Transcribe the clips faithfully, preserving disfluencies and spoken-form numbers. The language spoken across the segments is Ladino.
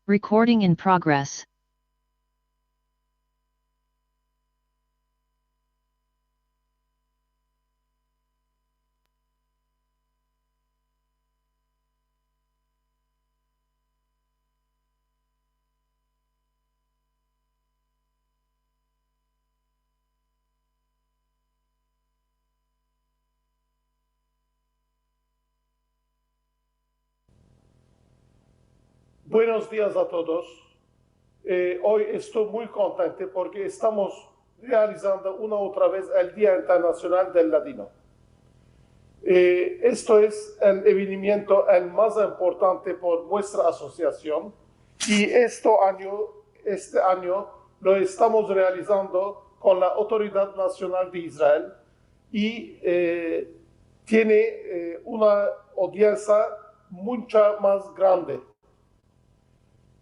Recording in progress. Buenos dias a todos. Eh, oy esto muy kontento porke estamos realizando una otra vez el Dia Internasional del Ladino. Eh, esto es el evenimiento el mas importante por muestra asosiasion i esto anyo, este anyo lo estamos realizando kon la Autoridad Nasional de Israel i, eh, tiene, eh, una audiensia muncha mas grande.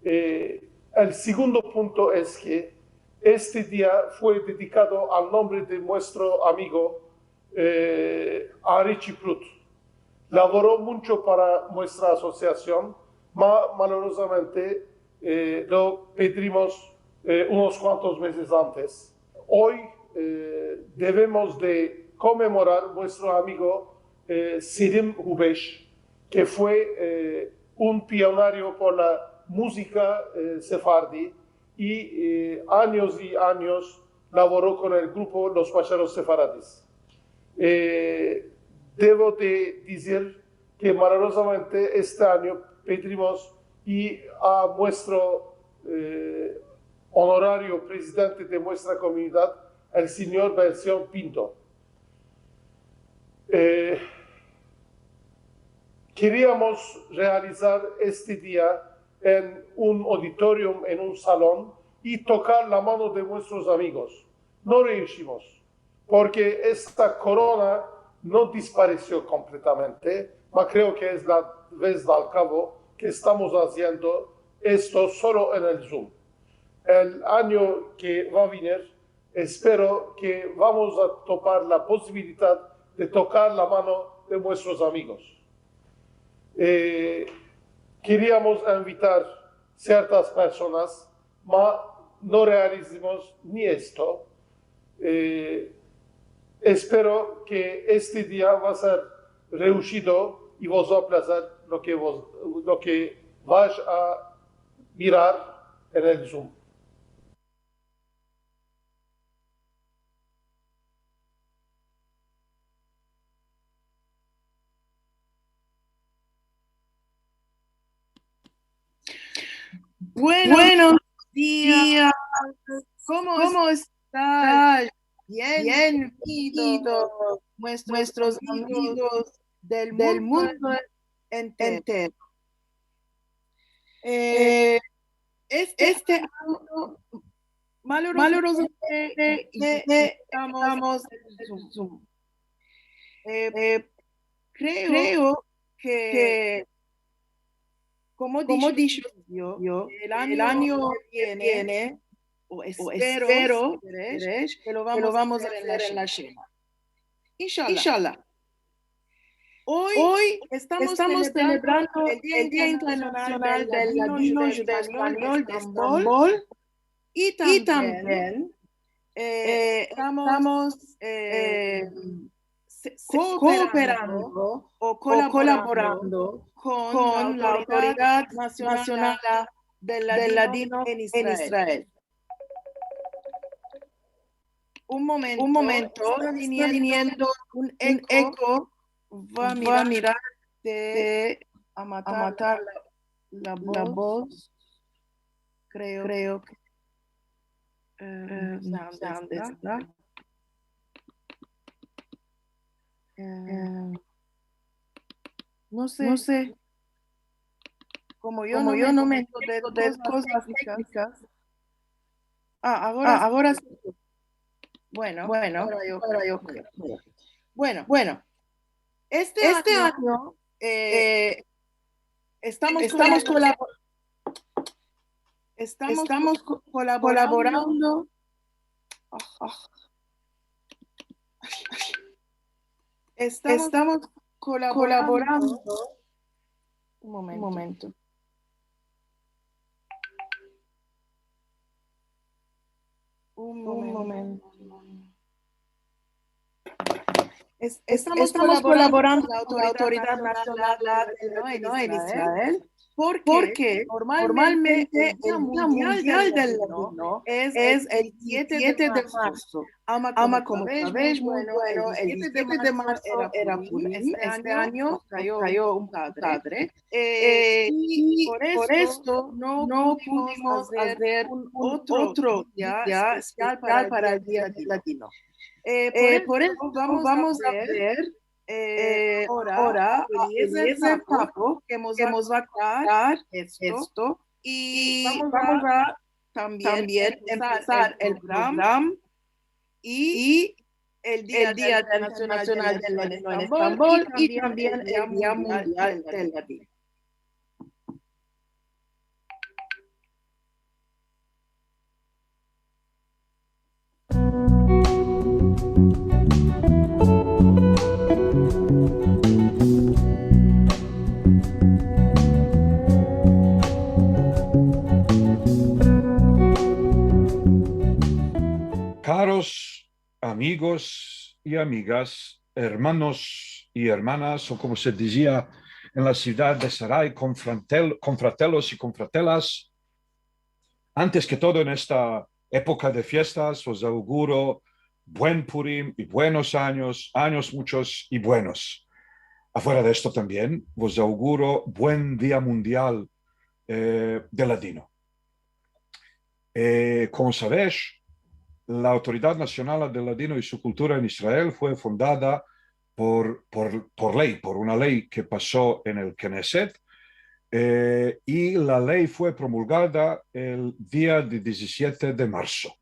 Eh, el segundo punto es ke este dia fue dedikado al nombre de muestro amigo, eh, Ari Chiprut. Lavoro muncho para muestra asosiasion, ma malorozamente, eh, lo pedrimos, eh, unos kuantos mezes antes. Oy, eh, devemos de konmemorar muestro amigo, eh, Selim Hubesh, ke fue, eh, un pionerio por la muzika, eh, sefaradi i, eh, anyos i anyos lavoro kon el grupo Los Pacheros Sefaradis. Eh, devo de dizir ke malorozamente este anyo pedrimos i a muestro, eh, onorario prezidente de muestra komunidad, el sinyor Bension Pinto. Eh, keriamos realizar este dia en un auditorium, en un salon, i tokar la mano de muestros amigos. No reishimos, porke esta korona no disparesio kompletamente, ma kreo ke es la vez dal kavo ke estamos aziendo esto solo en el Zoom. El anyo ke va a venir, espero ke vamos a topar la posibilidad de tokar la mano de muestros amigos. Eh, keriamos invitar siertas personas, ma no realizimos ni esto. Eh, espero ke este dia va a ser reushido i vos va a plazar lo ke vos, lo ke vais a mirar en el Zoom. Buenos dias. Komo estas? Bienvenidos, muestros amigos del mundo entero. Eh, este anyo, malorozamente, estamos en Zoom. Eh, kreo ke, komo disho yo, el anyo ke viene, o espero, ke lo vamos a azer en la shena. Inshallah. Oy estamos selebrando el Dia Internasional del Ladino Judeo-Espanyol de Estambol i tambien, eh, estamos, eh, kooperando o kolaborando kon la Autoridad Nasional del Ladino en Israel. Un momento, esta viniendo un eko. Va a mirar de amatar la, la voz. Kreo ke, eh, no se ande esta. Eh, no se. Komo yo no me entiendo de kozas teknikas. Ah, agora si. Bueno, agora yo kreo. Bueno, este anyo, eh, estamos kolabor-, estamos kolaborando. Estamos kolaborando. Un momento. Un momento. Es-, estamos kolaborando kon la Autoridad Nasional del Ladino en Israel porke normalmente el Dia Mundial del Ladino es el diezisiete de marso. Ama, komo savesh muy bueno, el diezisiete de marso era Purim. Este anyo kayo un padre. Eh, i por esto no pudimos azer un otro dia espesial para el Dia del Ladino. Eh, por esto vamos a ver, eh, agora Eliezer Papo, ke mos va a kontar esto, i vamos a tambien empesar el programa i el Dia Internasional del Ladino en Estambol i tambien el Dia Mundial del Ladino. Karos amigos i amigas, ermanos i ermanas, o komo se dizia en la sivdad de Sarai, konfratel-, konfratelos i konfratelas, antes ke todo, en esta epoka de fiestas, vos auguro buen Purim i buenos anyos, anyos muchos i buenos. Afuera de esto tambien, vos auguro buen Dia Mundial, eh, del Ladino. Eh, komo savesh, la Autoridad Nasional del Ladino i su Kultura en Israel fue fundada por, por, por ley, por una ley ke paso en el Knesset, eh, i la ley fue promulgada el dia de diezisiete de marso.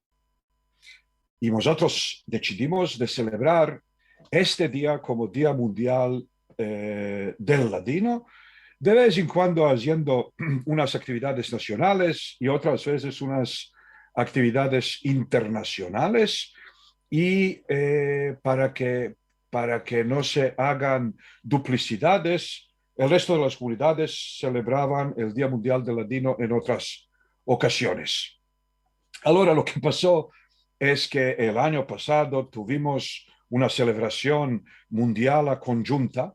I mozotros desidimos de selebrar este dia komo Dia Mundial, eh, del Ladino, de vez en kuando aziendo unas aktividades nasionales i otras vezes unas aktividades internasionales, i, eh, para ke, para ke no se agan duplisidades, el resto de las komunidades selebravan el Dia Mundial del Ladino en otras okasiones. Agora, lo ke paso es ke el anyo pasado tuvimos una selebrasion mundiala konjunta,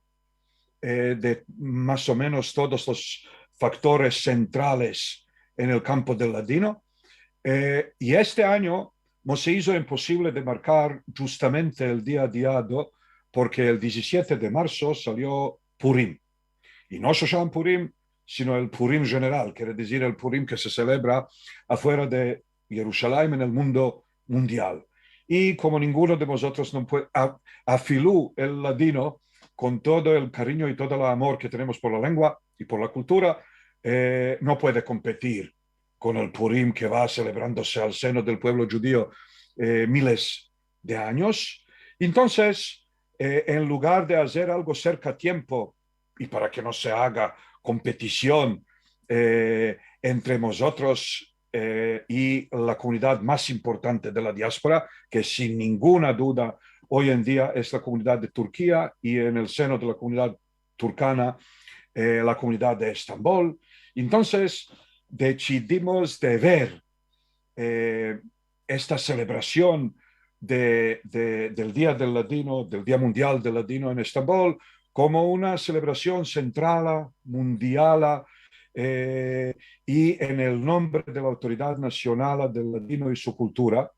eh, de mas o menos todos los faktores sentrales en el kampo del ladino, eh, i este anyo no se izo imposivle de markar djustamente el dia diado, porke el diezisiete de marso salio Purim. I no Shoshan Purim, sino el Purim jeneral, kere dizir el Purim ke se selebra afuera de Yerushalayim en el mundo mundial. I komo ninguno de mozotros no pue-, a-, afilu el ladino kon todo el karinyo i todo el amor ke tenemos por la lengua i por la kultura, eh, no puede kompetir kon el Purim ke va selebrandose al seno del puevlo djudio, eh, miles de anyos. Entonses, eh, en lugar de azer algo serka tiempo, i para ke no se aga kompetision, eh, entre mozotros, eh, i la komunidad mas importante de la diaspora, ke sin ninguna duda oy en dia es la komunidad de Turkia i en el seno de la komunidad turkana, eh, la komunidad de Estambol. Entonses, desidimos de ver, eh, esta selebrasion de, de, del Dia del Ladino, del Dia Mundial del Ladino en Estambol, komo una selebrasion sentrala, mundiala, eh, i en el nombre de la Autoridad Nasional del Ladino i su Kultura,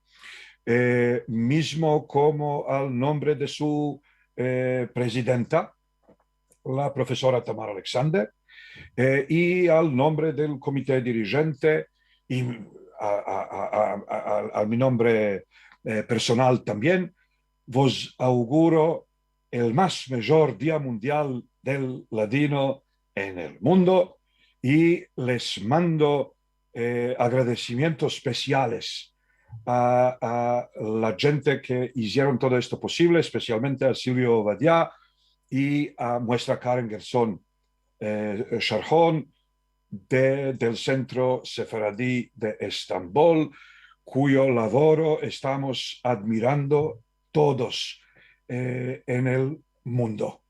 eh, mizmo komo al nombre de su, eh, prezidenta, la profesora Tamar Alexander, eh, i al nombre del komite dirijente, i a, a, a, a, a, a, a mi nombre, eh, personal tambien, vos auguro el mas mijor Dia Mundial del Ladino en el mundo, i les mando, eh, agradesimientos espesiales a, a la djente ke izieron todo esto posivle, espesialmente a Silvio Ovadia i a muestra Karen Gerson, eh, Sharhon, de, del Sentro Sefaradi de Estambol, kuyo lavoro estamos admirando todos, eh, en el mundo.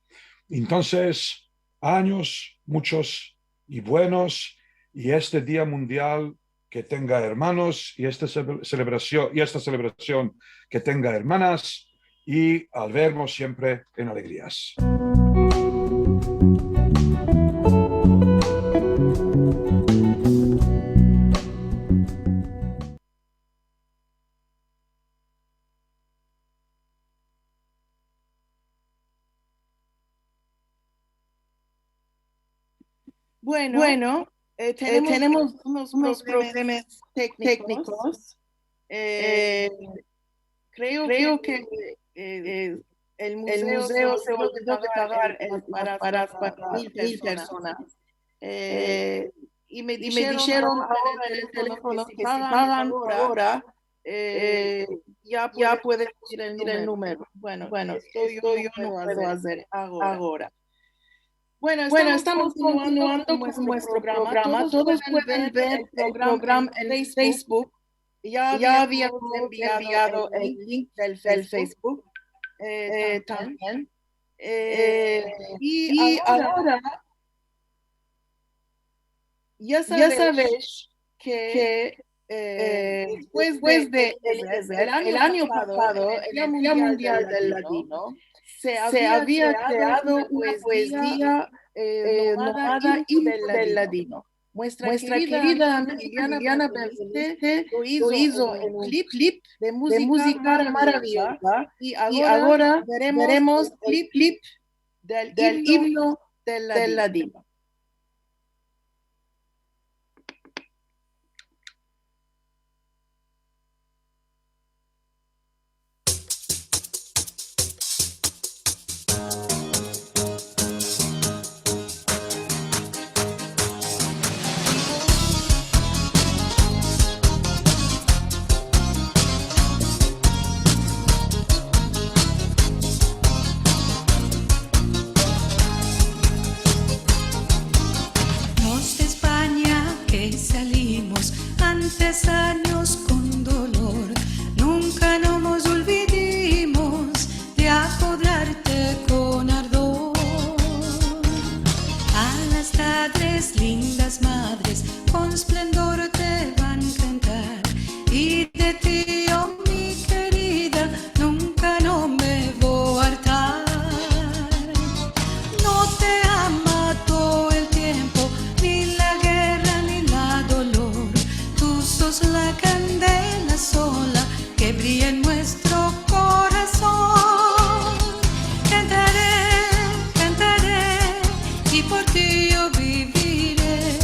Entonses, anyos muchos i buenos, i este Dia Mundial ke tenga ermanos, i esta sele-, selebrasion, i esta selebrasion ke tenga ermanas, i al vermos siempre en alegrias. Bueno, eh, tenemos unos problemas teknikos. Eh, kreo ke, eh, el muzeo se olvido de pagar el, las varas para mil personas. Eh, i me disheron aora en el telefono ke si pagan aora, eh, ya puede salir el numero. Bueno, esto yo no puedo azer aora. Bueno, estamos kontinuando kon muestro programa. Todos pueden ver el programa en Facebook. Ya avia enviado el link del Facebook, eh, tambien. Eh, i agora ya savesh ke, eh, despues de Eliezer, el anyo pasado, en el Dia Mundial del Ladino, se avia kreado una poezia, eh, nomada Himno del Ladino. Muestra kerida amiga Liliana Berniste lo izo en un klip de muzika maraviyoza, i agora veremos el klip del Himno del Ladino. Nos de Espanya ke salimos antes anyos kon dolor, nunka no mos olvidimos de akodarte kon ardor. A las madres, lindas madres, kon esplendor te van kantar, i de ti, o mi kerida, nunka no me vo a artar. No te ama todo el tiempo, ni la gerra ni la dolor. Tu sos la kandela sola ke briya en muestro korason. Kantare, kantare, i por ti yo bivire.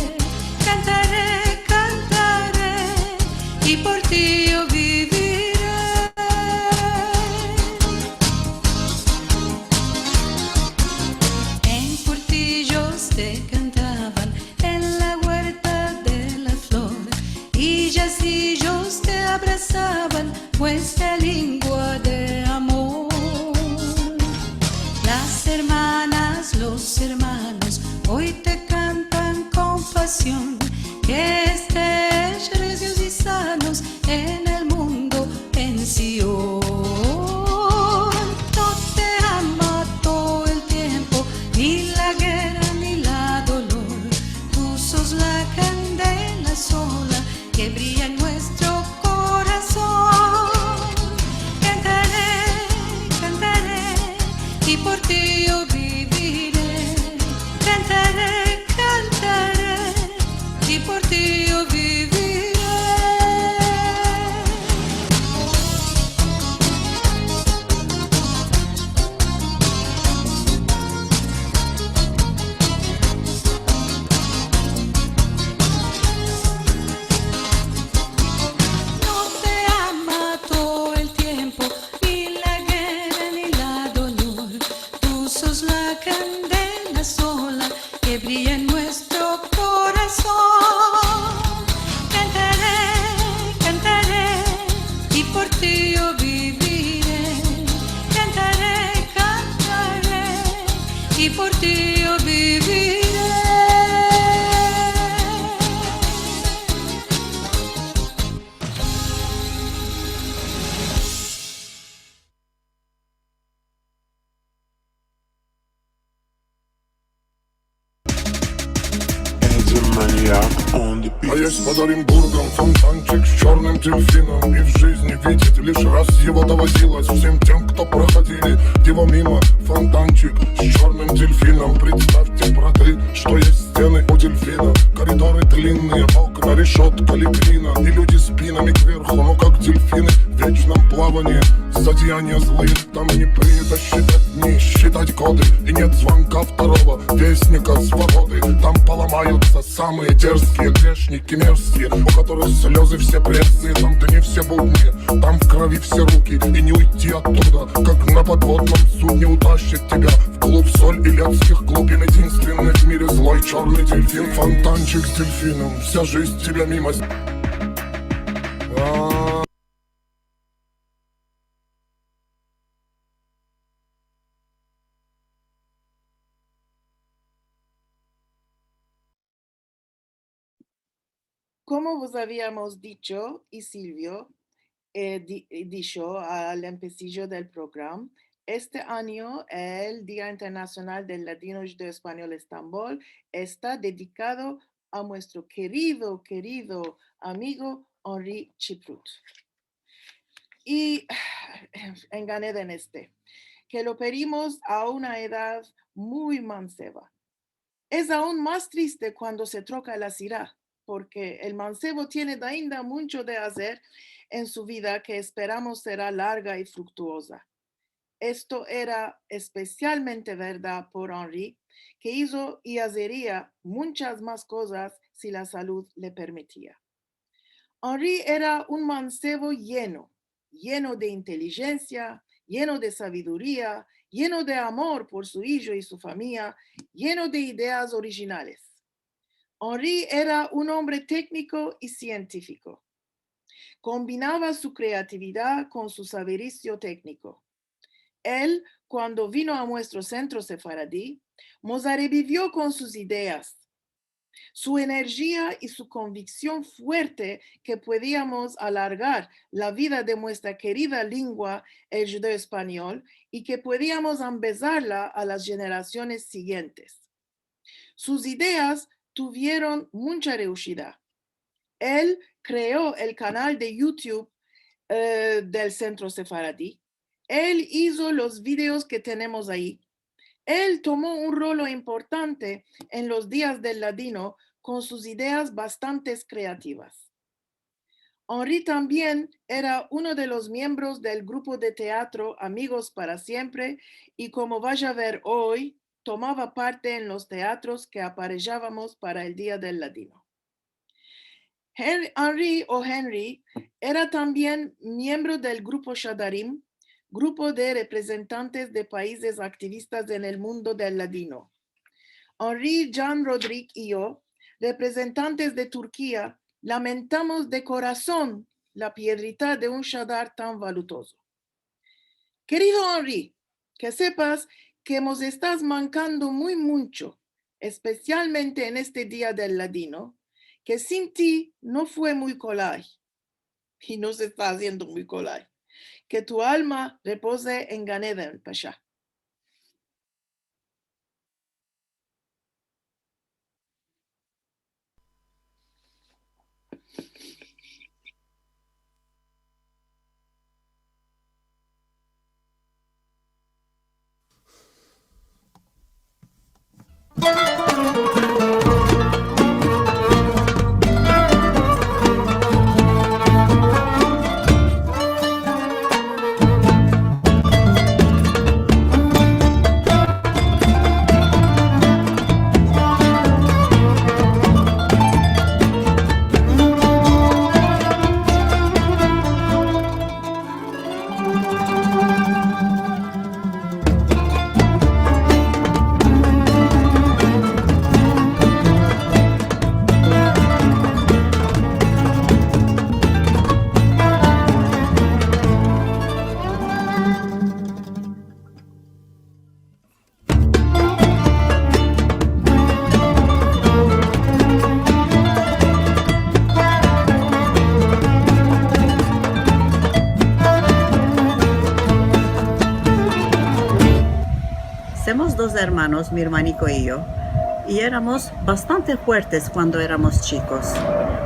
Kantare, kantare, i por ti yo bivire. En Portillos te kantavan en la guerta de la flor, i yaziyos te abrasavan, muestra lingua de amor. Las ermanas, los ermanos, oy te kantan kon pasion, ke estesh rezios i sanos en el mundo, en Sion. No te ama todo el tiempo, ni la gerra ni la dolor. Tu sos la kandela sola ke briya en muestro korason. Kantare, kantare, i por ti yo bivire. Kantare, kantare, i por ti yo bivire. No te ama todo el tiempo, ni la gerra ni la dolor. Tu sos la kandela sola ke briya en muestro korason. А есть под Оренбургом фонтанчик с чёрным дельфином. И в жизни видеть лишь раз его доводилось всем тем, кто проходили его мимо. Фонтанчик с чёрным дельфином. Представьте, браты, что есть стены у дельфина. Коридоры длинные, окна, решётка, литрина. И люди спинами кверху, ну как дельфины в вечном плавании. За деяния злые там не принято считать дни, считать годы. И нет звонка второго вестника свободы. Там поломаются самые дерзкие грешники, мерзкие, у которых слёзы все пресные. Там дни все будние, там в крови все руки. И не уйти оттуда, как на подводном судне утащит тебя вглубь соль илецких глубин. Единственный в мире злой чёрный дельфин, фонтанчик с дельфином. Вся жизнь тебя мимо с- А. Komo vos aviamos dicho, i Silvio, eh, di-, eh, disho al empesijo del programa, este anyo el Dia Internasional del Ladino Djudeo-Espanyol Estambol esta dedikado a muestro kerido, kerido amigo Henri Chiplout. I en Gan Eden este, ke lo pedimos a una edad muy manseva. Es aun mas triste kuando se troka la sira, porke el mansevo tiene dainda muncho de azer en su vida ke esperamos sera larga i fruktuoza. Esto era espesialmente verdad por Henri, ke izo i azeria munchas mas kozas si la salud le permitia. Henri era un mansevo yeno, yeno de intelijensia, yeno de saviduria, yeno de amor por su ijo i su famiya, yeno de ideas orijinales. Henri era un ombre tekniko i sientifiko. Kombinava su kreatividad kon su saverisio tekniko. El, kuando vino a muestro sentro sefaradi, mos arebivio kon sus ideas, su enerjia i su konviksion fuerte ke puediamos alargar la vida de muestra kerida lengua, el djudeo-espanyol, i ke puediamos ambezarla a las jenerasiones sigientes. Sus ideas tuvieron muncha reushida. El kreo el kanal de YouTube, eh, del Sentro Sefaradi. El izo los videos ke tenemos ayi. El tomo un rolo importante en los Dias del Ladino kon sus ideas bastantes kreativas. Henri tambien era uno de los miembros del grupo de teatro Amigos para Siempre i, komo vash a ver oy, tomava parte en los teatros ke aparejavamos para el Dia del Ladino. Hen-, Henri o Henri era tambien miembro del grupo Shadarim, grupo de reprezentantes de paizes aktivistas en el mundo del ladino. Henri, Jean Rodrigue i yo, reprezentantes de Turkia, lamentamos de korason la piedrita de un shadar tan valutozo. Kerido Henri, ke sepas ke mos estas mankando muy muncho, espesialmente en este Dia del Ladino, ke sin ti no fue muy kolay, i no se esta aziendo muy kolay. Ke tu alma repoze en Gan Eden, Pasha. Semos dos ermanos, mi ermaniko i yo, i eramos bastante fuertes kuando eramos chikos.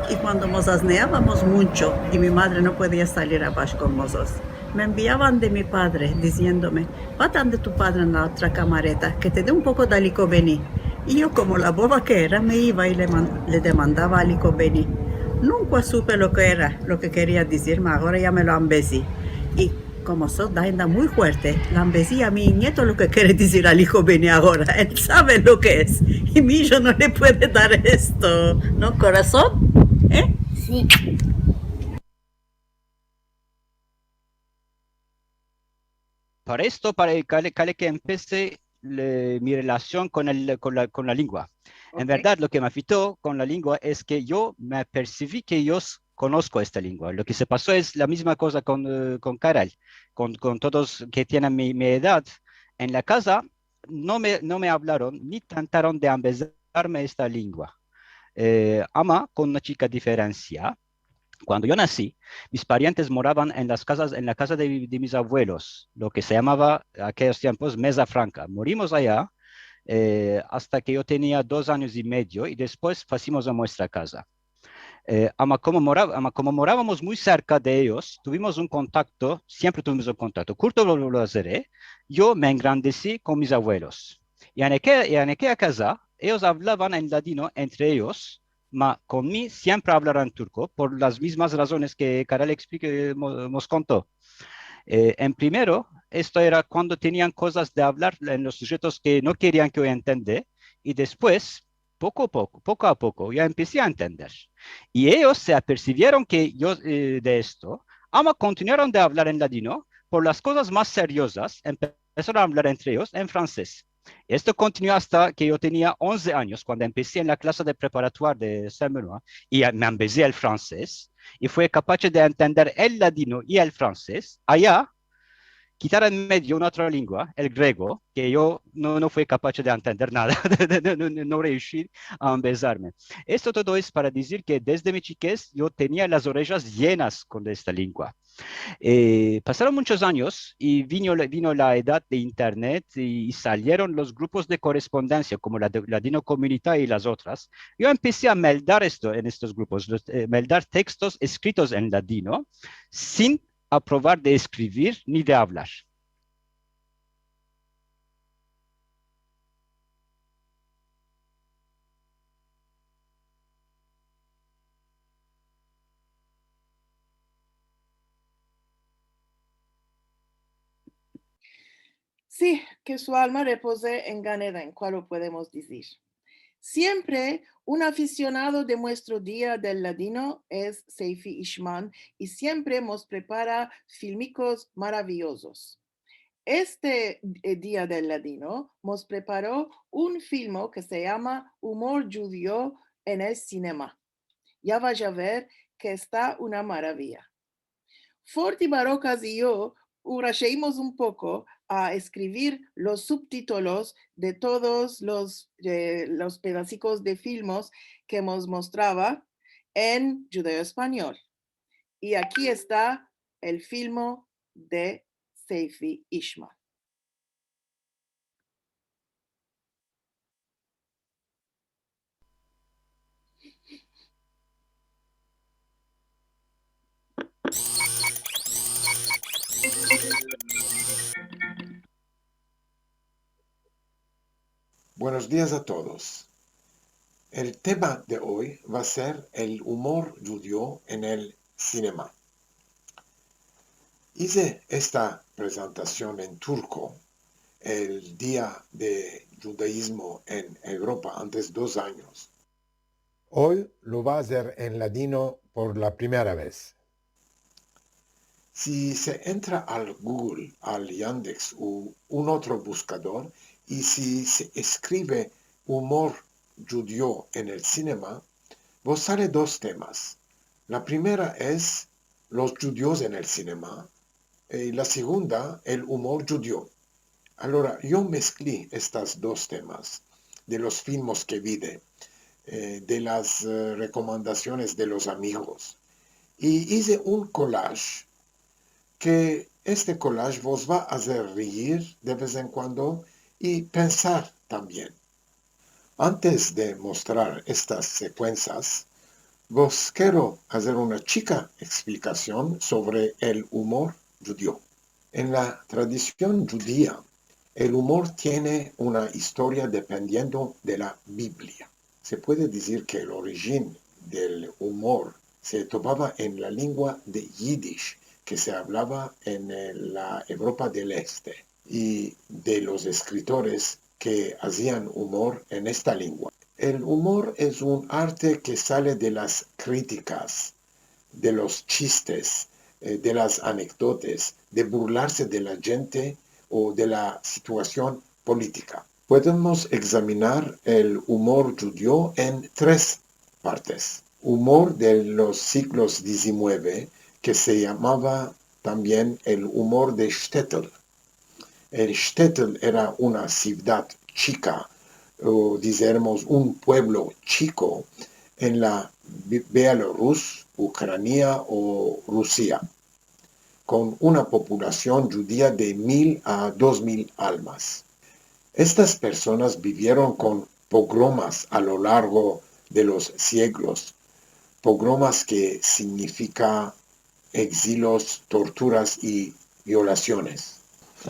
I kuando mos asneavamos muncho i mi madre no podia salir abash kon mozotros, me enviavan de mi padre diziendome: "Va tande tu padre en la otra kamareta, ke te de un poko de alikobeni." I yo, komo la boba ke era, me iva i le man-, le demandava alikobeni. Nunka supe lo ke era, lo ke keria dizir, ma agora ya me lo ambezi. I komo so dainda muy fuerte, le ambezi a mi nieto lo ke kere dizir alikobeni agora. El save lo ke es. I mi ijo no le puede dar esto. No, korason? E? Si. Para esto, para, kale, kale ke empese le, mi relasion kon el, kon la, kon la lingua. En verdad, lo ke me afekto kon la lingua es ke yo me apersivi ke yo s-, konosko esta lingua. Lo ke se paso es la mizma koza kon, e, kon Karal, kon, kon todos ke tienen mi, mi edad. En la kaza no me, no me avlaron ni tentaron de ambezarme esta lingua. E, ama kon una chika diferensia. Kuando yo nasi, mis parientes moravan en las kazas, en la kaza de, de mis avuelos, lo ke se yamava en akeyos tiempos Meza Franka. Morimos aya, e, asta ke yo tenia dos anyos i medio, i despues fazimos a muestra kaza. E, ama komo mora-, ama komo moravamos muy serka de eyos, tuvimos un kontakto, siempre tuvimos un kontakto. Kurto lo, lo, lo azere, yo me engrandesi kon mis avuelos. I en ake-, i en akeya kaza, eyos avlavan en ladino entre eyos, ma kon mi siempre avlaron en turko, por las mizmas razones ke Karal ekspliko, mo-, mos konto. E, en primero, esto era kuando tenian kozas de avlar en los sujetos ke no kerian ke yo entende, i despues, poko a poko, poko a poko, yo empesi a entender. I eyos se apersivieron ke yo, e, de esto, ama kontinuaron de avlar en ladino, por las kozas mas seriozas, empesaron a avlar entre eyos en fransez. Esto kontinuo asta ke yo tenia onze anyos, kuando empesi en la klase de preparatoir de Saint-Benoît, i a-, me ambezi el fransez, i fui kapache de entender el ladino i el fransez. Aya, kitar en medio una otra lingua, el grego, ke yo no, no fui kapache de entender nada, no, no, no, no reisi a ambezarme. Esto todo es para dizir ke desde mi chikez yo tenia las orejas yenas kon esta lingua. E, pasaron munchos anyos i vino la, vino la edad de internet i, i salieron los grupos de korrespondensia komo la de, Ladinokomunita i las otras. Yo empesi a meldar esto en estos grupos, los, e, meldar tekstos eskritos en ladino sin aprovar de eskrivir ni de avlar. Si, ke su alma repoze en Gan Eden, kualo podemos dizir. Siempre un afisionado de muestro Dia del Ladino es Seifi Ishman, i siempre mos prepara filmikos maraviyozos. Este, e, Dia del Ladino mos preparo un filmo ke se yama Umor djudio en el sinema. Ya vash a ver ke esta una maraviya. Forti Barokas i yo urasheimos un poko a eskrivir los subtitolos de todos los, e, los pedazikos de filmos ke mos mostrava en djudeo-espanyol. I aki esta el filmo de Seifi Ishman. Buenos dias a todos. El tema de oy va a ser el umor djudio en el sinema. Ize esta prezentasion en turko, el Dia de Djudaizmo en Evropa, antes dos anyos. Oy lo va a azer en ladino por la primera vez. Si se entra al Google, al Yandex u un otro buskador, i si se eskrive umor djudio en el sinema, vos sale dos temas. La primera es los djudios en el sinema, i la segunda, el umor djudio. Alora, yo meskli estas dos temas de los filmos ke vide, e, de las, e, rekomandasiones de los amigos. I ize un collage ke este collage vos va a azer riir de vez en kuando i pensar tambien. Antes de mostrar estas sekuensas, Vos kero azer una chika eksplikasion sovre el umor djudio. En la tradision djudia, el umor tiene una istoria dependiendo de la Biblia. Se puede dizir ke el orijin del umor se topava en la lengua de yidish ke se avlava en, eh, la Evropa del Este i de los eskritoris ke azian umor en esta lengua. El umor es un arte ke sale de las kritikas, de los chistes, eh, de las anekdotas, de burlarse de la djente o de la situasion politika. Podemos egzaminar el umor djudio en tres partes. Umor de los siglos dizinueve, ke se yamava tambien el umor de shtetl. El shtetl era una sivdad chika, o dizermos un puevlo chiko, en la Bi-, Bielorus, Ukrania o Rusia, kon una populasion djudia de mil a dos mil almas. Estas personas bivieron kon pogromas a lo largo de los sieglos, pogromas ke signifika egzilios, torturas i violasiones.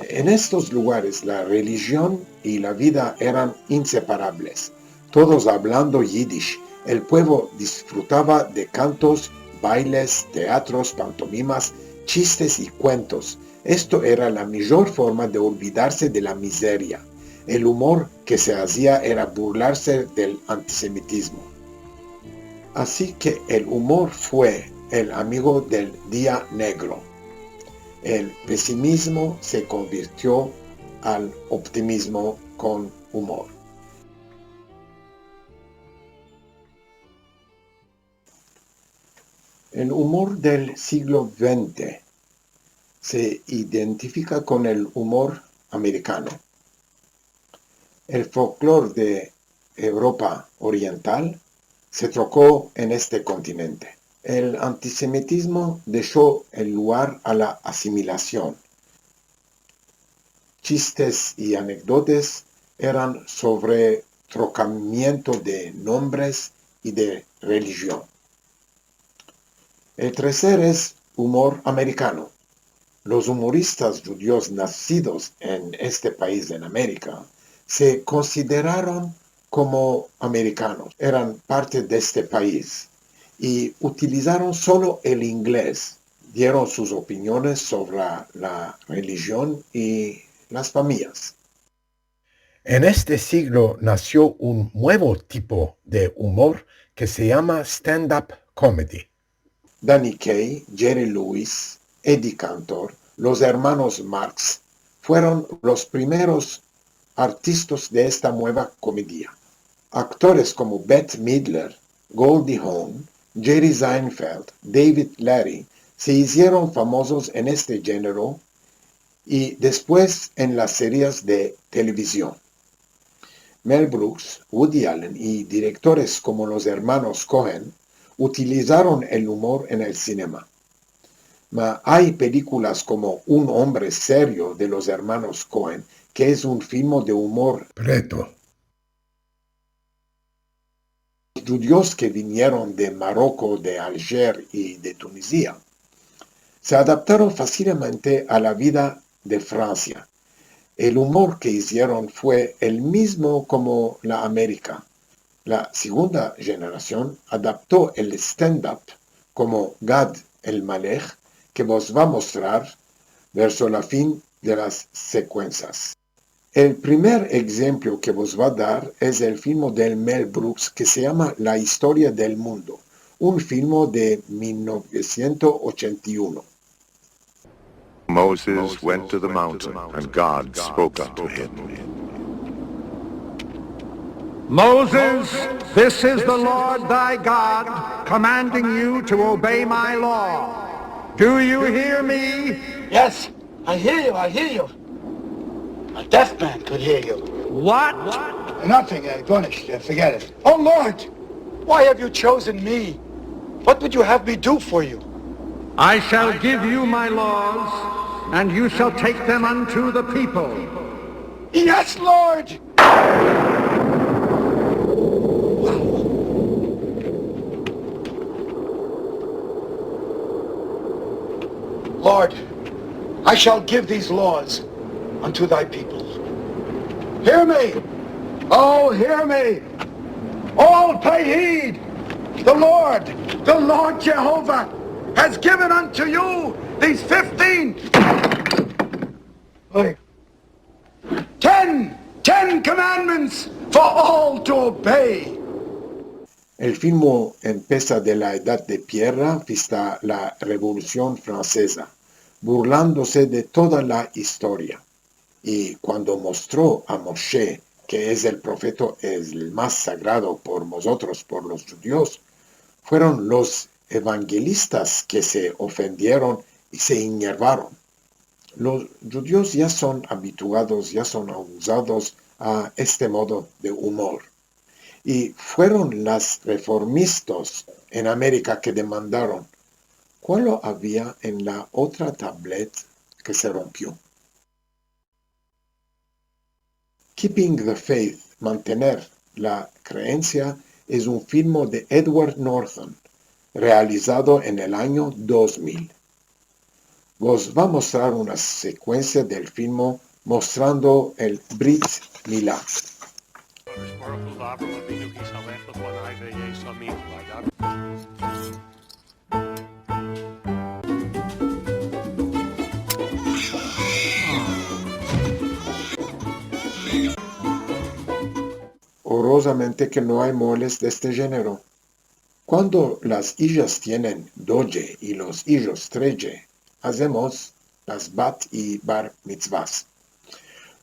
En estos lugares la relijion i la vida eran inseparables. Todos avlando yidish, el puevlo disfrutava de kantos, bailes, teatros, pantomimas, chistes i kuentos. Esto era la mijor forma de olvidarse de la mizeria. El umor ke se azia era burlarse del antisemitizmo. Asi ke el umor fue el amigo del dia negro. El pesimizmo se konvirtio al optimizmo kon umor. El umor del siglo vente se identifika kon el umor amerikano. El folklor de Evropa oriental se troko en este kontinente. El antisemitizmo desho el lugar a la asimilasion. Chistes i anekdotas eran sovre trokamiento de nombres i de relijion. El treser es umor amerikano. Los umoristas djudios nasidos en este pais, en Amerika, se konsideraron komo amerikanos, eran parte de este pais i utilizaron solo el inglez, dieron sus opiniones sovre la relijion i las famiyas. En este siglo nasio un muevo tipo de umor ke se yama stand-up comedy. Danny Kaye, Jerry Lewis, Eddie Cantor, los ermanos Marx fueron los primeros artistas de esta mueva komedia. Aktores komo Bette Midler, Goldie Hawn, Jerry Seinfeld, David Letterman se izieron famozos en este djenero i despues en las series de televizion. Mel Brooks, Woody Allen i direktores komo los ermanos Coen utilizaron el umor en el sinema. Ma ay pelikulas komo Un ombre serio de los ermanos Coen, ke es un filmo de umor preto. Djudios ke vinieron de Maroko, de Aljer i de Tunizia se adaptaron fasilmente a la vida de Fransia. El umor ke izieron fue el mizmo komo la Amerika. La segunda jenerasion adapto el stand-up komo Gad Elmaleh, ke vos va mostrar verso la fin de las sekuensas. El primer egzemplo ke vos va dar es el filmo del Mel Brooks ke se yama La istoria del mundo, un filmo de mil novesientos ochenta i uno. Moses went to the mountain, and God spoke unto him. Moses, this is the Lord thy God commanding you to obey my law. Do you hear me? Yes, I hear you, I hear you. A deaf man could hear you. What? Nothing, uh, Gonish, uh, forget it. Oh, Lord! Why have you chosen me? What would you have me do for you? I shall give you my laws, and you shall take them unto the people. Yes, Lord! Wow. Lord, I shall give these laws unto thy people. Hear me, oh, hear me, all pay heed. The Lord, the Lord Jehovah has given unto you these fifteen, ten, ten commandments for all to obey. El filmo empesa de la Edad de Piedra, fista la Revolusion Franseza, burlandose de toda la istoria. I kuando mostro a Moshe, ke es el profeta el mas sagrado por mozotros, por los djudios, fueron los evangelistas ke se ofendieron i se inyervaron. Los djudios ya son abituados, ya son avuzados a este modo de umor. I fueron las reformistas en Amerika ke demandaron: "Kualo avia en la otra tablet ke se rompio?" Keeping the Faith, Mantener la Kreensia, es un filmo de Edward Norton, realizado en el anyo dos mil. Vos va a mostrar una sekuensia del filmo mostrando el Brit Milá. Orozamente ke no ay moles de este jenero. Kuando las ijas tienen doje i los ijos treje, azemos las bat i bar mitzvas.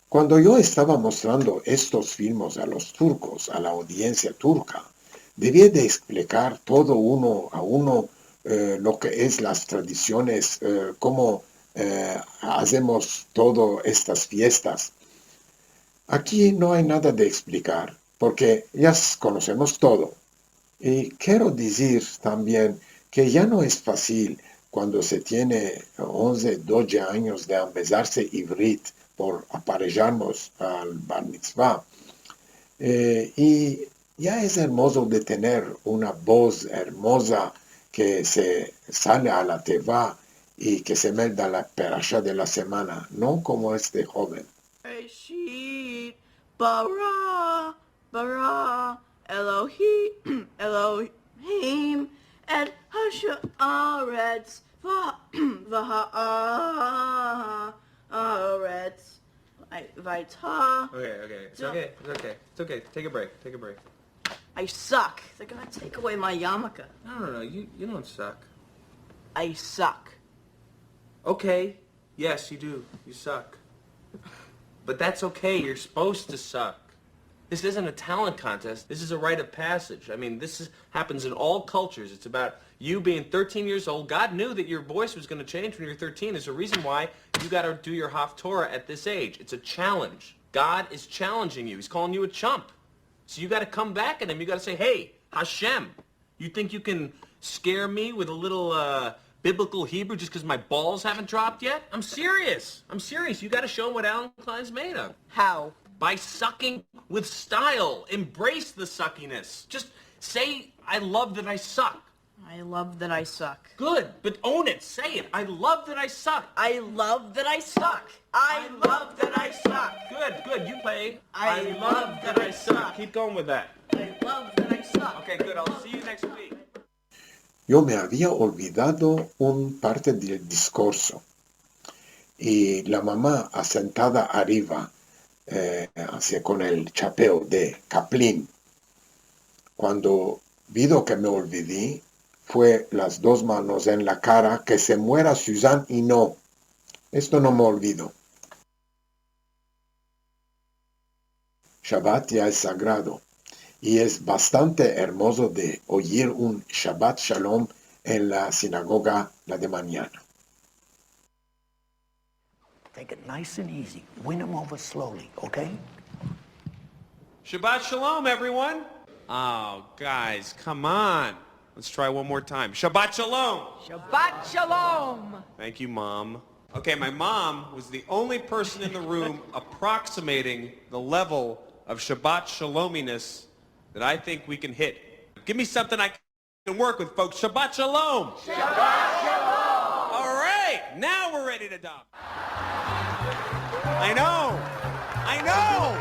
Kuando yo estava mostrando estos filmos a los turkos, a la audiensia turka, devia de eksplikar todo uno a uno, eh, lo ke es las tradisiones, eh, komo, eh, azemos todo estas fiestas. Aki no ay nada de eksplikar, porke ya s-, konosemos todo. I kero dizir tambien ke ya no es fasil kuando se tiene onze, doje anyos de ambezarse ivrit por aparejarmos al bar mitzva. Eh, i ya es ermozo de tener una boz ermoza ke se sale a la teva i ke se melda la perasha de la semana, no komo este hoven. Bereshit bara, bara, Elohi-, Elohim, et ha'aretz, va-, va'aretz, va'ayta. Okay, okay, it's okay, it's okay, it's okay. Take a break, take a break. I suck. They're gonna take away my yarmulke. No, no, no, you, you don't suck. I suck. Okay, yes, you do. You suck. But that's okay. You're supposed to suck. This isn't a talent contest. This is a rite of passage. I mean, this is, happens in all cultures. It's about you being thirteen years old. God knew that your voice was gonna change when you were thirteen. There's a reason why you gotta do your Haftorah at this age. It's a challenge. God is challenging you. He's calling you a chump. So you gotta come back at him. You gotta say, "Hey, Hashem, you think you can scare me with a little, uh, biblical Hebrew just 'cause my balls haven't dropped yet? I'm serious. I'm serious. You gotta show him what Allen Klein's made of." How? By sucking with style. Embrace the suckiness. Just say, "I love that I suck." I love that I suck. Good, but own it. Say it. "I love that I suck." I love that I suck. I love that I suck. Good, good. You play. I love that I suck. Keep going with that. I love that I suck. Okay, good. I'll see you next week. Yo me avia olvidado un parte del diskurso. I la mama, asentada arriva, eh, ansi kon el chapeo de kaplin, kuando vido ke me olvidi, fue las dos manos en la kara, ke se muera Suzanne i no. Esto no me olvido. Shabat ya es sagrado, i es bastante ermozo de oyir un Shabat Shalom en la sinagoga la de manyana. Take it nice and easy. Win 'em over slowly, okay? Shabbat Shalom, everyone. Oh, guys, come on. Let's try one more time. Shabbat Shalom. Shabbat Shalom. Thank you, Mom. Okay, my mom was the only person in the room approximating the level of Shabbat Shalominess that I think we can hit. Give me something I can work with, folks. Shabbat Shalom. Shabbat Shalom. All right. Now we're ready to talk. I know. I know.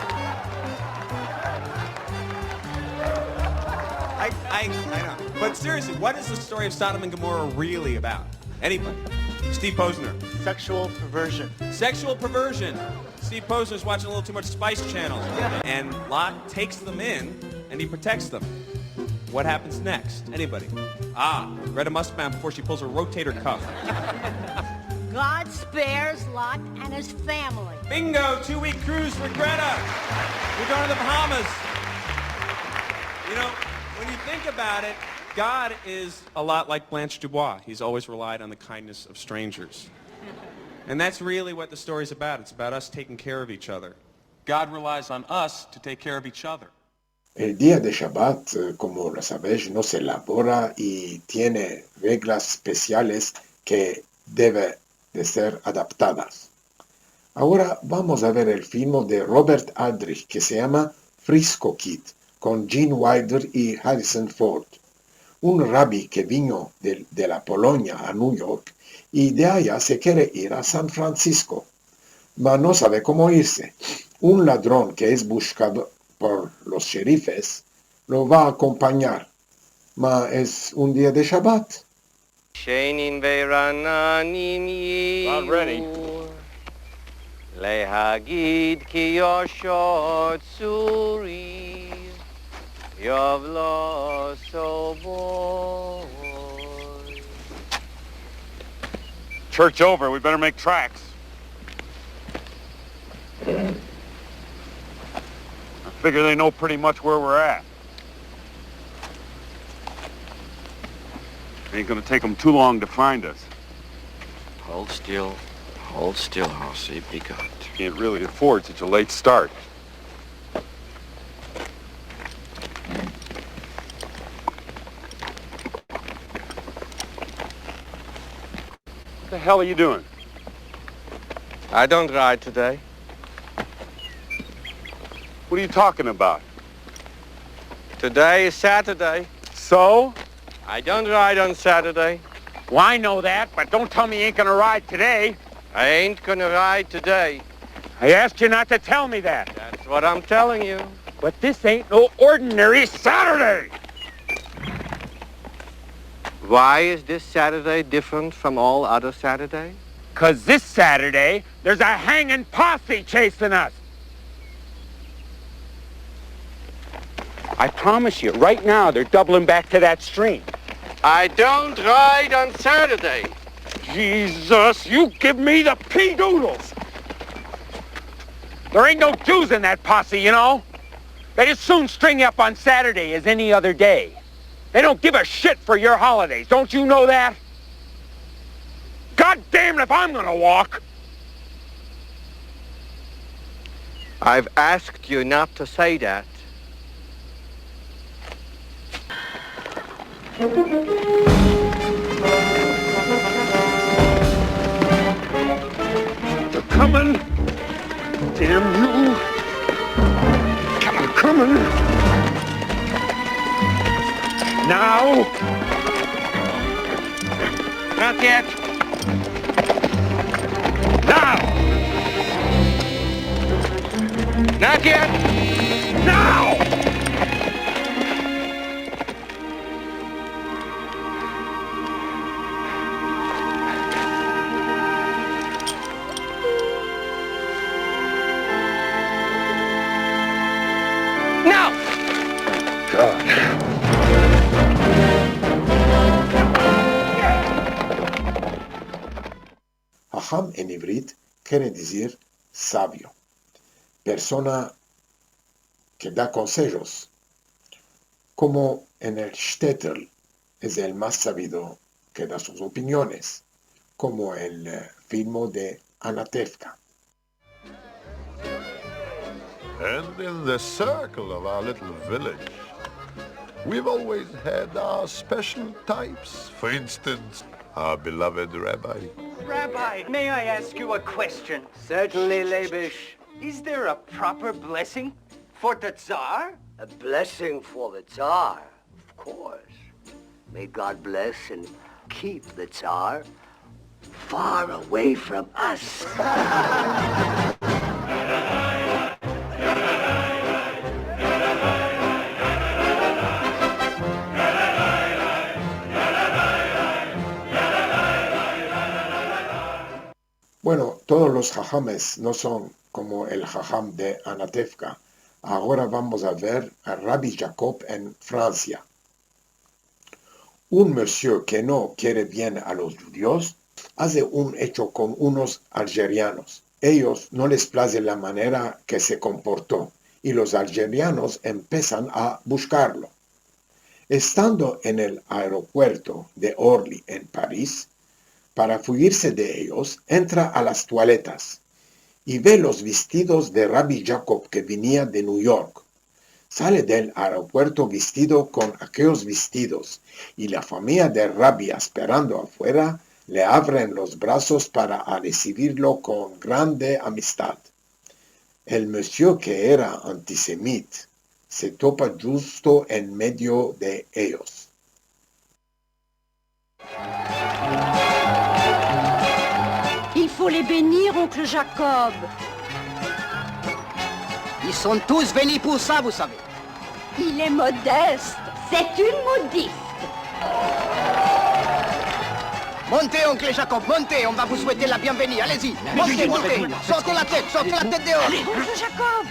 I, I, I know. But seriously, what is the story of Sodom and Gomorrah really about? Anybody? Steve Posner. Sexual perversion. Sexual perversion. Steve Posner's watching a little too much Spice Channel. And Lot takes them in, and he protects them. What happens next? Anybody? Ah, Greta Muskbauer before she pulls her rotator cuff. God spares Lot and his family. Bingo, two-week cruise for Greta. We're going to the Bahamas. You know, when you think about it, God is a lot like Blanche Dubois. He's always relied on the kindness of strangers. And that's really what the story's about. It's about us taking care of each other. God relies on us to take care of each other. El dia de Shabat, eh, komo lo savesh, no se lavora i tiene reglas espesiales ke deve de ser adaptadas. Agora vamos a ver el filmo de Robert Aldrich ke se yama Frisco Kid, kon Gene Wilder i Harrison Ford. Un rabi ke vino de, de la Polonia a New York i de aya se kere ir a San Francisco, ma no save komo irse. Un ladron ke es bushkado por los sherifes lo va a akompanyar, ma es un dia de Shabat. Shenim ve'aranim ye'u. About ready. Lehagid ki yosho tzuri yovlo soboy. Church over, we better make tracks. I figure they know pretty much where we're at. Ain't gonna take 'em too long to find us. Hold still, hold still, Hossie, be good. Can't really afford such a late start. What the hell are you doing? I don't ride today. What are you talking about? Today is Saturday. So? I don't ride on Saturday. Well, I know that, but don't tell me you ain't gonna ride today. I ain't gonna ride today. I asked you not to tell me that. That's what I'm telling you. But this ain't no ordinary Saturday. Why is this Saturday different from all other Saturdays? 'Cause this Saturday, there's a hangin' posse chasing us. I promise you, right now, they're doubling back to that stream. I don't ride on Saturday. Jesus, you give me the pee doodles. There ain't no Jews in that posse, you know. They'd as soon string you up on Saturday as any other day. They don't give a shit for your holidays. Don't you know that? God damn it if I'm gonna walk. I've asked you not to say that. They're coming! Damn you! They're coming! Now! Not yet! Now! Not yet! Now! Now! God. Haham en ivrit kere dizir savio, persona ke da konsejos, komo en el shtetl es el mas savido ke da sus opiniones, komo el, eh, filmo de Anatevka. And in the circle of our little village, we've always had our special types. For instance, our beloved rabbi. Rabbi, may I ask you a question? Certainly, Leibish. Is there a proper blessing for the Tsar? A blessing for the Tsar? Of course. May God bless and keep the Tsar far away from us. Bueno, todos los hahames no son komo el haham de Anatevka. Agora vamos a ver a Rabi Jakob en Fransia. Un monsieur ke no kere bien a los djudios aze un echo kon unos aljerianos. Eyos no les plaze la manera ke se komporto i los aljerianos empesan a bushkarlo. Estando en el aeropuerto de Orly en Paris, para fuyirse de eyos, entra a las tualetas i ve los vestidos de Rabi Jakob ke venia de New York. Sale del aeropuerto vestido kon akeyos vestidos i la famiya del Rabi, asperando afuera, le avren los brasos para a resibirlo kon grande amistad. El monsieur ke era antisemit se topa djusto en medio de eyos. Il faut les bénir, oncle Jacob. Ils sont tous venus pour ça, vous savez. Il est modeste. C'est une modiste. Montez, oncle Jacob, montez, on va vous souhaiter la bienvenue. Allez-y, montez, montez. Sortez la tête, sortez la tête dehors. Oncle Jacob.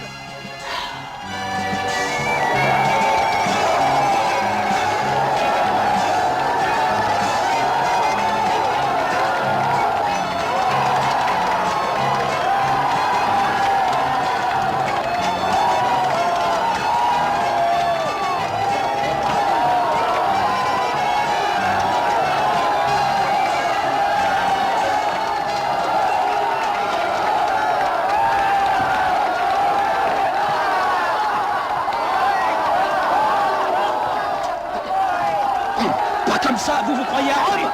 Pas comme ça, vous vous croyez un homme ?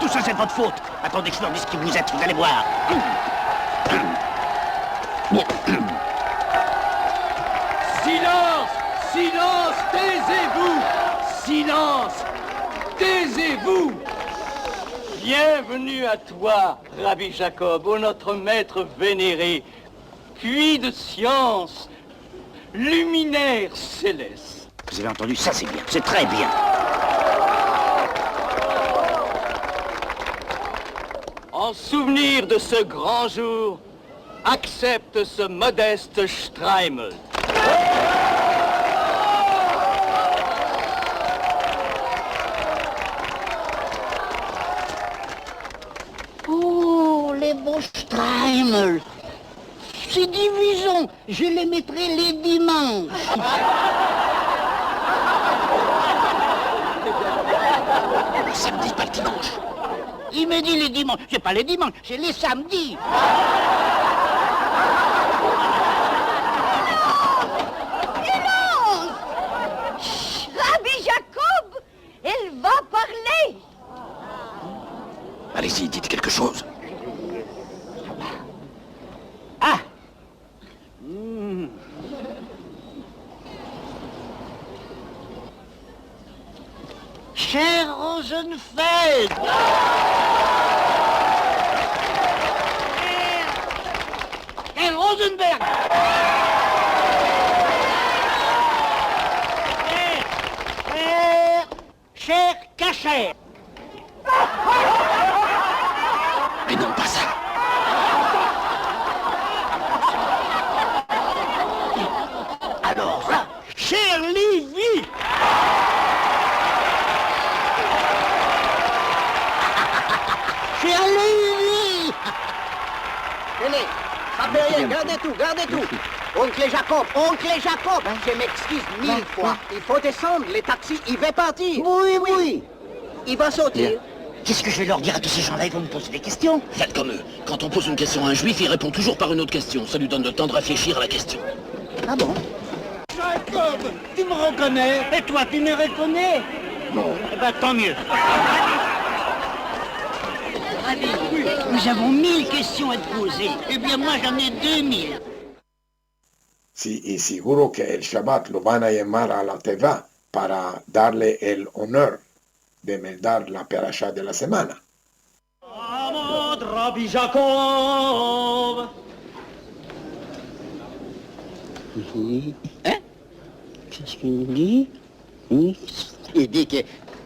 Tout ça, c'est de votre faute. Attendez que je leur dise qui vous êtes, vous allez voir. Silence ! Silence ! Taisez-vous ! Silence ! Taisez-vous ! Bienvenue à toi, Rabbi Jacob, ô notre maître vénéré, puits de science, luminaire céleste. Vous avez entendu ? Ça, c'est bien, c'est très bien. En souvenir de ce grand jour, accepte ce modeste Streimel. Oh, le bo Streimel ! Si dizon, je le mettrai le dimanche. Le samedi, pas le dimanche. I me di le dimanche. C'est pas le dimanche, c'est le samedi. Silence ! Silence ! Chut, Rabbi Jacob, elle va parler. Allez-y, dites quelque chose. Ah ! Cher Rosenfeld ! Cher, cher Rosenberg ! Cher, cher Cher Kacher. Mais non, pas ça. Alors, ça. Cher Lévi. Cher Lévi. Tenez, ça fait rien, gardez tout, gardez tout. Oncle Jacob, oncle Jacob, je m'excuse mille fois. Il faut descendre, le taxi, il va partir. Oui, oui. Il va sortir. Bien. Qu'est-ce que je vais leur dire à tous ces gens-là ? Ils vont me poser des questions. Faites comme eux. Quand on pose une question à un juif, il répond toujours par une autre question. Ça lui donne le temps de réfléchir à la question. Ah bon ? Jacob, tu me reconnais ? Et toi, tu me reconnais ? Non. Eh ben, tant mieux. Rabbi, nous avons mille questions à te poser. Eh bien, moi, j'en ai deux mille. Si, i siguro ke el Shabat lo van a yamar a la teva, para darle el onor de meldar la perasha de la semana. Amod Rabbi Yaakov. Hein? Qu'est-ce qu'il dit? Oui. Il dit que,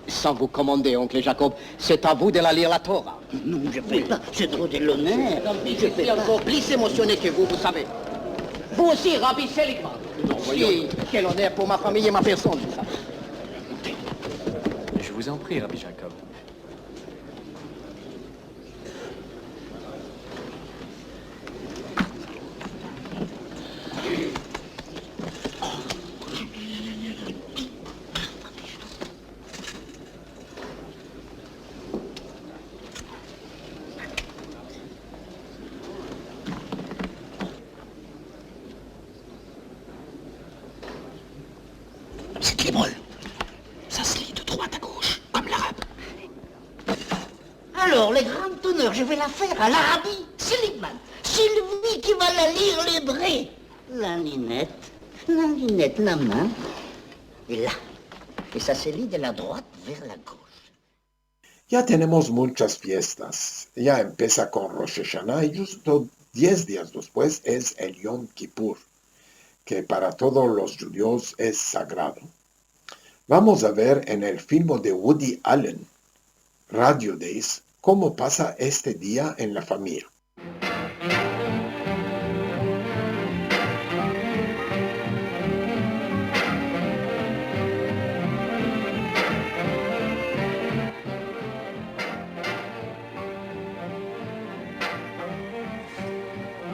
sans vous commander, oncle Jacob, c'est à vous de la lire la Torah. Non, je peux pas. C'est trop de l'honneur. Je peux pas. Encore plus émotionné que vous, vous savez. Vous aussi, Rabbi Seligman. Si, quel honneur pour ma famille et ma personne, vous savez. Je vous en prie, Rabbi Jacob. C'est de l'hébreu. Ça se lit de droite à gauche, comme l'arabe. Alors, le grand honneur, je vais la faire à l'Arabie Seligman. C'est lui qui va la lire l'hébreu. La lunette, la lunette, la main. Et là. Et ça se lit de la droite vers la gauche. Ya tenemos muchas fiestas. Ya empesa kon Rosh Hashanah i djusto diez dias despues es el Yom Kippur, ke para todos los djudios es sagrado. Vamos a ver en el filmo de Woody Allen, Radio Days, komo pasa este dia en la famiya.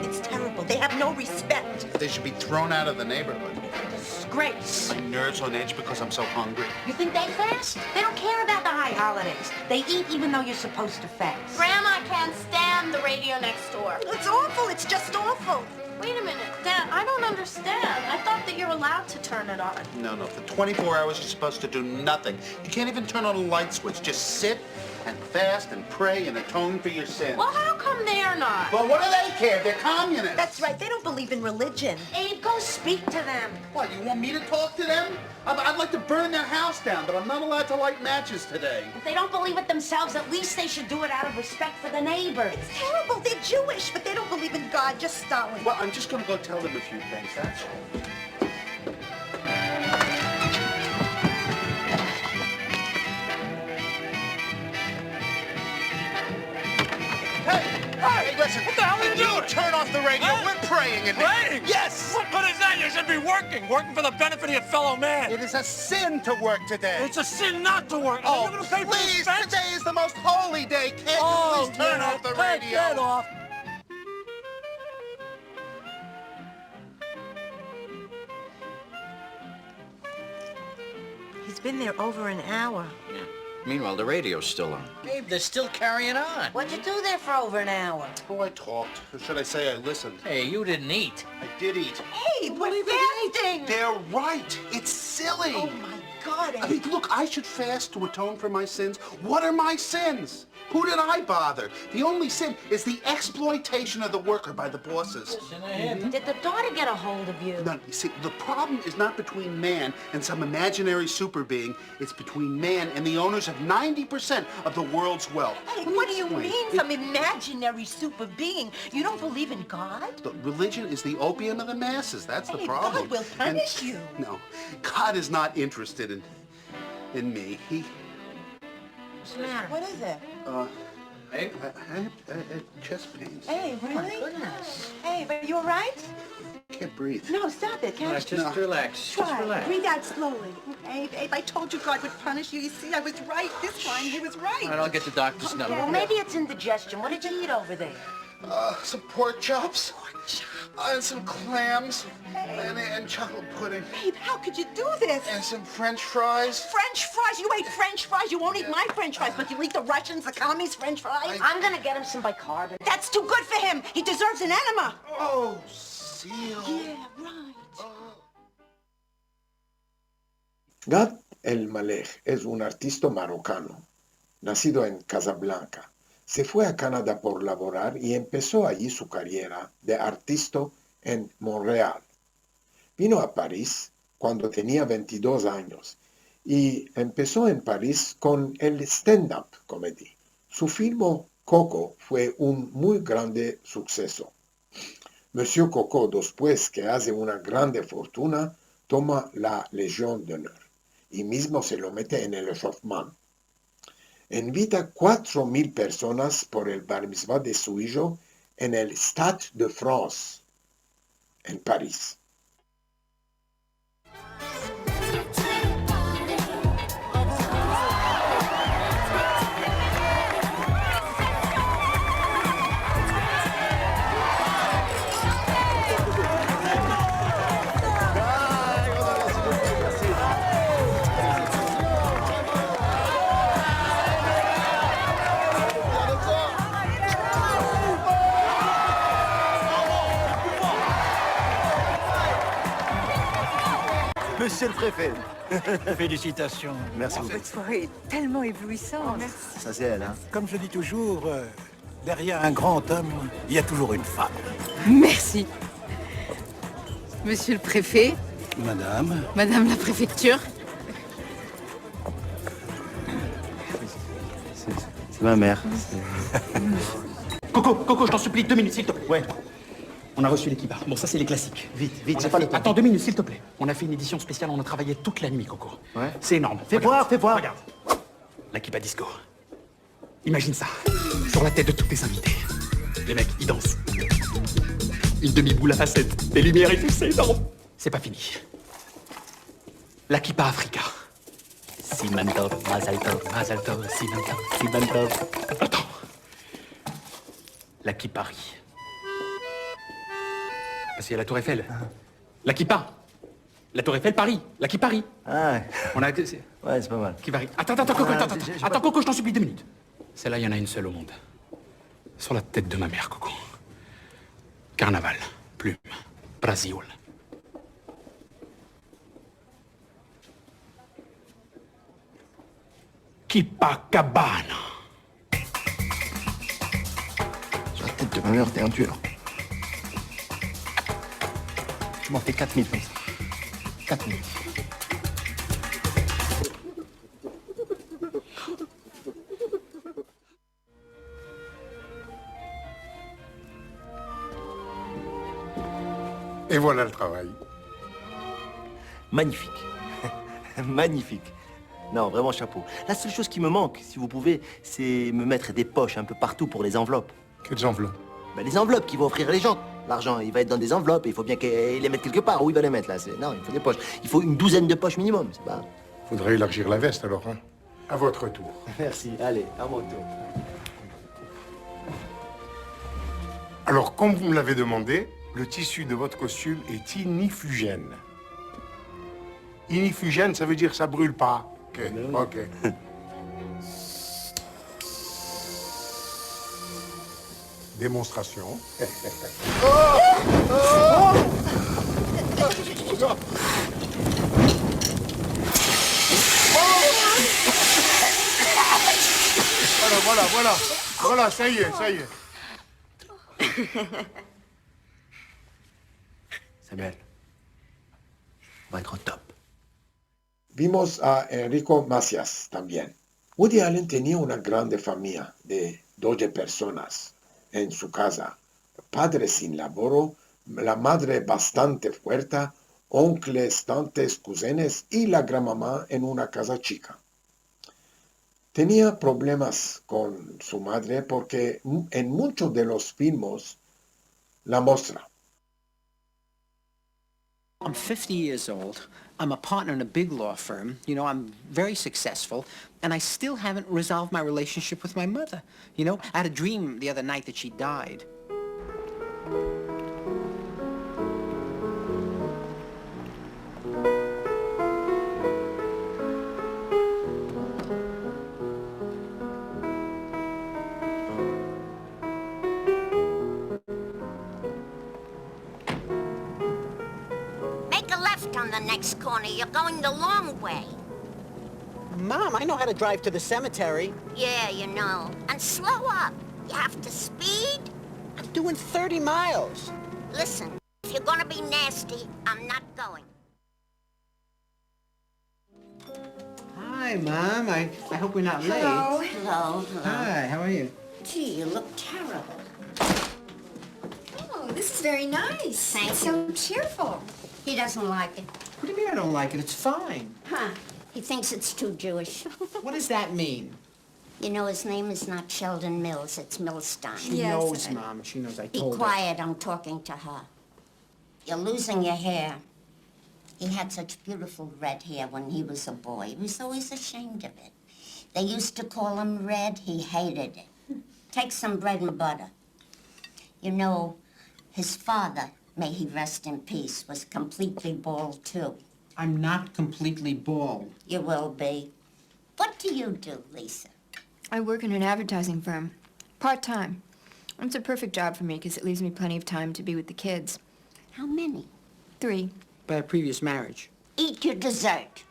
It's terrible. They have no respect. They should be thrown out of the neighborhood. Disgrace. My nerves on edge because I'm so hungry. You think they fast? They don't care about the high holidays. They eat even though you're supposed to fast. Grandma can't stand the radio next door. It's awful. It's just awful. Wait a minute, Dad, I don't understand. I thought that you're allowed to turn it on. No, no, for twenty-four hours you're supposed to do nothing. You can't even turn on a light switch. Just sit and fast and pray and atone for your sins. Well, how come they're not? Well, what do they care? They're communists. That's right. They don't believe in religion. Abe, go speak to them. What, you want me to talk to them? I'd, I'd like to burn their house down, but I'm not allowed to light matches today. If they don't believe it themselves, at least they should do it out of respect for the neighbors. It's terrible. They're Jewish, but they don't believe in God, just Stalin. Well, I'm just gonna go tell them a few things, that's all. Hey, hey, listen. What the hell are you doing? Turn off the radio. We're praying in there. Praying? Yes. What good is that? You should be working, working for the benefit of your fellow man. It is a sin to work today. It's a sin not to work. Oh, please, today is the most holy day. Can't you please turn off the radio? Take it off. He's been there over an hour. Meanwhile, the radio's still on. Babe, they're still carrying on. What'd you do there for over an hour? Oh, I talked. Or should I say I listened? Hey, you didn't eat. I did eat. Hey, we're fasting! They're right. It's silly. Oh my God, I mean, look, I should fast to atone for my sins. What are my sins? Who did I bother? The only sin is the exploitation of the worker by the bosses. Did the daughter get a hold of you? No, you see, the problem is not between man and some imaginary super being. It's between man and the owners of ninety percent of the world's wealth. Hey, what do you mean, some imaginary super being? You don't believe in God? But religion is the opium of the masses. That's the Hey, problem. God will punish you. No, God is not interested in in me. He What's the matter? What is it? Uh, Hey? I, I, I, I, chest pains. Hey, really? Goodness. Hey, but you all right? Can't breathe. No, stop it. Can't All right, just relax. Just Try. Relax. Breathe out slowly. Hey, babe, I told you God would punish you. You see, I was right this time. He was right. All right, I'll get the doctor's number. Well, maybe it's indigestion. What did you eat over there? Uh, some pork chops. Uh, and some clams. And, and chocolate pudding. Babe, how could you do this? And some French fries. French fries? You ate French fries? You won't eat my French fries, but you'll eat the Russians, the commies' French fries? I'm gonna get him some bicarbonate. That's too good for him. He deserves an enema. Oh, seal. Yeah, right. Gad Elmaleh es un artisto marokano, nasido en Kazablanka. Se fue a Kanada por lavorar i empeso ayi su kariera de artisto en Montreal. Vino a Paris kuando tenia vente i dos anyos i empeso en Paris kon el stand-up comedy. Su filmo Coco fue un muy grande sukseso. Monsieur Coco, despues ke aze una grande fortuna, toma la Legion d'Honneur i mizmo se lo mete en el echauffement. Envita kuatro mil personas por el bar mitzvah de su ijo en el Stade de France, en Paris. Monsieur le préfet. Félicitations. Merci beaucoup. Cette soirée est tellement éblouissante. Sa se ve, in. Comme je dis toujours, euh, derrière un grand homme, il y a toujours une femme. Merci. Monsieur le préfet. Madame. Madame la préfecture. C'est, c'est ma mère. Coco, Coco, je t'en supplie, deux minutes, s'il te plaît. Ouais. On a reçu l'équipage. Bon, ça, c'est les classiques. Vite, vite, j'ai pas le temps. Attends deux minutes, s'il te plaît. On a fait une édition spéciale, on a travaillé toute la nuit, Coco. Ouais. C'est énorme. Fais voir, fais voir. Regarde. La kippa disco. Imagine ça. Sur la tête de tous tes invités. Les mecs, ils dansent. Une demi-boule à facettes. Les lumières et tout, c'est énorme. C'est pas fini. La kippa Afrika. Siman tov, mazal tov, mazal tov, siman tov, siman tov. Attends. La kippa Paris. Parce qu'il y a la tour Eiffel. La kippa. La tour Eiffel, Paris. La kippa Paris. Ah. On a que, c'est... Ouais, c'est pas mal. Kippa Paris. Attends, attends, attends, Coco, attends, attends, Coco, je t'en supplie, deux minutes. Celle-là, il y en a une seule au monde. Sur la tête de ma mère, Coco. Carnaval, plume, Brasil. Kippa Cabana. Sur la tête de ma mère, t'es un tueur. Tu m'en fais quatre mille comme ça. Quatre mille. Et voilà le travail. Magnifique. Magnifique. Non, vraiment chapeau. La seule chose qui me manque, si vous pouvez, c'est me mettre des poches un peu partout pour les enveloppes. Quelles enveloppes ? Ben, les enveloppes qu'il va offrir les gens. L'argent, il va être dans des enveloppes et il faut bien qu'il les mette quelque part. Où il va les mettre, là ? C'est, non, il faut des poches. Il faut une douzaine de poches minimum, c'est pas... Faudrait élargir la veste alors, hein ? À votre tour. Merci. Allez, à mon tour. Alors, comme vous me l'avez demandé, le tissu de votre costume est ignifugène. Ignifugène, ça veut dire ça brûle pas. Ok, ok. Démonstration. Voilà, voilà, voilà. Voilà, ça y est, ça y est. Samuel, va être au top. Vimos a Enrico Macias tambien. Woody Allen tenia una grande famiya de doze personas en su kaza. Padre sin lavoro, la madre bastante fuerte, onkles, tantes, kuzenes i la granmama en una kaza chika. Tenia problemas kon su madre porke mu-, en munchos de los filmos la mostra. I'm fifty years old. I'm a partner in a big law firm. You know, I'm very successful, and I still haven't resolved my relationship with my mother. You know, I had a dream the other night that she died. Make a left on the next corner. You're going the long way. Mom, I know how to drive to the cemetery. Yeah, you know. And slow up. You have to speed. I'm doing thirty miles. Listen, if you're gonna be nasty, I'm not going. Hey, Mom. I, I hope we're not late. Hello. Hello, hello. Hi, how are you? Gee, you look terrible. Oh, this is very nice. Thank you. It's so cheerful. He doesn't like it. What do you mean I don't like it? It's fine. Huh. He thinks it's too Jewish. What does that mean? You know, his name is not Sheldon Mills, it's Milstein. She knows, Mom. She knows. I told her. Be quiet, I'm talking to her. You're losing your hair. He had such beautiful red hair when he was a boy. He was always ashamed of it. They used to call him Red. He hated it. Take some bread and butter. You know, his father, may he rest in peace, was completely bald, too. I'm not completely bald. You will be. What do you do, Lisa? I work in an advertising firm, part-time. It's a perfect job for me 'cause it leaves me plenty of time to be with the kids. How many? Three. By a previous marriage. Eat your dessert.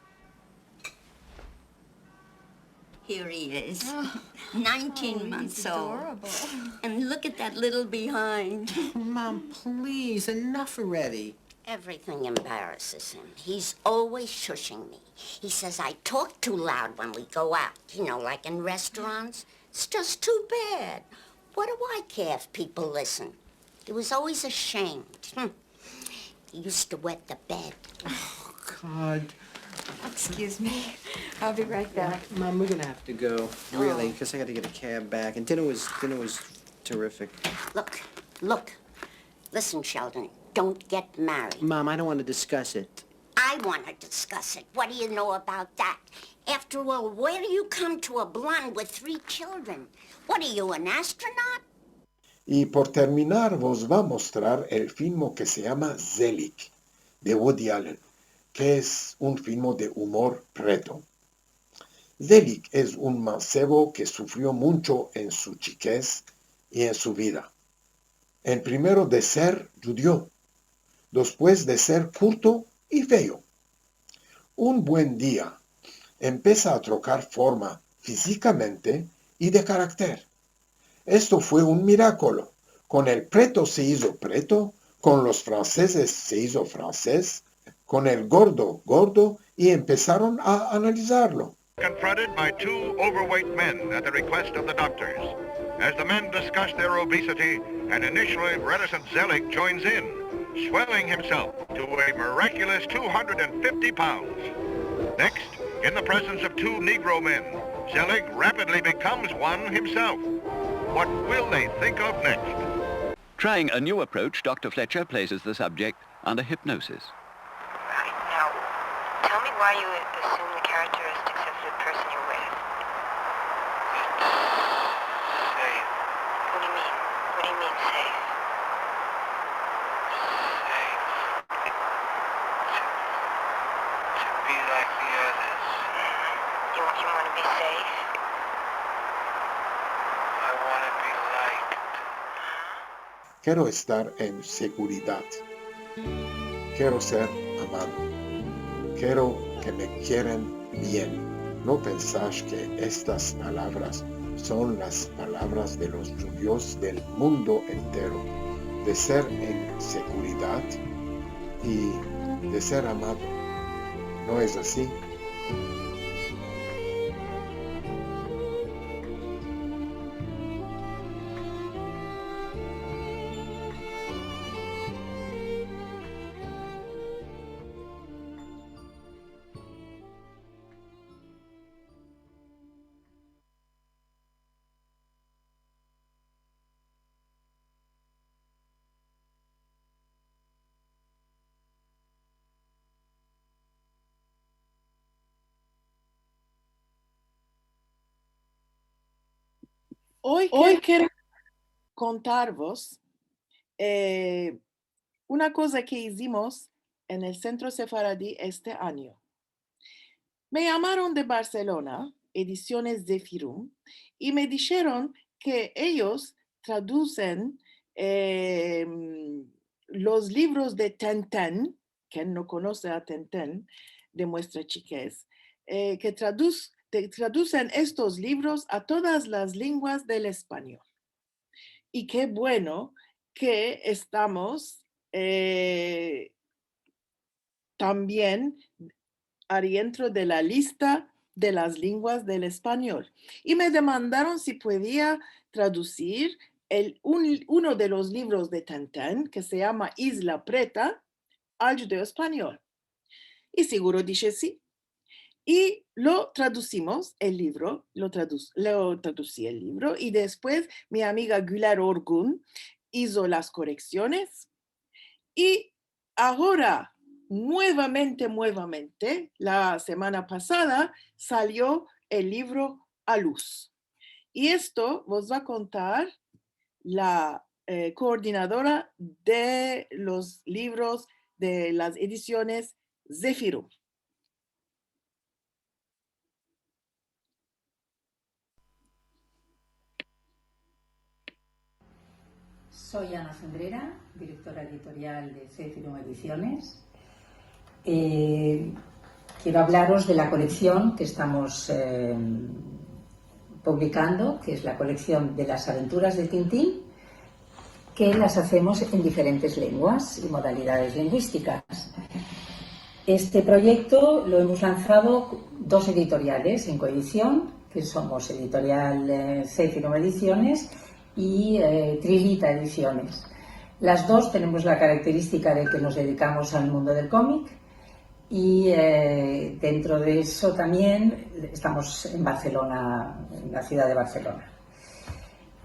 Here he is. Oh. Nineteen months old. Oh, he's adorable. And look at that little behind. Mom, please, enough already. Everything embarrasses him. He's always shushing me. He says I talk too loud when we go out, you know, like in restaurants. It's just too bad. What do I care if people listen? He was always ashamed. Hmm. He used to wet the bed. Oh, God. Excuse me. I'll be right back. Mom, we're gonna have to go, really, 'cause I gotta get a cab back. And dinner was, dinner was terrific. Look, look. Listen, Sheldon, don't get married. Mom, I don't want to discuss it. I want to discuss it. What do you know about that? After all, where do you come to a blonde with three children? What are you, an astronaut? I por terminar, vos va mostrar el filmo ke se yama Zelig, de Woody Allen, ke es un filmo de umor preto. Zelig es un mansevo ke sufrio muncho en su chikez i en su vida. En primero de ser djudio, despues de ser kurto i feo. Un buen dia, empesa a trokar forma fizikamente i de karakter. Esto fue un mirakolo. Kon el preto se izo preto, kon los fransezes se izo fransez, kon el gordo, gordo, i empesaron a analizarlo. Confronted by two overweight men at the request of the doctors. As the men discuss their obesity, an initially reticent Zelig joins in, swelling himself to a miraculous two hundred and fifty pounds. Next, in the presence of two Negro men, Zelig rapidly becomes one himself. What will they think of next? Trying a new approach, Doctor Fletcher places the subject under hypnosis. Right. Now, tell me why you assume the characteristics of the person you're with. It's safe. What do you mean? What do you mean, safe? Safe. To, to be like the others. You, you wanna be safe? I wanna be liked. Kero estar en seguridad. Kero ser amado. Kero ke me kieran bien. No pensash ke estas palavras son las palavras de los djudios del mundo entero, de ser en seguridad i de ser amado. No es ansi? Oy kero kontarvos, e, una koza ke izimos en el Sentro Sefaradi este anyo. Me yamaron de Barselona, Edisiones Zefirum, i me disheron ke eyos tradusen, e, los livros de Tintin, ken no konose a Tintin, de muestra chikez, e, ke tradus-, te-, tradusen estos livros a todas las lenguas del espanyol. I ke bueno ke estamos, e, tambien arientro de la lista de las lenguas del espanyol. I me demandaron si puedia tradusir el, un, uno de los livros de Tintin, ke se yama Izla Preta, al djudeo-espanyol. I seguro dishe si. I lo tradusimos el livro, lo tradus-, lo tradusi el livro, i despues mi amiga Güler Orgun izo las koreksiones. I agora, muevamente, muevamente, la semana pasada salio el livro a luz. I esto vos va a kontar la, eh, koordinadora de los livros de las edisiones Zefirum. Soy Ana Cendrera, directora editorial de Zefirum Ediciones. Eh, quiero hablaros de la colección que estamos, eh, publicando, que es la colección de las aventuras de Tintín, que las hacemos en diferentes lenguas y modalidades lingüísticas. Este proyecto lo hemos lanzado dos editoriales en coedición, que somos editorial, eh, Zefirum Ediciones y, eh, Trilita Ediciones. Las dos tenemos la característica de que nos dedicamos al mundo del cómic y, eh, dentro de eso también estamos en Barcelona, en la ciudad de Barcelona.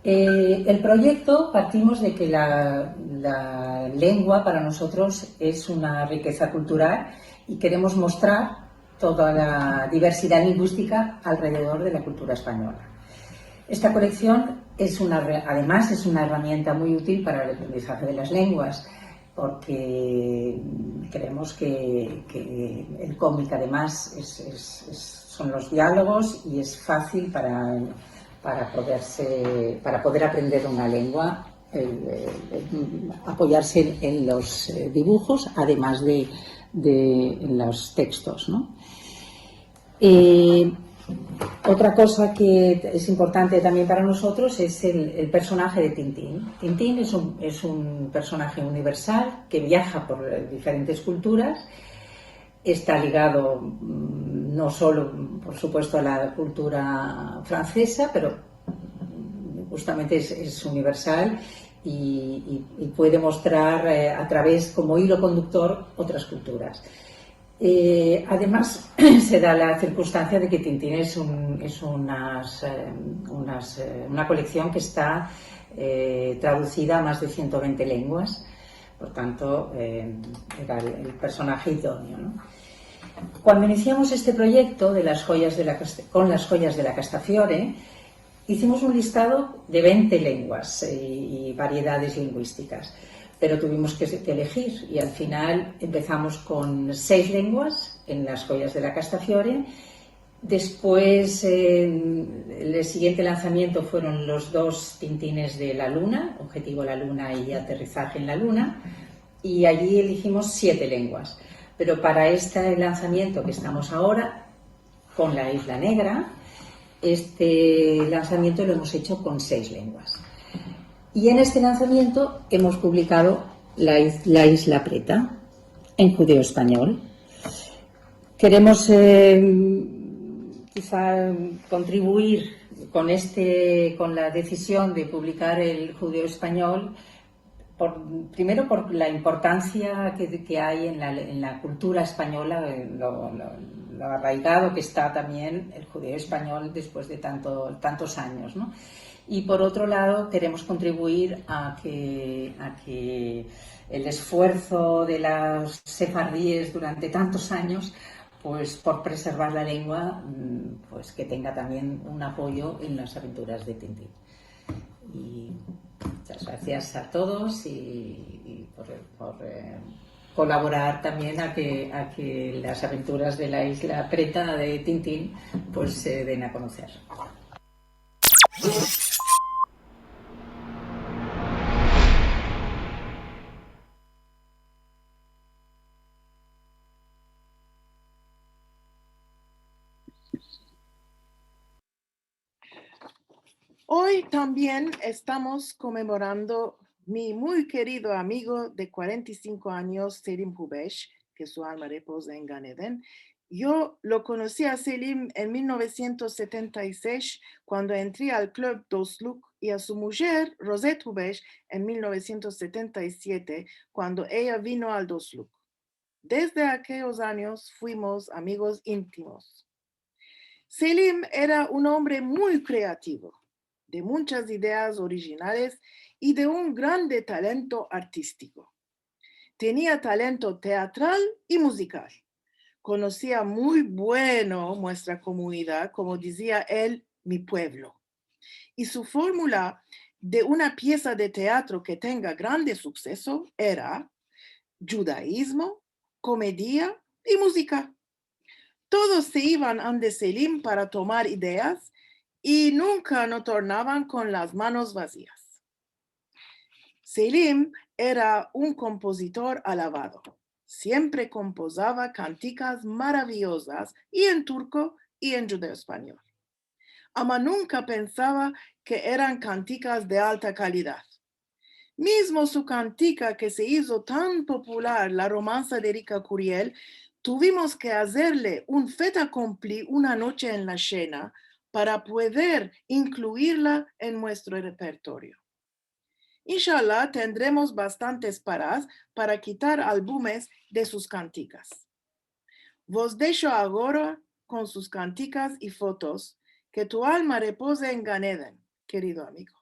Eh, el proyecto, partimos de que la, la lengua para nosotros es una riqueza cultural y queremos mostrar toda la diversidad lingüística alrededor de la cultura española. Esta colección es una re-, además es una herramienta muy útil para el aprendizaje de las lenguas, porque creemos que, que el cómic además es, es, es, son los diálogos y es fácil para, para poderse, para poder aprender una lengua, eh, eh, apoyarse en, en los, eh, dibujos, además de, de en los textos, ¿no? Eh, otra cosa que es importante también para nosotros es el, el personaje de Tintín. Tintín es un, es un personaje universal que viaja por diferentes culturas. Está ligado, mm, no solo, por supuesto, a la cultura francesa, pero, mm, justamente es, es universal y, y, y puede mostrar, eh, a través, como hilo conductor, otras culturas. Eh, además, se da la circunstancia de que Tintín es un, es unas, eh, unas, eh, una colección que está, eh, traducida a más de ciento veinte lenguas. Por tanto, eh, era el, el personaje idóneo, ¿no? Cuando iniciamos este proyecto de las joyas de la Cast-, con las joyas de la Castafiore, hicimos un listado de veinte lenguas, eh, y variedades lingüísticas, pero tuvimos que, que elegir y al final empezamos con seis lenguas en las joyas de la Castafiore. Después, eh, el siguiente lanzamiento fueron los dos Tintines de la Luna, Objetivo la Luna y Aterrizaje en la Luna, y allí elegimos siete lenguas. Pero para este lanzamiento que estamos ahora, con La Isla Negra, este lanzamiento lo hemos hecho con seis lenguas. Y en este lanzamiento hemos publicado La Is-, La Isla Preta en judeo-espanyol. Queremos, eh, quizá contribuir con este, con la decisión de publicar el judeo-espanyol por, primero por la importancia que, que hay en la, en la cultura española, eh, lo, lo, lo arraigado que está también el judeo-espanyol después de tanto, tantos años, ¿no? Y por otro lado, queremos contribuir a que, a que el esfuerzo de los sefardíes durante tantos años, pues, por preservar la lengua, mm, pues, que tenga también un apoyo en las aventuras de Tintín. Y muchas gracias a todos y, y por, por, eh, colaborar también a que, a que las aventuras de La Isla Preta de Tintín, pues, se den a conocer. Hoy también estamos conmemorando mi muy querido amigo de cuarenta y cinco años, Selim Hubeş, que su alma reposa en Gan Eden, Yo lo konosi a Selim en mil novesientos setenta i sesh, kuando entri al klub Dostluk, i a su mujer, Rozet Hubeş, en mil novesientos setenta i siete, kuando eya vino al Dostluk. Desde akeyos anyos fuimos amigos intimos. Selim era un ombre muy kreativo, de munchas ideas orijinales i de un grande talento artistiko. Tenia talento teatral i muzikal. Konosia muy bueno muestra komunidad, komo dizia el, mi puevlo. I su formula de una piesa de teatro ke tenga grande sukseso era djudaizmo, komedia i muzika. Todos se ivan ande Selim para tomar ideas i nunka no tornavan kon las manos vazias. Selim era un kompozitor alavado. Siempre kompozava kantikas maraviyozas i en turko i en djudeo-espanyol. Ama nunka pensava ke eran kantikas de alta kalidad. Mizmo su kantika ke se izo tan popular, La romansa de Rika Kuriel, tuvimos ke azerle un fait accompli una noche en la shena para pueder inkluirla en muestro repertorio. Inshallah, tendremos bastantes paras para kitar albumes de sus kantikas. Vos desho agora kon sus kantikas i fotos. Ke tu alma repoze en Gan Eden, kerido amigo.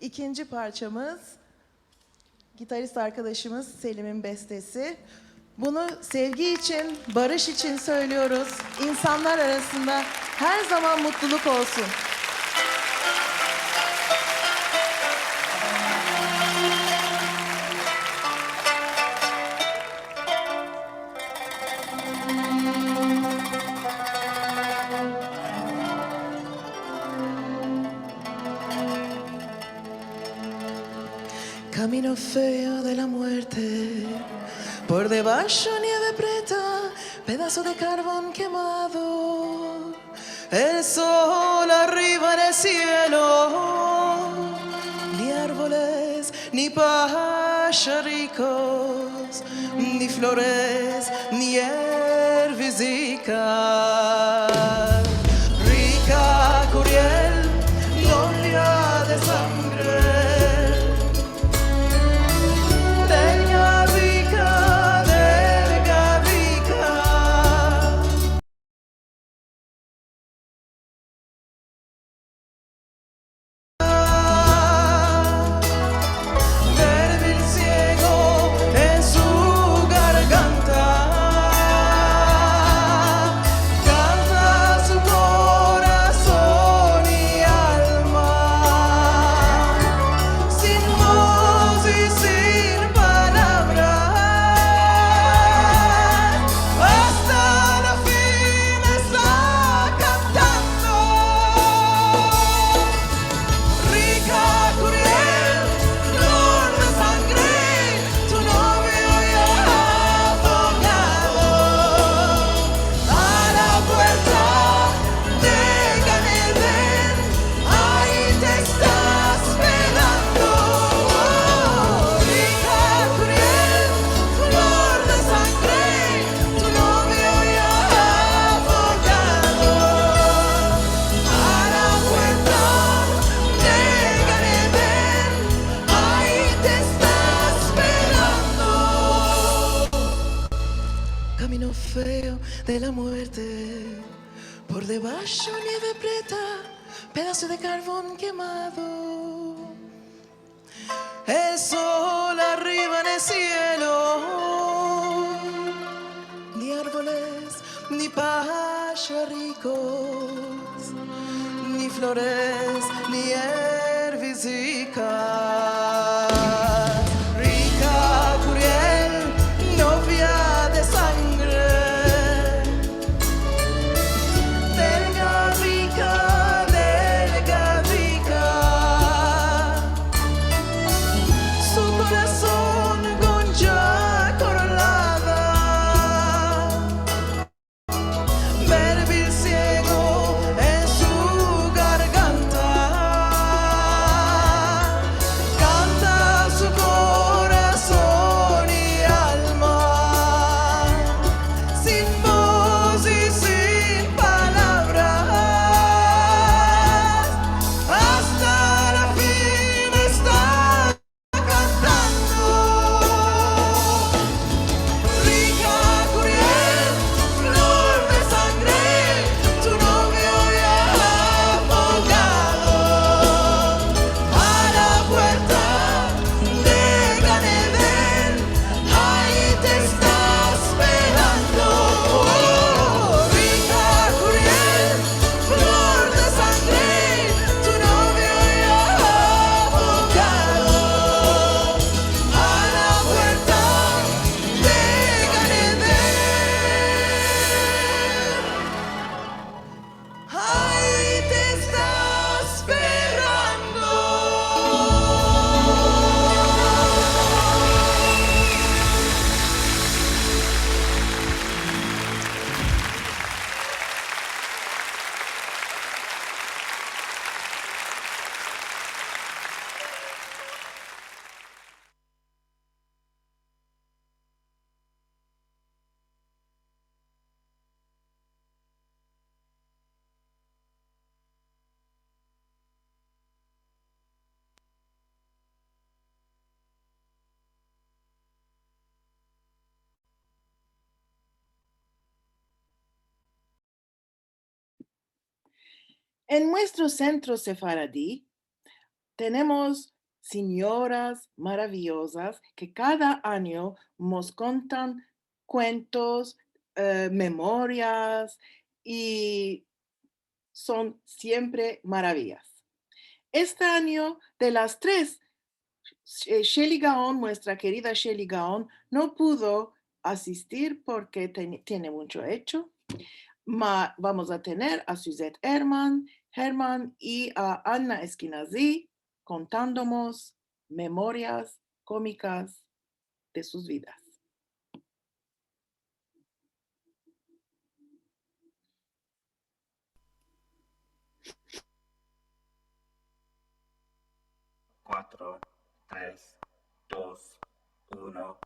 İkinci parçamız, gitarist arkadaşımız Selim'in bestesi. Bunu sevgi için, barış için söylüyoruz. İnsanlar arasında her zaman mutluluk olsun. Camino feo de la muerte, por debajo nieve preta, pedazo de carbón quemado. El sol arriba en el cielo, ni árboles, ni pajaricos, ni flores, ni ervizika. Rika Kuriel, novia de sangre, de Garika, de Garika. Verme el siego en su garganta. Por debasho nieve preta, pedaso de karvon kemado. El sol arriva en el sielo, ni arvoles, ni pasharikos, ni flores, ni ervizikas. Rika Kuriel, novia de sangre, delgadika, delgadika, su korason gonja koralada, berbil siego en su garganta, kanta su korason i alma, sin voz i sin palavras, asta la fin esta kantando. Rika Kuriel, flor de sangre, tu novio ya afogado. A la puerta de Gan Eden, ayi te esta esperando. Oh, Rika Kuriel, flor de sangre, tu novio ya afogado. A la puerta de Gan Eden, ayi te esta esperando. En muestro sentro sefaradi tenemos sinyoras maraviyozas ke kada anyo mos kontan kuentos, eh, memorias, i son siempre maraviyas. Este anyo, de las tres, eh, Shelly Gaon, muestra kerida Shelly Gaon, no pudo asistir porke ten-, tiene muncho echo. Ma vamos a tener a Suzette Herman, Herman i a Anna Eskenazi kontandomos memorias komikas de sus vidas. Kuatro, tres, dos, uno.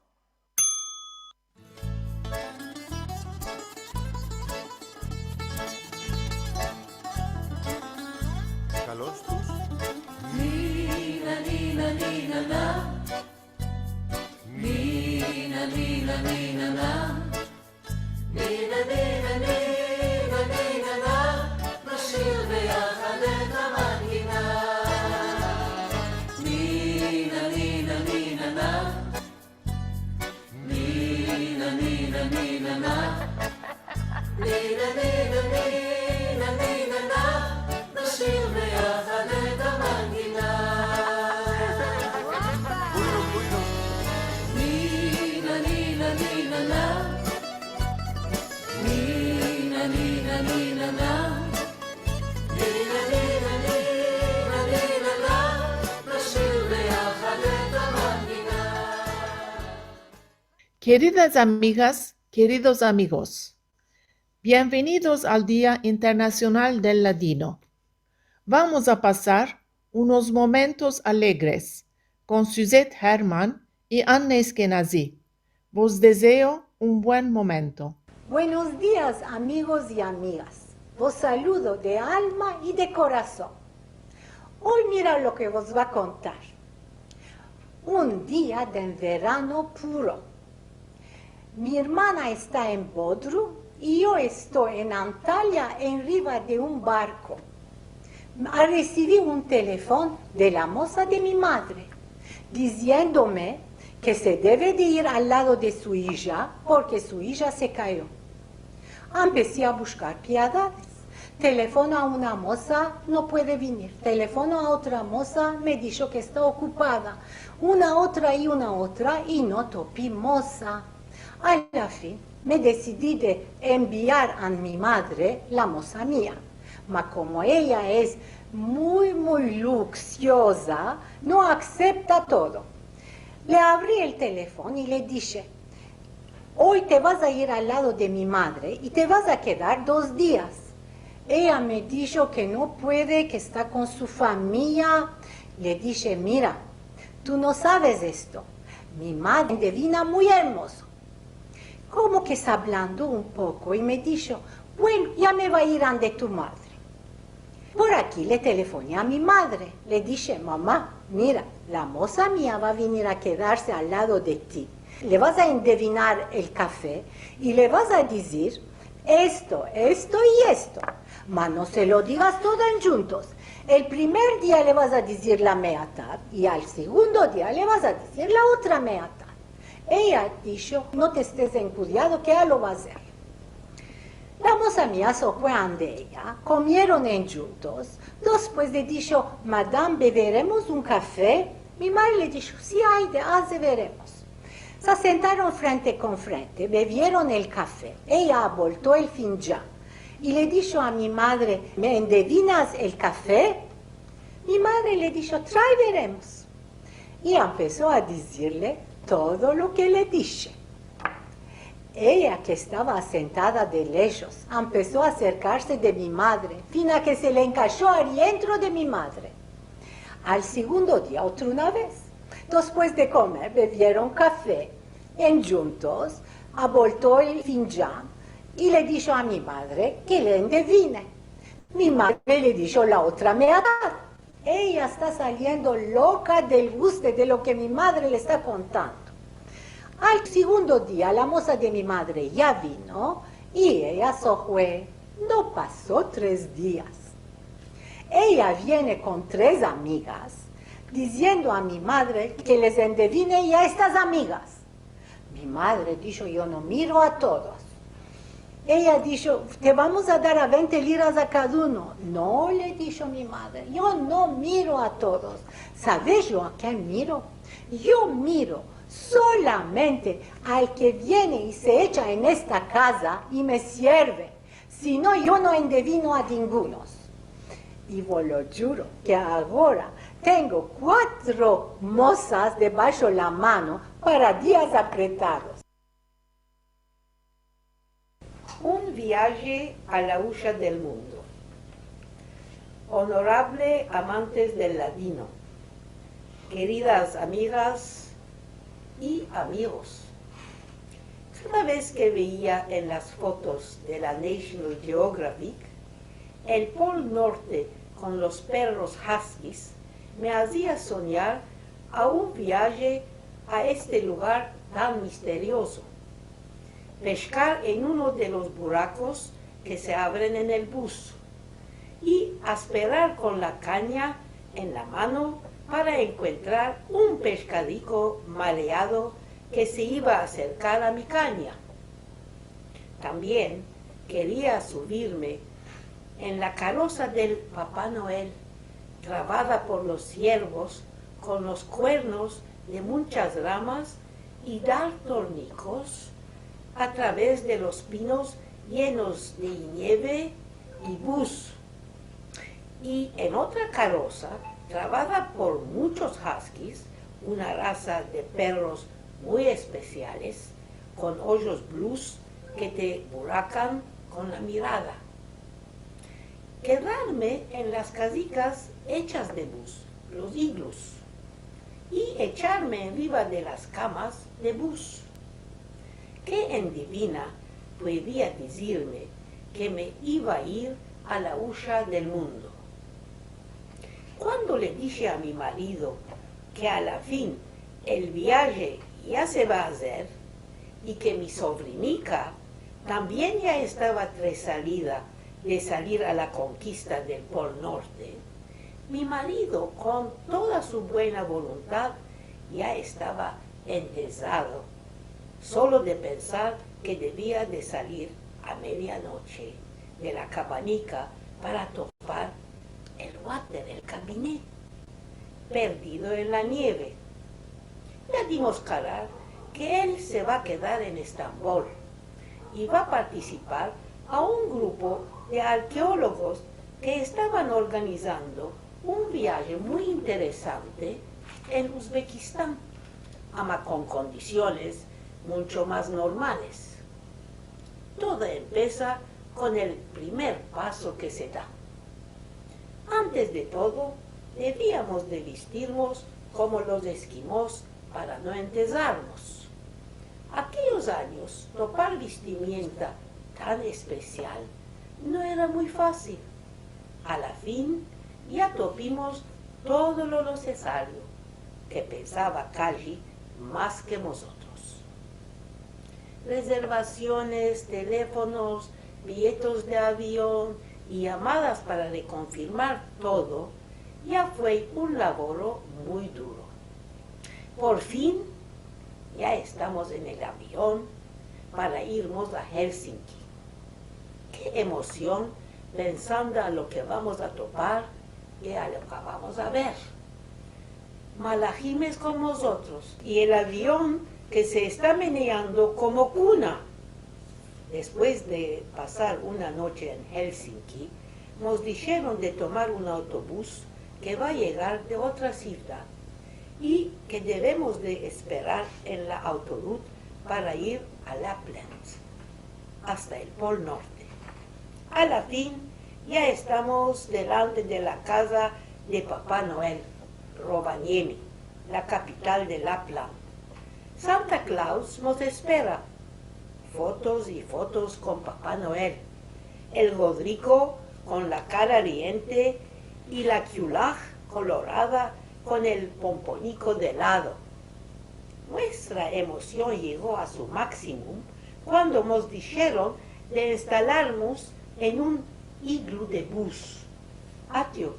Kalos tus. Nina, nina, nina, na. Nina, nina, nina, na. Nina, nina, nina, nina, na. Nashir biyahad et hamangina. Nina, nina, nina, na. Nina, nina, nina, na. Nina, nina, nina, nina, na. Nashir biyahad et hamangina. Nina, nina, nina, na. Nina, nina, nina, na. Nina, nina, nina, nina, na. Nashir biyahad et hamangina. Keridas amigas, keridos amigos, bienvenidos al Dia Internasional del Ladino. Vamos a pasar unos momentos alegres kon Suzette Herman i Anna Eskenazi. Vos dezeo un buen momento. Buenos dias, amigos i amigas. Vos saludo de alma i de korason. Oy mira lo ke vos vo a kontar. Un dia de enverano puro. Mi ermana esta en Bodrum I yo esto en Antalya enriva de un barko. A resivi un telefon de la moza de mi madre, diziendome ke se deve de ir al lado de su ija, porke su ija se kayo. Ampesi a bushkar piadades. Telefono a una moza, no puede vinir. Telefono a otra moza, me disho ke esta okupada. Una otra i una otra, i no topi moza. A la fin, me desidi de enviar a mi madre la moza mia. Ma komo eya es muy, muy luksioza, no aksepta todo. Le avri el telefon i le dishe: "Oy te vas a ir al lado de mi madre i te vas a kedar dos dias." Eya me disho ke no puede, ke esta kon su famiya. Le dishe: "Mira, tu no saves esto. Mi madre endevina muy ermozo." Komo ke se ablando un poko i me disho: "Bueno, ya me va a ir ande tu madre." Por aki le telefoni a mi madre. Le dishe: "Mama, mira, la moza mia va a vinir a kedarse al lado de ti. Le vas a endevinar el kafe i le vas a dizir esto, esto i esto. Ma no se lo digas todo en djuntos. El primer dia le vas a dizir la meatad i al segundo dia le vas a dizir la otra meatad." Eya disho: "No te estes enkudiado, ke ya lo va a azer." La moza mia se fue ande eya, komieron en djuntos. Despues le disho: "Madam, beveremos un kafe?" Mi madre le disho: "Si, ayde, ayde beveremos." Se asentaron frente kon frente, bevieron el kafe. Eya abolto el finjan i le disho a mi madre: "Me endevinas el kafe?" Mi madre le disho: "Tray, beremos." I empeso a dizirle todo lo ke le dishe. Eya, ke estava asentada de leshos, empeso a aserkarse de mi madre, fina ke se le enkasho adientro de mi madre. Al segundo dia, otra una vez, despues de komer, bevieron kafe en djuntos, abolto el finjan i le disho a mi madre ke le endevine. Mi madre le disho la otra meatad. Eya esta saliendo loka del guste de lo ke mi madre le esta kontando. Al segundo dia, la moza de mi madre ya vino i eya se fue. No paso tres dias. Eya viene kon tres amigas, diziendo a mi madre ke les endevine a estas amigas. Mi madre disho: "Yo no miro a todos." Eya disho: "Te vamos a dar a vente liras a kada uno." "No", le disho mi madre, "yo no miro a todos. Saves yo a ken miro? Yo miro solamente al ke viene i se echa en esta kaza i me sierve. Si no, yo no endevino a dingunos." I vo lo djuro ke agora tengo kuatro mozas debasho la mano para dias apretados. Un viaje a la usha del mundo. Onorable amantes del ladino, keridas amigas i amigos, kada vez ke veia en las fotos de la National Geographic el Pol Norte kon los perros huskies, me azia sonyar a un viaje a este lugar tan misteriozo, peshkar en uno de los burakos ke se avren en el buz i asperar kon la kanya en la mano para enkuentrar un peshkadiko mareado ke se iva a aserkar a mi kanya. Tambien keria suvirme en la karosa del Papa Noel, travada por los siervos kon los kuernos de munchas ramas i dar tornikos a traves de los pinos yenos de nieve i buz. I en otra karosa, travada por munchos huskies, una rasa de perros muy espesiales, kon ojos bluz ke te burakan kon la mirada. Kedarme en las kazikas echas de buz, los iglus, i echarme enriva de las kamas de buz. Ke endivina puedia dizirme ke me iva a ir a la usha del mundo? Kuando le dishe a mi marido ke a la fin el viaje ya se va a azer i ke mi sovrinika Tambien ya estava tresalida de salir a la konkista del Pol Norte, mi marido, kon toda su buena voluntad, ya estava entezado, solo de pensar ke devia de salir a media noche de la kabanika para topar el water, el kaminet, perdido en la nieve. Ya dimos karar ke el se va a kedar en Estambol i va a partisipar a un grupo de arkeologos ke estavan organizando un viaje muy interesante en Uzbekistan, ama kon kondisiones muncho mas normales. Todo empesa kon el primer paso ke se da. Antes de todo, deviamos de vistirmos komo los eskimos para no entezarmos. Akeyos anyos, topar vistimienta tan espesial no era muy fasil. A la fin, ya topimos todo lo nesesario ke pensava kaji mas ke mozotros. Rezervasiones, telefonos, biletos de avion i yamadas para rekonfirmar todo, ya fue un lavoro muy duro. Por fin, ya estamos en el avion para irmos a Helsinki. Ke emosion pensando a lo ke vamos a topar i a lo ke vamos a ver. Malahimes kon mozotros i el avion ke se esta meneando komo kuna. Despues de pasar una noche en Helsinki, mos disheron de tomar un autobus ke va a yegar de otra sivdad i ke devemos de esperar en la autorut para ir a Lapland, asta el Pol Norte. A la fin, ya estamos delante de la kaza de Papa Noel, Rovaniemi, la kapital de Lapland. Santa Claus mos espera. Fotos i fotos kon Papa Noel. El Godriko kon la kara riente i la Kyulah kolorada kon el pomponiko de lado. Muestra emosion yego a su maksimum kuando mos disheron de enstalarmos en un iglu de buz. Atyo,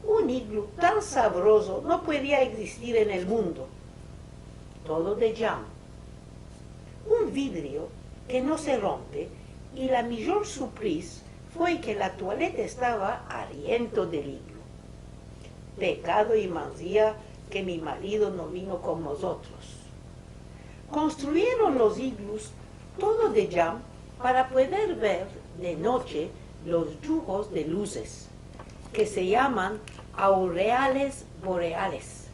un iglu tan savrozo no puedia egzistir en el mundo. Todo de djam. Un vidrio ke no se rompe, i la mijor surpriz fue ke la tualeta estava ariento del iglu. Pekado i manzia ke mi marido no vino kon mozotros. Konstruyeron los iglus todo de djam para pueder ver de noche los djugos de luzes, ke se yaman aureolas borealas,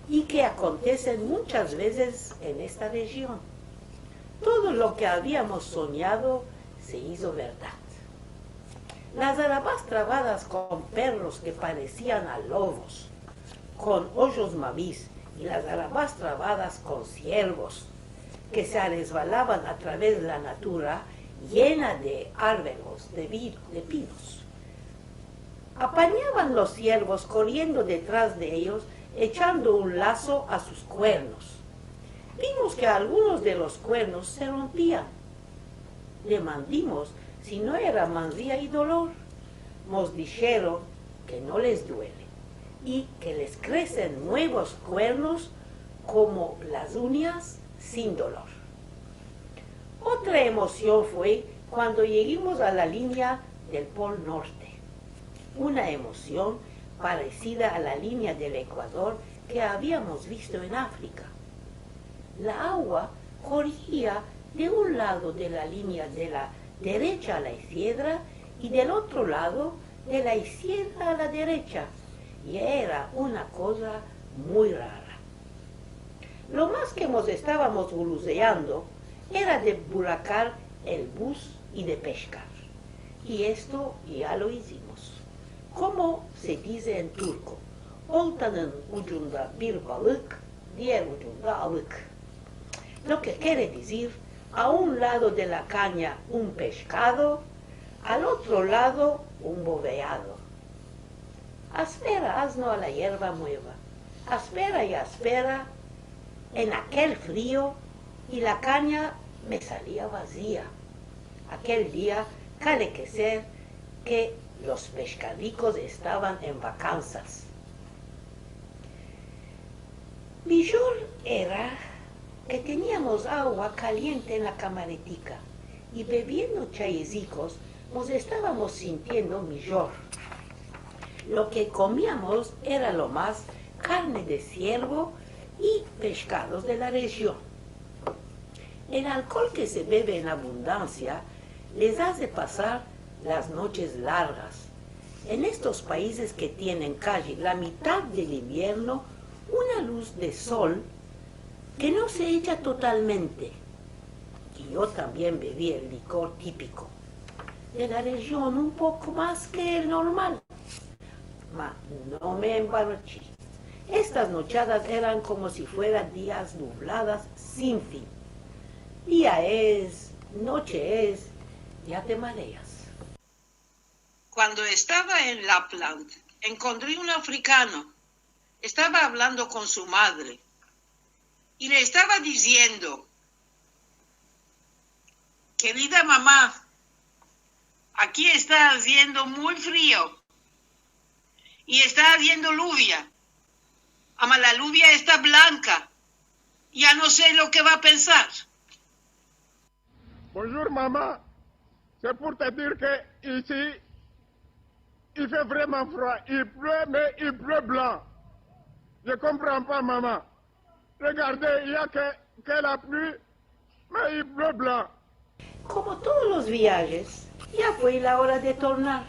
i ke akontesen munchas vezes en esta rejion. Todo lo ke aviamos sonyado se izo verdad. Las arabas travadas kon perros ke paresian a lovos, kon ojos mavis, i las arabas travadas kon siervos ke se aresvalavan a traves la natura yena de arvelos, de vi-, de pinos. Apanyavan los siervos koriendo detras de eyos, echando un laso a sus kuernos. Vimos ke algunos de los kuernos se rompian. Demandimos si no era manzia i dolor. Mos disheron ke no les duele i ke les kresen muevos kuernos komo las unyas sin dolor. Otra emosion fue kuando yegimos a la linea del Pol Norte, una emosion paresida a la linea del Ekuador ke aviamos visto en Afrika. La agua koria de un lado de la linea de la derecha a la iziedra i del otro lado de la iziedra a la derecha, i era una koza muy rara. Lo mas ke mos estavamos guluzeando era de burakar el buz i de peshkar. I esto ya lo izimos. Komo se dize en turko, oltanın ucunda bir balık, diğer ucunda alık. Lo ke kere dizir, a un lado de la kanya un peshkado, al otro lado un boveado. Aspera, azno a la yerva mueva. Aspera i aspera en akel frio, i la kanya me salia vazia. Akel dia, kale ke ser ke los peshkadikos estavan en vakansas. Mijor era ke teniamos agua kaliente en la kamaretika i beviendo chayezikos mos estavamos sintiendo mijor. Lo ke komiamos era lo mas karne de siervo i peshkados de la rejion. El alkol ke se beve en abundansia les aze pasar las noches largas. En estos paizes ke tienen kaji la mitad del invierno, una luz de sol ke no se echa totalmente. I yo tambien bevi el likor tipiko de la rejion, un poko mas ke el normal. Ma no me emborrachi. Estas nochadas eran komo si fueran dias nuvladas sin fin. Dia es, noche es, ya te mareas. Kuando estava en Lapland, enkontri un afrikano. Estava avlando kon su madre i le estava diziendo: "Kerida mama, aki esta aziendo muy frio i esta aziendo luvia. Ama la luvia esta blanka. Ya no se lo ke va a pensar." Bonjour mama, se pour te dire ke isi i fe vreman fro, i pleu, me i pleu blan. Je konpran pa mama. Regarde, ya ke, ke la plu, me i pleu blan. Komo todos los viajes, ya fue la ora de tornar.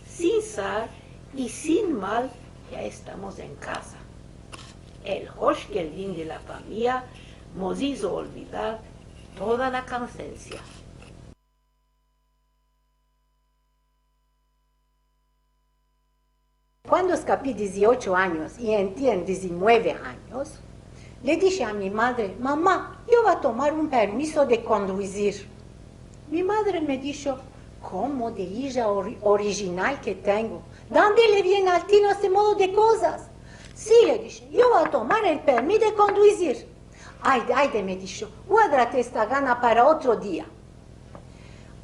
Sin sal i sin mal, ya estamos en kaza. El hoshkeldin de la famiya mos izo olvidar toda la kansensia. Kuando eskapi diziocho anyos i entri en dizinueve anyos, le dishe a mi madre: "Mama, yo vo a tomar un permiso de konduizir." Mi madre me disho: "Komo de ija ori-, orijinal ke tengo? Donde le viene al tino este modo de kozas?" "Si", le dishe, "yo vo a tomar el permi de konduizir." "Ayde, ayde", me disho, "guadra esta gana para otro dia."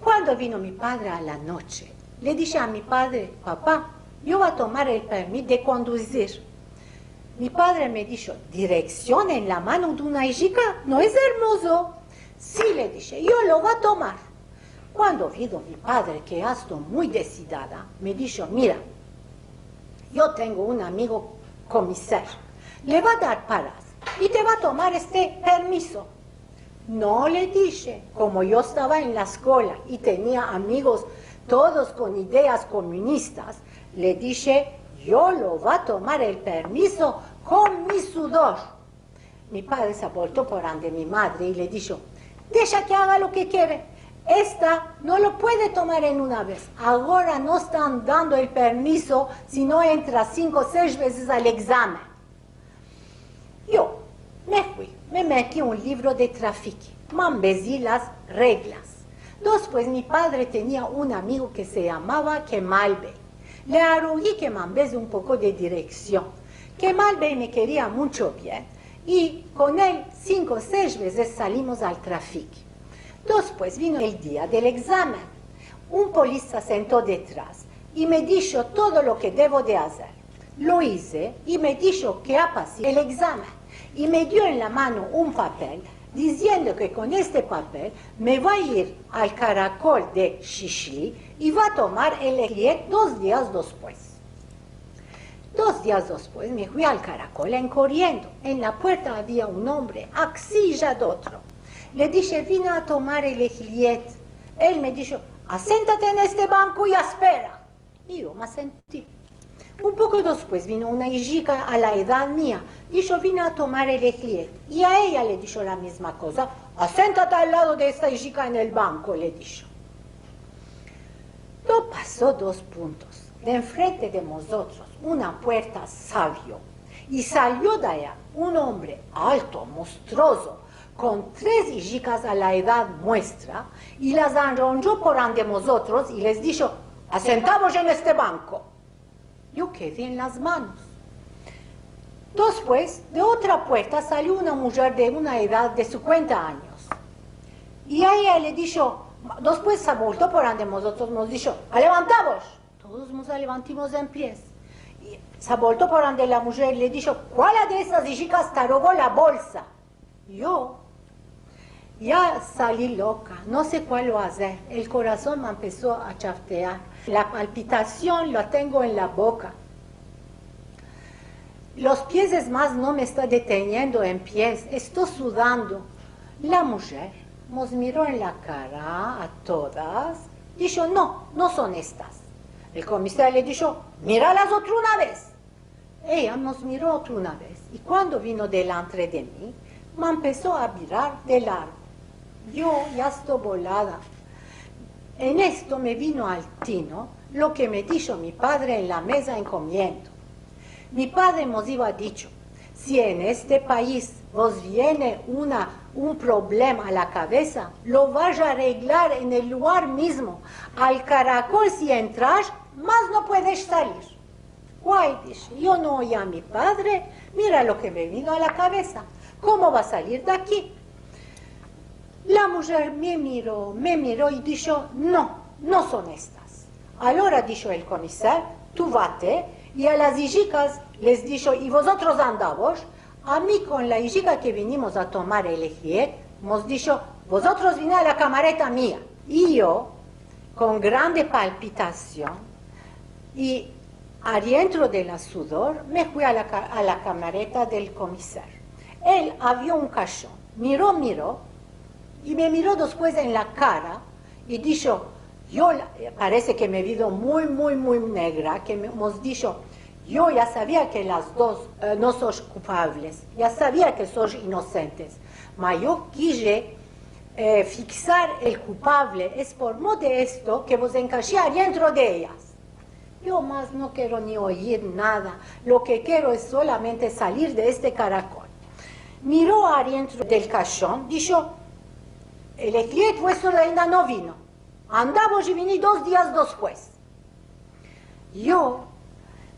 Kuando vino mi padre a la noche, le dishe a mi padre: "Papa, yo vo a tomar el permi de konduizir." Mi padre me disho: "Direksion en la mano de una ijika no es ermozo." "Si", le dishe, "yo lo vo a tomar." Kuando vino mi padre ke ya esto muy desidada, me disho: "Mira, yo tengo un amigo komiser, le vo a dar paras i te vo a tomar este permiso." "No", le dishe, komo yo estava en la eskola i tenia amigos todos kon ideas komunistas, le dishe: "Yo lo vo a tomar el permiso kon mi sudor." Mi padre se volto por ande mi madre i le disho: "Desha ke aga lo ke kere. Esta no lo puede tomar en una vez. Agora no estan dando el permiso si no entra sinko, sesh vezes al egzamen." Yo me fui, me merki un livro de trafiki, mambezi las reglas. Despues, mi padre tenia un amigo ke se yamava Kemal Bey. Le arogi ke mambeze un poko de direksion. Kemal Bey me keria muncho bien, i kon el sinko, sesh vezes salimos al trafiki. Despues vino el dia del egzamen. Un polis se asento detras i me disho todo lo ke devo de azer. Lo ize i me disho ke apasi el egzamen. I me dio en la mano un papel, diziendo ke kon este papel me vo a ir al karakol de Shishli i vo a tomar el ehliyet dos dias despues. Dos dias despues me fui al karakol en koriendo. En la puerta avia un ombre aksi i aya otro. Le dishe: "Vine a tomar el ehliyet." El me disho: "Asentate en este banko i espera." I yo me asenti. Un poko despues vino una ijika a la edad mia. Disho: "Vine a tomar el ehliyet." I a eya le disho la mizma koza: "Asentate al lado de esta ijika en el banko", le disho. No paso dos puntos. De enfrente de mozotros una puerta se avrio i salio de aya un ombre alto, mostrozo, kon tres ijikas a la edad muestra, i las arondjo por ande mozotros i les disho: "Asentavos en este banko." Yo kedi en las manos. Despues, de otra puerta salio una mujer de una edad de sinkuenta anyos. I a eya le disho: Despues se volto por ande mozotros, mos disho: "Alevantavos!" Todos mos alevantimos en pies. I se volto por ande la mujer, le disho: "Kual de estas ijikas te robo la bolsa?" Yo ya sali loka, no se kual lo azer. El korason me empeso a chaftear. La palpitasion la tengo en la boka. Los pies mas no me esta deteniendo en pies, esto sudando. La mujer mos miro en la kara a todas, disho: "No, no son estas." El komisar le disho: "Miralas otra una vez." Eya mos miro otra una vez, i kuando vino delantre de mi, me empeso a mirar de largo. Yo ya esto bolada. En esto me vino al tino lo ke me disho mi padre en la meza en komiendo. Mi padre mos iva dicho: "Si en este pais vos viene una, un problema a la kavesa, lo vash a areglar en el lugar mizmo. Al karakol si entrash, mas no puedesh salir." Guay, dishe, yo no oyi a mi padre, mira lo ke me vino a la kavesa. Komo va a salir de aki? La mujer me miro, me miro i disho: "No, no son estas." Alora disho el komisar: "Tu vate", i a las ijikas les disho: "I vozotros andavos?" A mi kon la ijika ke vinimos a tomar el ehliet, mos disho: "Vozotros vini a la kamareta mia." I yo, kon grande palpitasion i arientro de la sudor, me fui a la ka-, a la kamareta del komisar. El avia un kashon, miro, miro, i me miro despues en la kara i disho, yo la, parese ke me vino muy, muy, muy negra, ke me, mos disho: "Yo ya savia ke las dos, e, no sosh kupavles, ya savia ke sosh inosentes, ma yo kije, e, fiksar el kupavle, es por modo de esto ke vos enkashi arientro de eyas." Yo mas no kero ni oyir nada, lo ke kero es solamente salir de este karakol. Miro arientro del kashon, disho: "El ehliet vuestro ainda no vino. Andavos i vini dos dias despues." Yo,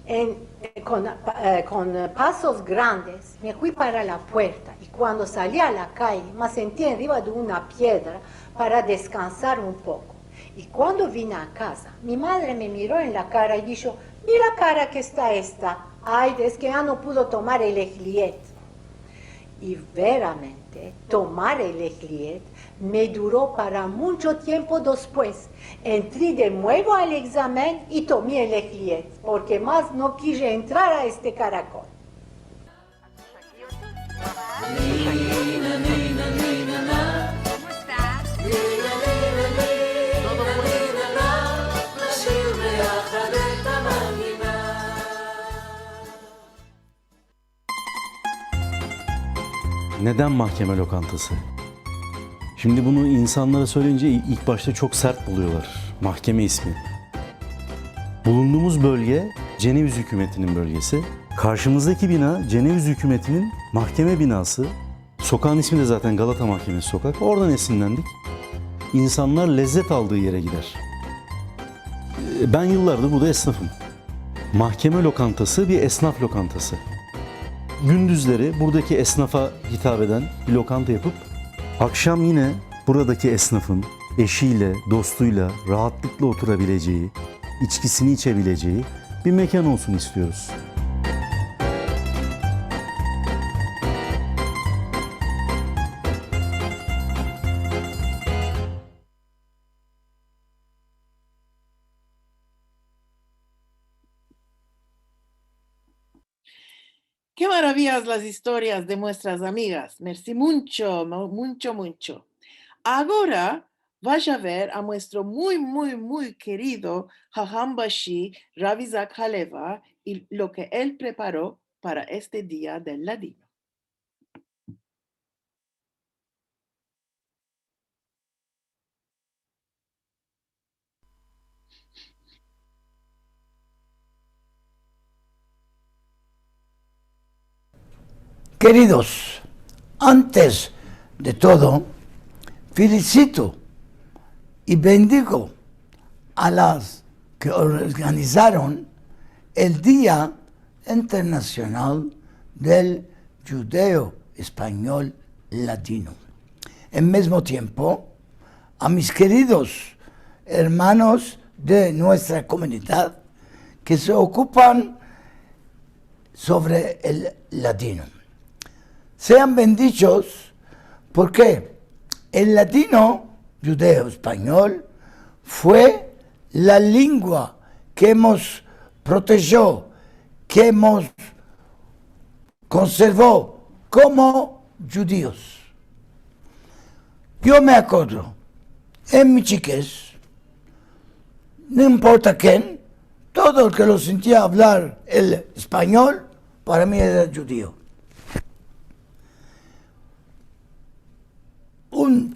en, e, kon, e, kon pasos grandes, me fui para la puerta, i kuando sali a la kaye, me senti enriva de una piedra para deskansar un poko. I kuando vini a kaza, mi madre me miro en la kara i disho: "Mira kara ke esta esta, ay, es ke ya no pudo tomar el ehliet." I veramente, tomar el ehliet me duro para muncho tiempo despues. Entri de muevo al egzamen i tomi el ehliet, porke mas no kije entrar a este karakol. Neden mahkeme lokantası? Şimdi bunu insanlara söyleyince i-, ilk başta çok sert buluyorlar. Mahkeme ismi. Bulunduğumuz bölge Ceneviz hükümetinin bölgesi. Karşımızdaki bina Ceneviz hükümetinin mahkeme binası. Sokağın ismi de zaten Galata Mahkemesi Sokak. Oradan esinlendik. İnsanlar lezzet aldığı yere gider. Ben yıllardır burada esnafım. Mahkeme lokantası bir esnaf lokantası. Gündüzleri buradaki esnafa hitap eden bir lokanta yapıp, akşam yine buradaki esnafın eşiyle, dostuyla rahatlıkla oturabileceği, içkisini içebileceği bir mekan olsun istiyoruz. Ke maravias las istorias de muestras amigas. Mersi muncho, mu-, muncho, muncho. Agora, vaya ver a muestro muy, muy, muy kerido Haham Bashi, Rav Isaac Haleva, i lo ke el preparo para este Dia del Ladino. Keridos, antes de todo, felisito i bendigo a las ke organizaron el Dia Internasional del Djudeo Espanyol Ladino. En mezmo tiempo, a mis keridos ermanos de muestra komunidad ke se okupan sovre el ladino. Sean bendichos, porke el ladino djudeo-espanyol fue la lengua ke mos protejo, ke mos konservo komo djudios. Yo me akodro, en mi chikez, no importa ken, todo el ke lo sentia avlar el espanyol, para mi era djudio. Un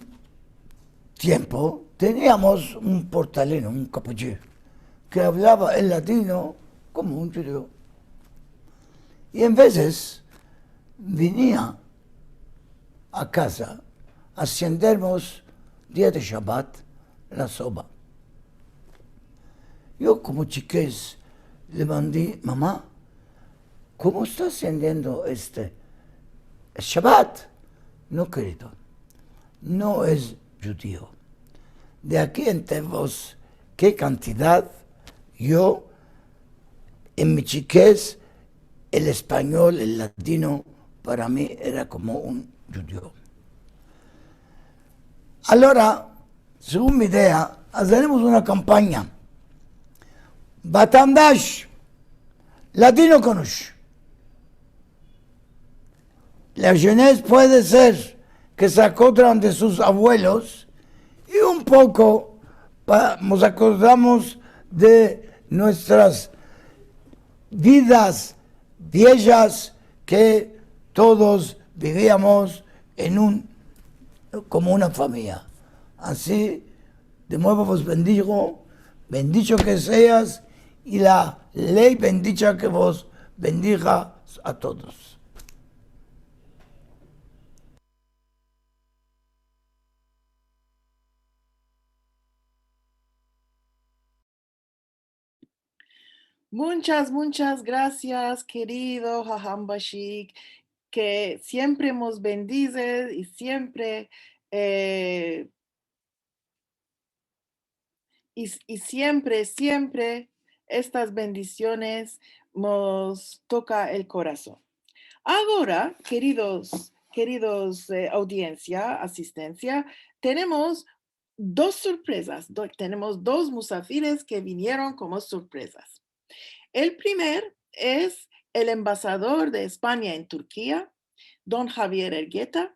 tiempo teniamos un portalino, un kapuchi, ke avlava el ladino komo un djudio. I en vezes venia a kaza a ensendermos dia de Shabat la soba. Yo, komo chikez, le mandi: "Mama, komo esta ensendiendo este Shabat?" "No, kerido, no es djudio." De aki entendemos ke kantidad yo, en mi chikez, el espanyol, el ladino, para mi era komo un djudio. Alora, segun mi idea, azaremos una kampanya. Vatandash, ladino konush. La jenez puede ser ke se akodran de sus avuelos i un poko pa-, mos akordamos de muestras vidas viejas ke todos biviamos en un, komo una famiya. Ansi, de muevo vos bendigo, bendicho ke seas, i la ley bendicha ke vos bendija a todos. Munchas, munchas grasias, kerido Haham Bashik, ke siempre mos bendises i siempre, eh, i, i siempre, siempre estas bendisiones mos toka el korason. Agora, keridos, keridos, eh, audiensia, asistensia, tenemos dos surprezas, do-, tenemos dos musafires ke vinieron komo surprezas. El primer es el embasador de Espanya en Turkia, don Javier Ergeta,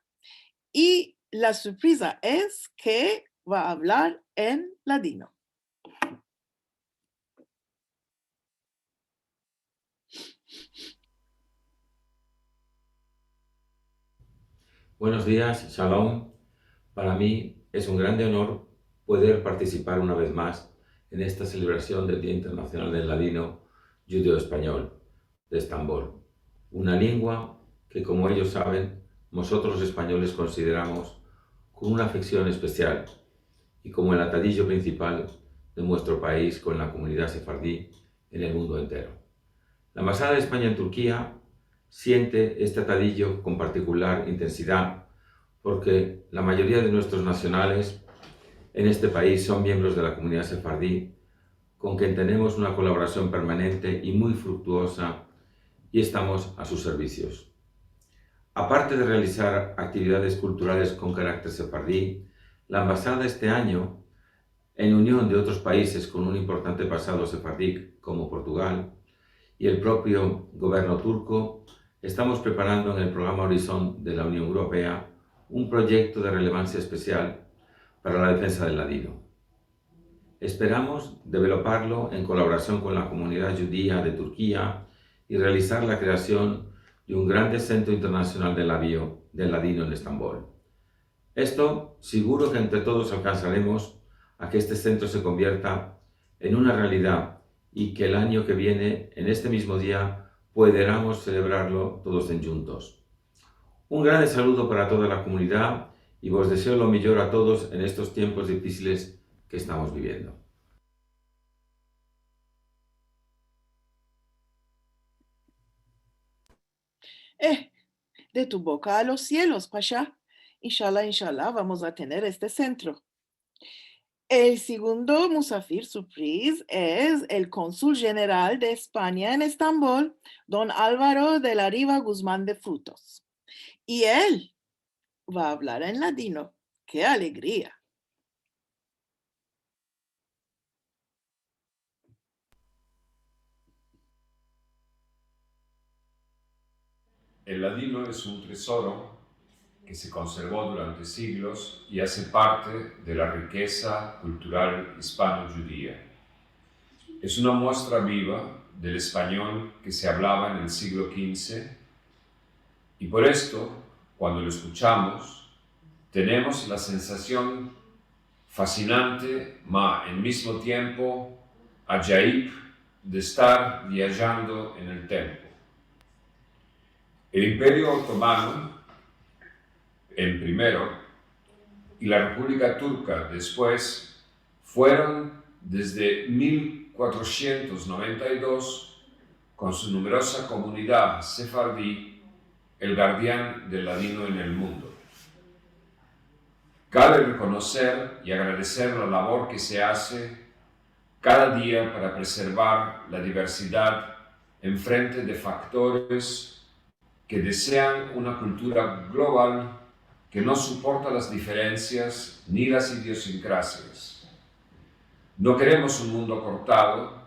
i la surpreza es ke va a avlar en ladino. Buenos dias, Shalom. Para mi es un grande onor pueder partisipar una vez mas en esta selebrasion del Dia Internasional del Ladino Djudeo-Espanyol de Estambol, una lengua ke, komo eyos saven, mozotros los espanyoles konsideramos kon una afeksion espesial i komo el atadijo prinsipal de muestro pais kon la komunidad sefardi en el mundo entero. La Embasada de Espanya en Turkia siente este atadijo kon partikular intensidad, porke la mayoria de muestros nasionales en este pais son miembros de la komunidad sefardi, kon ken tenemos una kolaborasion permanente i muy fruktuoza, i estamos a sus servisios. Aparte de realizar aktividades kulturales kon karakter sefardi, la Embasada este anyo, en union de otros paises kon un importante pasado sefardi komo Portugal i el propio governo turko, estamos preparando en el programa Horizon de la Union Europea un proyekto de relevansia espesial para la defensa del ladino. Esperamos developarlo en kolaborasion kon la komunidad djudia de Turkia i realizar la kreasion de un grande sentro internasional del lavio-, del ladino en Estambol. Esto, siguro ke entre todos alkansaremos a ke este sentro se konvierta en una realidad i ke el anyo ke viene, en este mizmo dia, puederamos selebrarlo todos enjuntos. Un grande saludo para toda la komunidad i vos deseo lo mijor a todos en estos tiempos difisiles ke estamos biviendo. Eh, de tu boka a los sielos, Pasha. Inshallah, inshallah, vamos a tener este sentro. El segundo musafir surpriz es el konsul jeneral de Espanya en Estambol, don Alvaro de la Riva Guzman de Frutos. I el va avlar en ladino. Ke alegria! El ladino es un tesoro ke se konservo durante siglos i aze parte de la rikeza kultural ispano-djudia. Es una muestra biva del espanyol ke se avlava en el siglo kinze, i por esto, kuando lo eskuchamos, tenemos la sensasion fasinante, ma en mizmo tiempo adjayib, de estar viajando en el tiempo. El Imperio Otomano, en primero, i la Republika Turka despues, fueron desde mil kuatrosientos noventa i dos, kon su numeroza komunidad sefardi, el gardian del ladino en el mundo. Kave rekonoser i agradeser la lavor ke se aze kada dia para preservar la diversidad enfrente de faktores ke desean una kultura global ke no soporta las diferensias ni las idiosinkrasias. No keremos un mundo kortado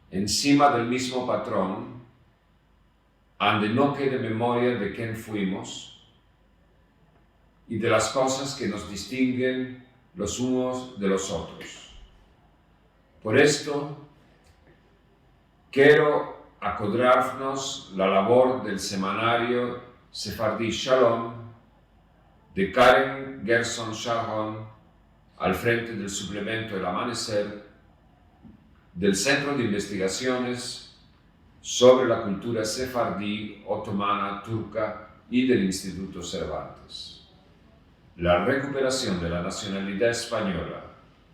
ensima del mizmo patron, ande no kede memoria de ken fuimos i de las kozas ke mos distinguen los unos de los otros. Por esto, kero akodrarmos la lavor del semanario sefardi Shalom, de Karen Gerson Sharhon, al frente del suplemento El Amaneser, del Sentro de Investigasiones sovre la Kultura Sefardi, Otomana, Turka i del Instituto Cervantes. La rekuperasion de la nasionalidad espanyola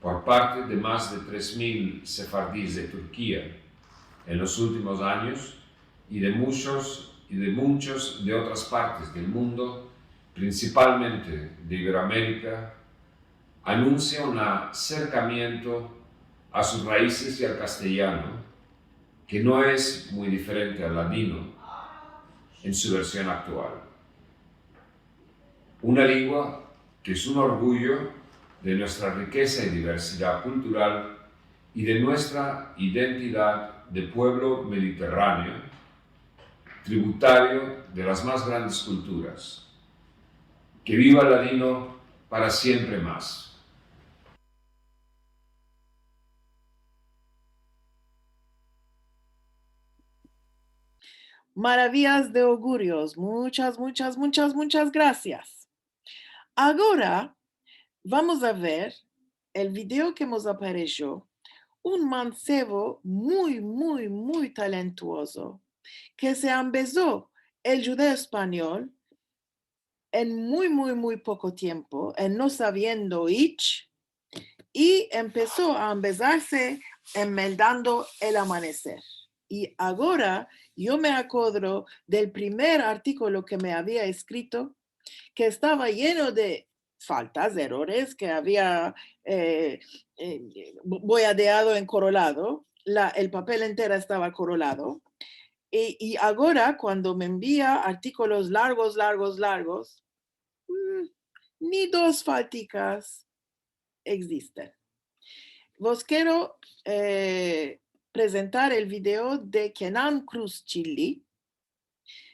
por parte de mas de tres mil sefardis de Turkia en los ultimos anyos i de muchos, i de muchos de otras partes del mundo, prinsipalmente de Iberoamerika, anunsia un aserkamiento a sus raizes i al kastelyano, ke no es muy diferente al ladino en su version aktual. Una lengua ke es un orguyo de muestra rikeza i diversidad kultural i de muestra identidad de puevlo mediterraneo, tributario de las mas grandes kulturas. Ke biva el ladino para siempre mas. Maraviyas de ogurios. Muchas, muchas, muchas, muchas grasias. Agora vamos a ver el video ke mos aparesho un mansevo muy, muy, muy talentuozo, ke se ambezo el djudeo-espanyol en muy, muy, muy poko tiempo, en no saviendo ich, i empeso a ambezarse en meldando El Amaneser. I agora yo me akodro del primer artikolo ke me avia eskrito, ke estava yeno de faltas, erores, ke avia, eh, eh, bo-, boyadeado en korolado, la, el papel entero estava korolado. I, i agora, kuando me envia artikolos largos, largos, largos, mm, ni dos faltikas egzisten. Vos kero, eh, prezentar el video de Kenan Cruz Chilli,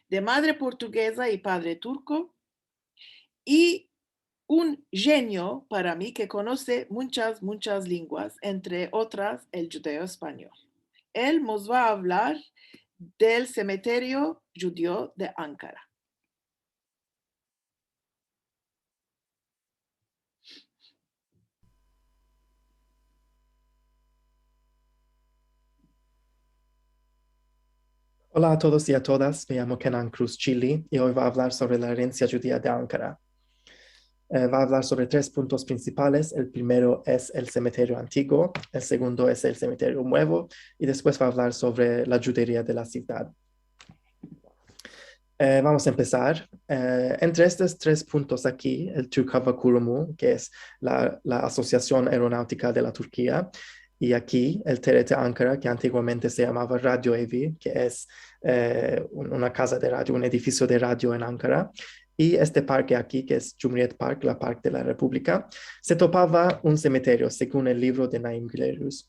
de madre portugeza i padre turko, i un jenio para mi ke konose munchas, munchas lenguas, entre otras el djudeo-espanyol. El mos va a avlar del semeterio djudio de Ankara. Ola a todos i a todas, me yamo Kenan Cruz Chilli i oy vo a avlar sovre la erensia djudia de Ankara. Eh, vo a avlar sovre tres puntos prinsipales. El primero es el semeterio antiguo, el segundo es el semeterio muevo i despues vo a avlar sovre la djuderia de la sivdad. Eh, vamos a empesar. Eh, entre estos tres puntos aki, el Türk Hava Kurumu, ke es la, la Asosiasion Aeronautika de la Turkia, i aki, el T R T Ankara, ke antiguamente se yamava Radio Evi, ke es, eh, un, una kaza de radio, un edifisio de radio en Ankara, i este parke aki, ke es Cumhuriyet Park, la Park de la Republika, se topava un semeterio, segun el livro de Naim Gilerius.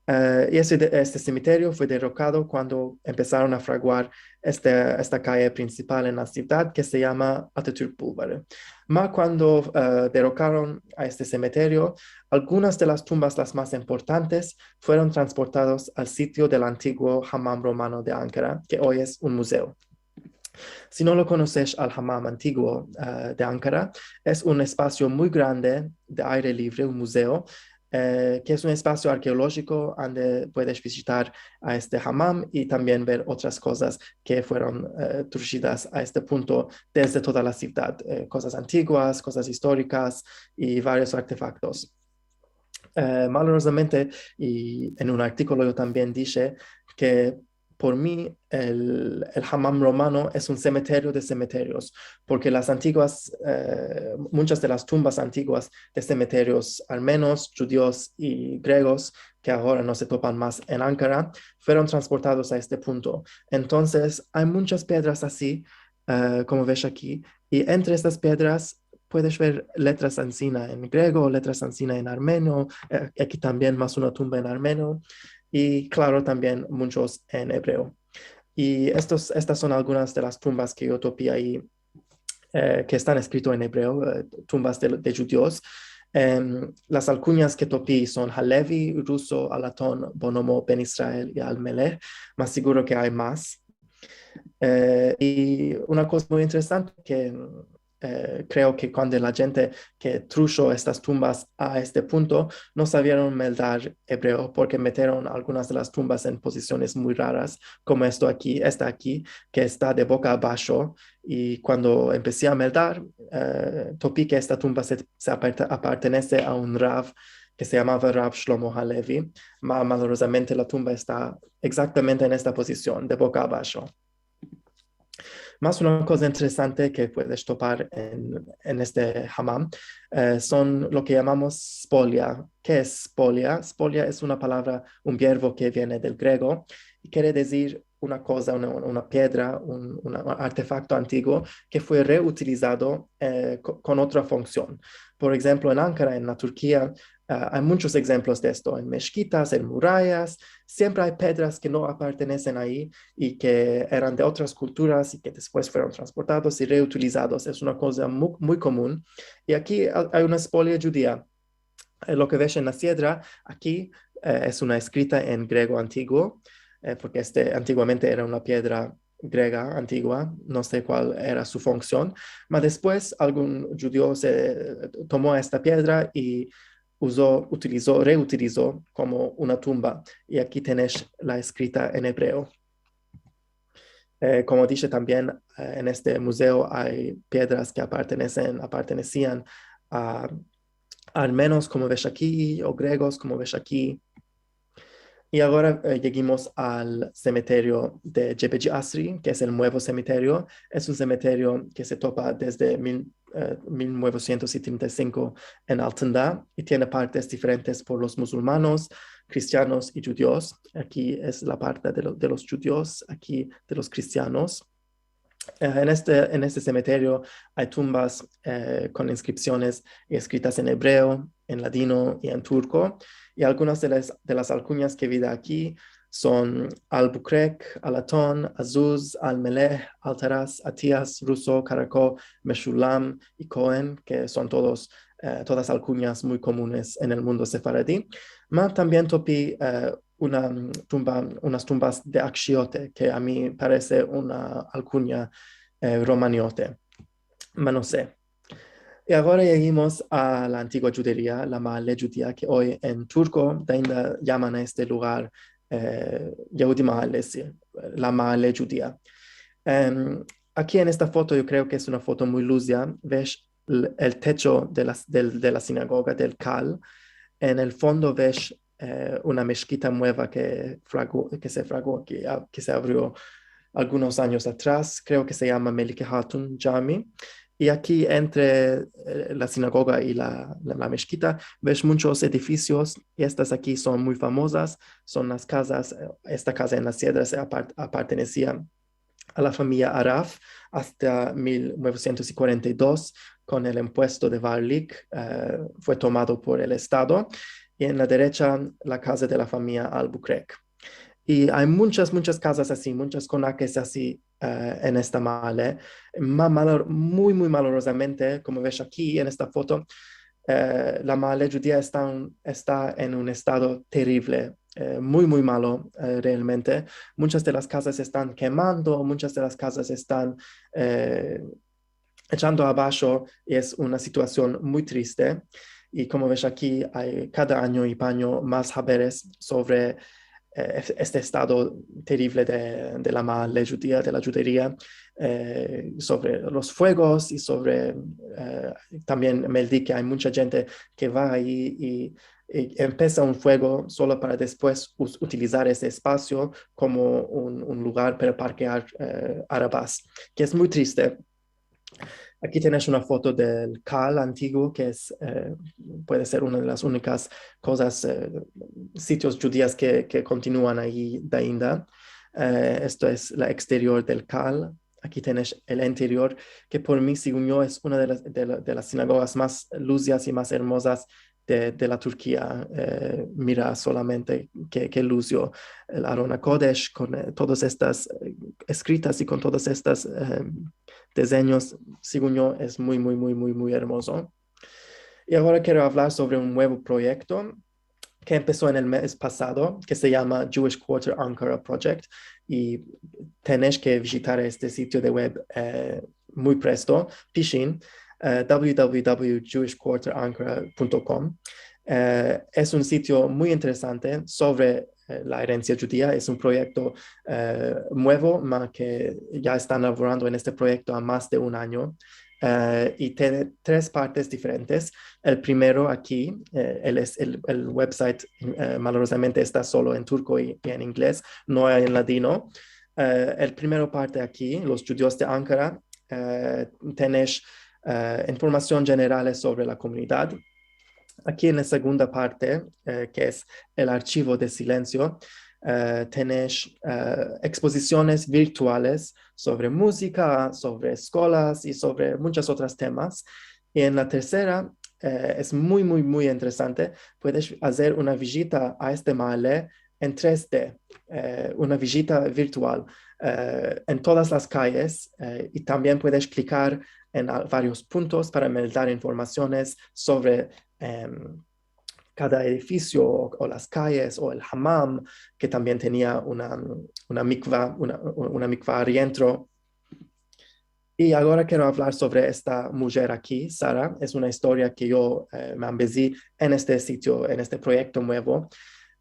Eh, i este, este semeterio fue derokado kuando empesaron a fraguar este, esta kaye prinsipal en la sivdad, ke se yama Atatürk Bulvarı. Ma kuando, eh, derokaron a este semeterio, algunas de las tumbas las mas importantes fueron transportados al sitio del antiguo Hamam Romano de Ankara, ke oy es un muzeo. Si no lo konosesh al Hamam antiguo, eh, de Ankara, es un espasio muy grande de aire livre, un muzeo, eh, ke es un espasio arkeolojiko ande puedes vizitar a este hamam i tambien ver otras kozas ke fueron, eh, trushidas a este punto desde toda la sivdad, eh, kozas antiguas, kozas istorikas i varios artefaktos. Eh, malorozamente, i en un artikolo yo tambien dishe ke por mi el, el Hamam Romano es un semeterio de semeterios, porke las antiguas, eh, munchas de las tumbas antiguas de semeterios armenos, djudios i gregos, ke agora no se topan mas en Ankara, fueron transportados a este punto. Entonses, ay munchas piedras ansi, eh, komo vesh aki, i entre estas piedras puedes ver letras ansina en grego, letras ansina en armenio, eh, aki tambien mas una tumba en armenio, i, klaro, tambien munchos en ebreo. I estos, estas son algunas de las tumbas ke yo topi ayi, eh, ke estan eskrito en ebreo, eh, tumbas de, de djudios. Em, las alkunyas ke topi son Halevi, Ruso, Alaton, Bonomo, Ben Israel i Almeleh. Mas siguro ke ay mas. Eh, i una koza muy interesante ke, eh, kreo ke kuando la djente ke trusho estas tumbas a este punto, no savieron meldar ebreo porke meteron algunas de las tumbas en pozisiones muy raras, komo esto aki, esta aki, ke esta de boka abasho, i kuando empesi a meldar, eh, topi ke esta tumba se, se aparte-, apartenese a un rav ke se yamava Rav Shlomo Halevi, ma malorozamente la tumba esta egzaktamente en esta pozision, de boka abasho. Mas una koza interesante ke puedes topar en, en este hamam, eh, son lo ke yamamos spolia. Ke es spolia? Spolia es una palavra, un verbo ke viene del grego, i kere dizir una koza, una, una piedra, un, una, un artefakto antiguo ke fue reutilizado, eh, ko-, kon otra funksion. Por enshemplo, en Ankara, en la Turkia, ah, ay munchos enshemplos de esto, en meshkitas, en murayas, siempre ay piedras ke no apartenesen ayi i ke eran de otras kulturas i ke despues fueron transportados i reutilizados. Es una koza mu-, muy komun. I aki a-, ay una spolia djudia. Eh, lo ke vesh en la siedra, aki, eh, es una eskrita en grego antiguo, eh, porke este antiguamente era una piedra grega antigua, no se kual era su funksion, ma despues algun djudio se tomo esta piedra i uzo, utilizo, reutilizo komo una tumba. I aki tenesh la eskrita en ebreo. Eh, komo dishe tambien, eh, en este muzeo ay piedras ke apartenesen, apartenesian a armenos, komo vesh aki, o gregos, komo vesh aki. I agora, eh, yegimos al semeterio de Cebeci Asri, ke es el muevo semeterio. Es un semeterio ke se topa desde mil, eh, mil novesientos setenta i sinko en Altındağ i tiene partes diferentes por los muzulmanos, kristianos i djudios. Aki es la parte de lo-, de los djudios, aki de los kristianos. Eh, en este, en este semeterio ay tumbas, eh, kon inskripsiones eskritas en ebreo, en ladino i en turko. I algunas de las, de las alkunyas ke vida aki son Albukrek, Alaton, Azuz, Almeleh, Altaras, Atias, Ruso, Karako, Meshulam i Koen, ke son todos, eh, todas alkunyas muy komunes en el mundo sefaradi. Ma tambien topi, eh, una, mm, tumba, unas tumbas de Akshiote, ke a mi parese una alkunya, eh, romaniote. Ma no se. I agora yegimos a la antigua djuderia, la Maale Djudia, ke oy en turko ainda yaman a este lugar, eh, Yehudi Maale, si, la Maale Djudia. Em, aki en esta foto, yo kreo ke es una foto muy luzia, vesh l-, el techo de la, del, de la sinagoga, del kal. En el fondo vesh, eh, una meshkita mueva ke fragu-, ke se fraguo, ke a-, ke se avrio. algunos anyos atras, kreo ke se yama Melike Hatun Cami. I aki entre, eh, la sinagoga i la, la, la meshkita, vesh munchos edifisios, i estas aki son muy famozas, son las kazas, eh, esta kaza en las siedras, eh, apart-, apartenesia a la famiya Araf asta mil novesientos kuarenta i dos, kon el impuesto de Varlik, eh, fue tomado por el Estado, i en la derecha la kaza de la famiya Albuquerque. I ay munchas, munchas kazas asi, munchas konakes asi, eh, en esta maale. Ma-, malor-, muy, muy malorozamente, komo vesh aki en esta foto, eh, la maale djudia esta un, esta en un estado terrible, eh, muy, muy malo, eh, realmente. Munchas de las kazas estan kemando, munchas de las kazas estan, eh, echando abasho, i es una situasion muy triste. I komo vesh aki, ay kada anyo i pa anyo mas haberes sovre, eh, es-, este estado terrible de, de la maale djudia, de la djuderia, eh, sovre los fuegos i sovre, eh, tambien meldi ke ay muncha djente ke va ayi i, i empesa un fuego solo para despues us-, utilizar ese espasio komo un, un lugar para parkear, eh, aravas, ke es muy triste. Aki tienes una foto del Kal antiguo, ke es, eh, puede ser una de las unikas kozas, eh, sitios djudias ke, ke kontinuan ayi de ainda. Eh, esto es la eksterior del Kal. Aki tienes el interior, ke por mi, segun yo, es una de las, de la, de las sinagogas mas luzias i mas ermozas de, de la Turkia, eh, mira solamente ke, ke luzio el Aron HaKodesh kon, eh, todas estas, eh, eskritas i kon todas estas, eh, dezenyos, segun yo, es muy, muy, muy, muy, muy ermozo. I agora kero avlar sovre un muevo proyekto ke empeso en el mez pasado, ke se yama Jewish Quarter Ankara Project, i tenesh ke vijitar este sitio de web, eh, muy presto, pishin, eh, w w w jewish quarter ankara punto com. Eh, es un sitio muy interesante sovre, eh, la erensia djudia. Es un proyekto, eh, muevo, ma ke ya estan lavorando en este proyekto a mas de un anyo. Eh, i tiene tres partes diferentes. El primero aki, eh, el es el, el website, eh, malorozamente esta solo en turko i, i en inglez, no ay en ladino. Eh, el primero parte aki, los djudios de Ankara, eh, tenesh, eh, informasion djenerales sovre la komunidad. Aki en la segunda parte, eh, ke es el archivo de silensio, eh, tenesh, eh, ekspozisiones virtuales sovre muzika, sovre eskolas i sovre munchas otras temas. I en la tersera, eh, es muy, muy, muy interesante. Puedes azer una vijita a este maale en tres D, eh, una vijita virtual, eh, en todas las kayes, eh, i tambien puedes klikar en a-, varios puntos para meldar informasiones sovre, em, kada edifisio o, o las kayes o el hamam, ke tambien tenia una, una mikva, una, una mikva arientro. I agora kero avlar sovre esta mujer aki, Sara. Es una istoria ke yo, eh, me ambezi en este sitio, en este proyekto muevo.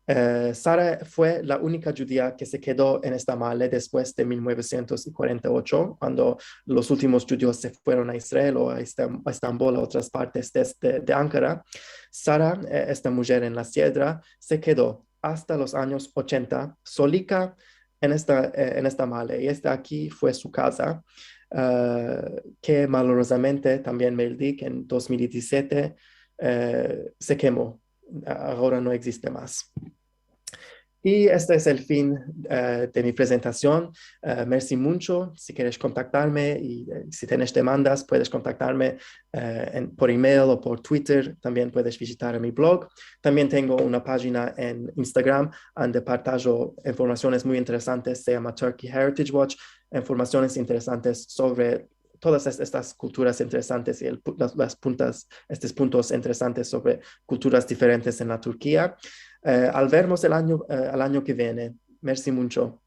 Eh, Sara fue la unika djudia ke se kedo en esta maale despues de mil novesientos kuarenta i ocho, kuando los ultimos djudios se fueron a Israel o a Estam-, a Estambol, a otras partes de, de, de Ankara. Sara, eh, esta mujer en la siedra, se kedo asta los anyos ochenta solika en esta, eh, en esta maale. I esta aki fue su kaza, eh, ke malorozamente tambien meldi ke en dos mil dizisiete, eh, se kemo. A-, agora no egziste mas. I este es el fin, eh, de mi prezentasion. Eh, mersi muncho. Si keres kontaktarme i, eh, si tienes demandas, puedes kontaktarme, eh, en, por email o por Twitter. Tambien puedes vijitar mi blog. Tambien tengo una pajina en Instagram ande partajo informasiones muy interesantes. Se yama Turkey Heritage Watch. Informasiones interesantes sovre todas es-, estas kulturas interesantes i el pu-, las, las puntas, estos puntos interesantes sovre kulturas diferentes en la Turkia. Eh, al vermos el anyo, eh, al anyo ke viene. Mersi muncho.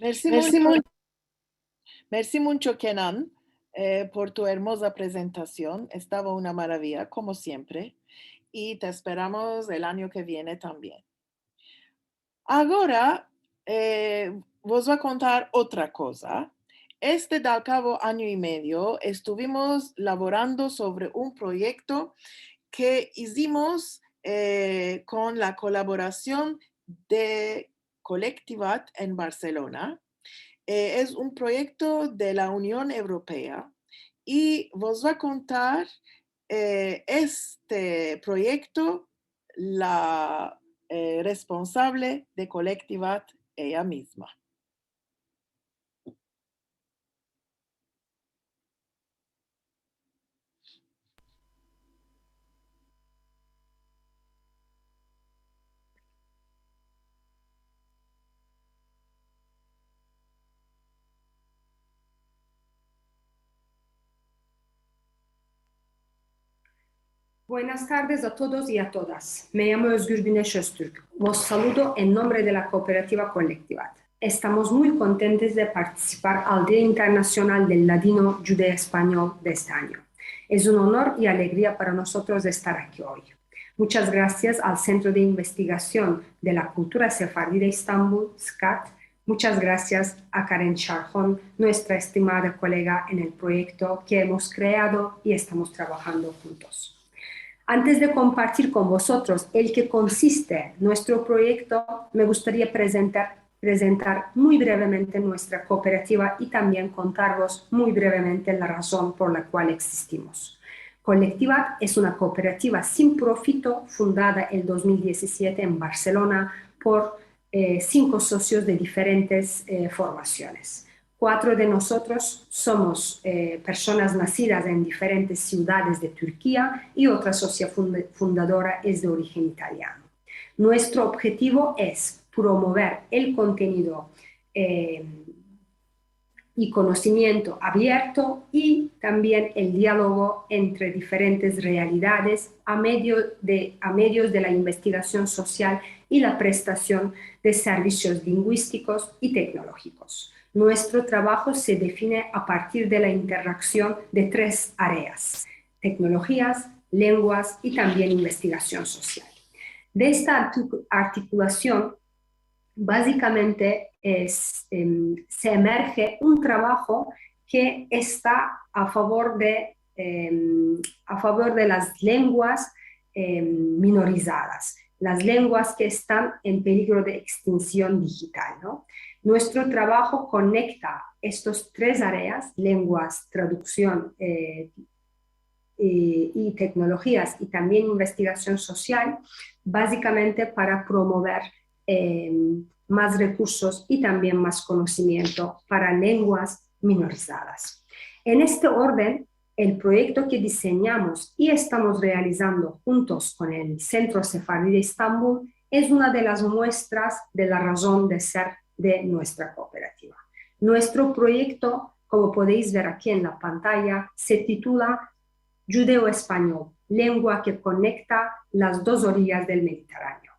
Mersi muncho. Mersi muncho, Kenan. eh, por tu ermoza prezentasion. Estava una maraviya, komo siempre, i te esperamos el anyo ke viene tambien. Agora, eh, vos vo a kontar otra koza. Este, al kavo anyo i medio, estuvimos lavorando sovre un proyekto ke izimos, eh, kon la kolaborasion de Kolektivat en Barselona. Eh, es un proyekto de la Union Evropea i vos vo a kontar, eh, este proyekto la, eh, responsable de Kolektivat, eya mizma. Buenas tardes a todos y a todas. Me llamo Özgür Güneş Öztürk. Los saludo en nombre de la Kooperativa Kolektivat. Estamos muy contentos de participar al Día Internacional del Ladino Judeo-Español de este año. Es un honor y alegría para nosotros estar aquí hoy. Muchas gracias al Centro de Investigación de la Cultura Sefardí de Estambul, SCAT. Muchas gracias a Karen Şarhon, nuestra estimada kolega en el proyekto ke emos kreado i estamos trabajando juntos. Antes de kompartir kon vozotros en ke konsiste nuestro proyekto, me gustaria prezentar, prezentar muy brevemente nuestra kooperativa i tambien kontarvos muy brevemente la razon por la kual egzistimos. Kolektivat es una kooperativa sin profito fundada el dos mil dizesiete en Barselona por, eh, sinko sosios de diferentes, eh, formasiones. Kuatro de nosotros somos, eh, personas nasidas en diferentes sivdades de Turkia i otra sosia fund-, fundadora es de orijen italiano. Nuestro objetivo es promover el kontenido, eh, i konosimiento avierto i tambien el dialogo entre diferentes realidades a medio de, a medios de la investigasion sosial i la prestasion de servisios linguistikos i teknologikos. Nuestro travajo se define a partir de la interaksion de tres areas: teknologias, lenguas i tambien investigasion sosial. De esta artiku-, artikulasion, bazikamente es, em, se emerje un travajo ke esta a favor de, em, a favor de las lenguas, em, minorizadas, las lenguas ke estan en peligro de ekstinsion dijital, no? Nuestro travajo konekta estos tres areas, lenguas, traduksion, eh, i, i teknologias i tambien investigasion sosial, bazikamente para promover, em, mas rekursos i tambien mas konosimiento para lenguas minorizadas. En este orden, el proyekto ke disenyamos i estamos realizando huntos kon el Sentro Sefardí de Estambul es una de las muestras de la razon de ser de nuestra kooperativa. Nuestro proyekto, komo podeis ver aki en la pantaya, se titula Judeo-Espanyol, lengua ke konekta las dos oriyas del Mediterraneo.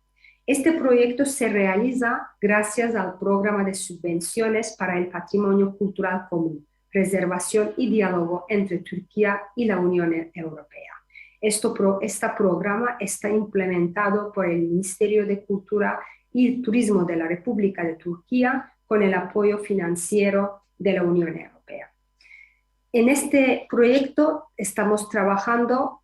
Este proyekto se realiza grasias al programa de subvensiones para el patrimonio kultural komun, prezervasion i dialogo entre Turkia i la Union Evropea. Esto pro-, esta programa esta implementado por el Ministerio de Kultura i Turizmo de la Republika de Turkia kon el apoyo finansiero de la Union Evropea. En este proyekto estamos trabajando,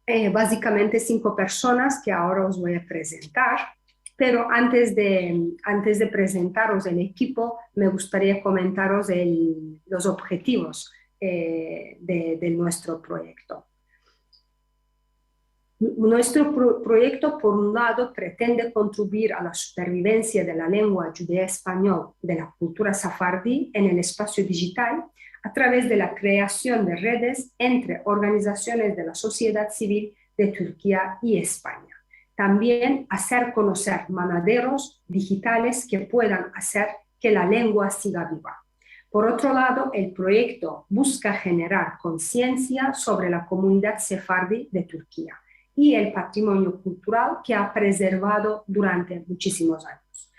eh, bazikamente sinko personas ke agora os vo a prezentar, pero antes de, antes de prezentaros el ekipo, me gustaria komentaros el, los objetivos, eh, de, de nuestro proyekto. Nuestro pro-, proyekto, por un lado, pretende kontribuir a la supervivensia de la lengua judeo-espanyol de la kultura sefardí en el espasio dijital a traves de la kreasion de redes entre organizasiones de la sosiedad sivil de Turkia i Espanya. Tambien azer konoser manaderos dijitales ke puedan azer ke la lengua siga biva. Por otro lado, el proyekto buska jenerar konsiensia sovre la komunidad sefardí de Turkia i el patrimonio kultural ke a prezervado durante muchisimos anyos.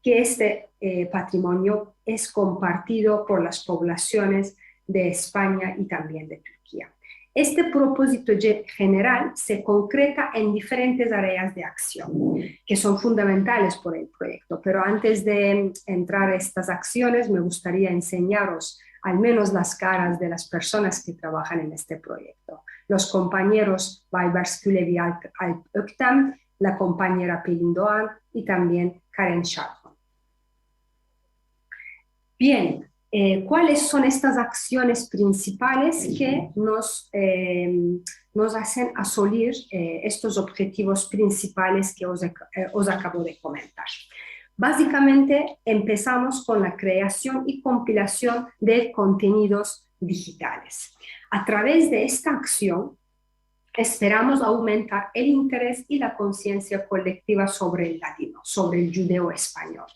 ke este, eh, patrimonio es kompartido por las poblasiones de Espanya i tambien de Turkia. Este propozito ge-, jeneral se konkreta en diferentes areas de aksion ke son fundamentales por el proyekto, pero antes de entrar a estas aksiones, me gustaria ensenyaros al menos las karas de las personas ke travajan en este proyekto. Los kompayeros Baybars Kulebi Alp, Alp Oktan, la kompayera Pelin Doan i tambien Karen Sharhon. Bien, eh, kuales son estas aksiones prinsipales ke mos, eh, mos azen asolir, eh, estos objetivos prinsipales ke os, eh, os akavo de komentar? Bazikamente, empesamos kon la kreasion i kompilasion de kontenidos dijitales. A traves de esta aksion, esperamos aumentar el interes i la konsiensia kolektiva sovre el ladino, sovre el djudeo-espanyol.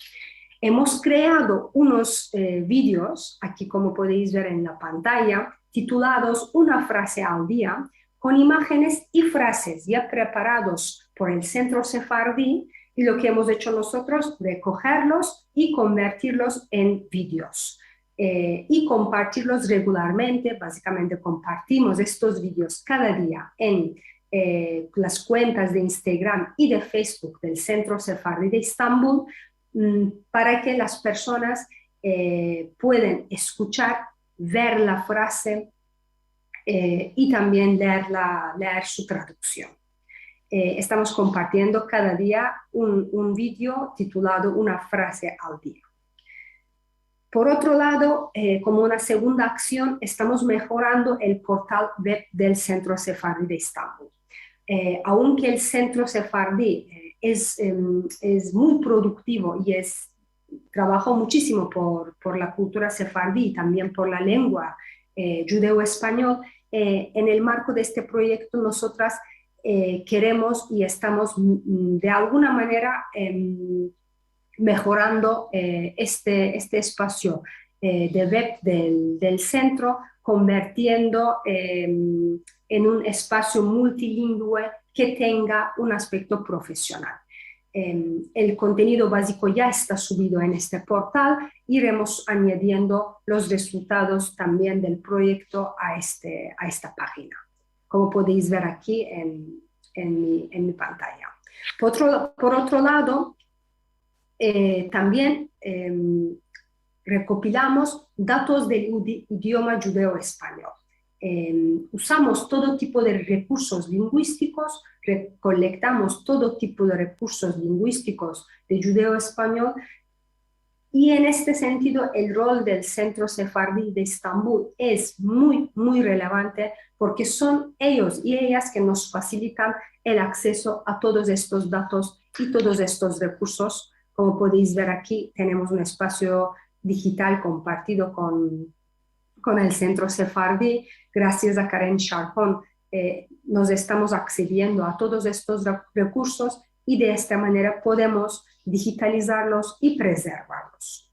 Emos kreado unos, eh, videos, aki komo podeis ver en la pantaya, titulados Una fraze al dia, kon imajenes i frazes ya preparados por el Sentro Sefardi, i lo ke emos echo mozotros, rekojerlos i konvertirlos en videos, eh, i kompartirlos regularmente. Bazikamente kompartimos estos videos kada dia en, eh, las kuentas de Instagram i de Facebook del Sentro Sefardi de Estambul, mm, para ke las personas, eh, pueden eskuchar, ver la fraze, eh, i tambien leer la, leer su traduksion. Eh, estamos kompartiendo kada dia un, un video titulado Una fraze al dia. Por otro lado, eh, komo una segunda aksion, estamos mejorando el portal web del Sentro Sefardi de Estambul. Eh, aunke el Sentro Sefardi, eh, es, em, es muy produktivo i es, trabajo muchisimo por, por la kultura sefardi i tambien por la lengua, eh, djudeo-espanyol, eh, en el marko de este proyekto mozotras, eh, keremos i estamos, mm, de alguna manera, em, mejorando, eh, este, este espasio, eh, de web del, del sentro, konvertiendo, em, en un espasio multilingve ke tenga un aspekto profesional. Em, el kontenido baziko ya esta subido en este portal. Iremos anyediendo los rezultados tambien del proyekto a este, a esta pajina, komo podeis ver aki en, en mi, en mi pantaya. Por otro, por otro lado, eh, tambien, em, rekopilamos datos del udi-, idioma djudeo-espanyol. Em, usamos todo tipo de rekursos linguistikos, rekolektamos todo tipo de rekursos linguistikos de djudeo-espanyol, i en este sentido el rol del Sentro Sefardi de Estambul es muy, muy relevante, porke son eyos i eyas ke mos fasilitan el akseso a todos estos datos i todos estos rekursos. Komo podeis ver aki, tenemos un espasio dijital kompartido kon, kon el Sentro Sefardi. Grasias a Karen Sharhon, eh, mos estamos aksediendo a todos estos re-, rekursos i de esta manera podemos dijitalizarlos i prezervarlos.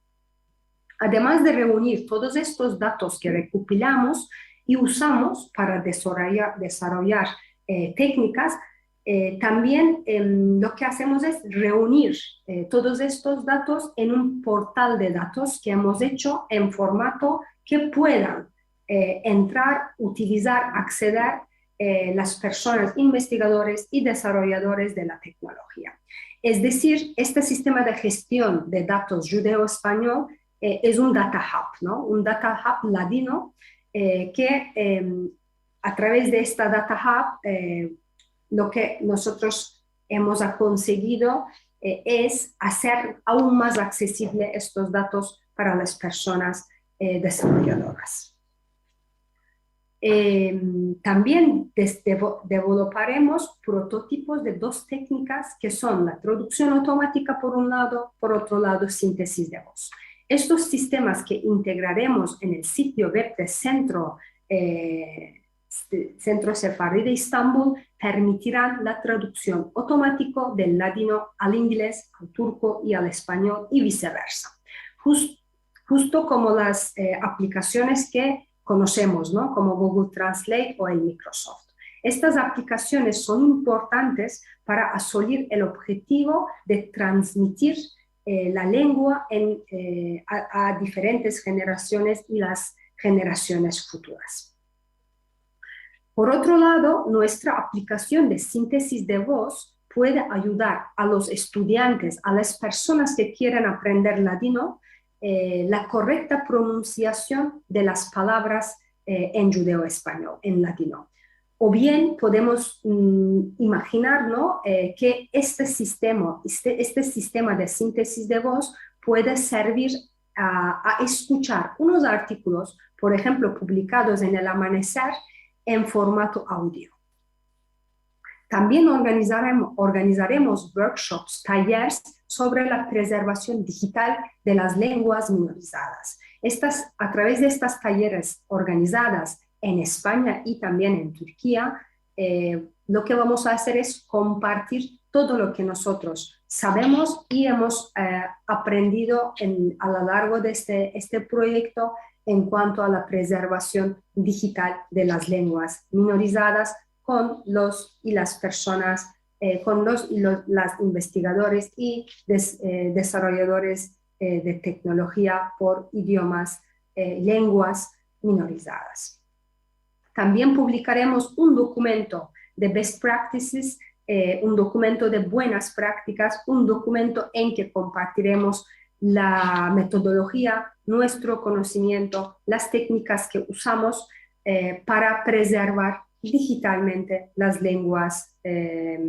Ademas de reunir todos estos datos ke rekopilamos i usamos para desaroya-, desaroyar, eh, teknikas, eh, tambien, em, lo ke asemos es reunir, eh, todos estos datos en un portal de datos ke emos echo en formato ke puedan, eh, entrar, utilizar, akseder, eh, las personas investigadores i desaroyadores de la teknolojia. Es dezir, este sistema de jeston de datos djudeo-espanyol, eh, es un data hub, no? Un data hub ladino, eh, ke, em, a traves de esta data hub, eh, lo ke mozotros emos akonsegido, eh, es azer aun mas aksesivle estos datos para las personas, eh, desaroyadoras. Em, tambien des-, devo-, developaremos prototipos de dos teknikas ke son la traduksion avtomatika por un lado, por otro lado sintesis de vos. Estos sistemas ke integraremos en el sitio web de Sentro, eh, Sentro Sefardi de Estambul permitiran la traduksion avtomatiko del ladino al inglez, al turko i al espanyol i viseversa. Jus-, justo komo las, eh, aplikasiones ke konosemos, no? Komo Google Translate o el Microsoft. Estas aplikasiones son importantes para asolir el objetivo de transmitir eh, la lengua en, eh, a, a diferentes generasiones i las generasiones futuras. Por otro lado, nuestra aplikasion de sintesis de voz puede ayudar a los estudiantes, a las personas ke kieren aprender ladino, eh, la korekta pronunsiasion de las palavras, eh, en djudeo-espanyol, en ladino. O bien podemos, mm, imajinar, no, eh, ke este sistema, este, este sistema de sintesis de voz puede servir a, a eskuchar unos artikolos, por enshemplo, publikados en El Amaneser en formato audio. Tambien organizarem-, organizaremos workshops, tayers sovre la prezervasion dijital de las lenguas minorizadas. Estas, a traves de estas tayeres organizadas en Espanya i tambien en Turkia, eh, lo ke vamos a azer es kompartir todo lo ke mozotros savemos i emos, eh, aprendido en, a lo largo de este, este proyekto en kuanto a la prezervasion dijital de las lenguas minorizadas kon los i las personas, eh, kon los i los, las investigadores i des-, eh, desaroyadores, eh, de teknolojia por idiomas, eh, lenguas minorizadas. Tambien publikaremos un dokumento de best practices, eh, un dokumento de buenas praktikas, un dokumento en ke kompartiremos la metodolojia, muestro konosimiento, las teknikas ke uzamos, eh, para prezervar dijitalmente las lenguas, eh,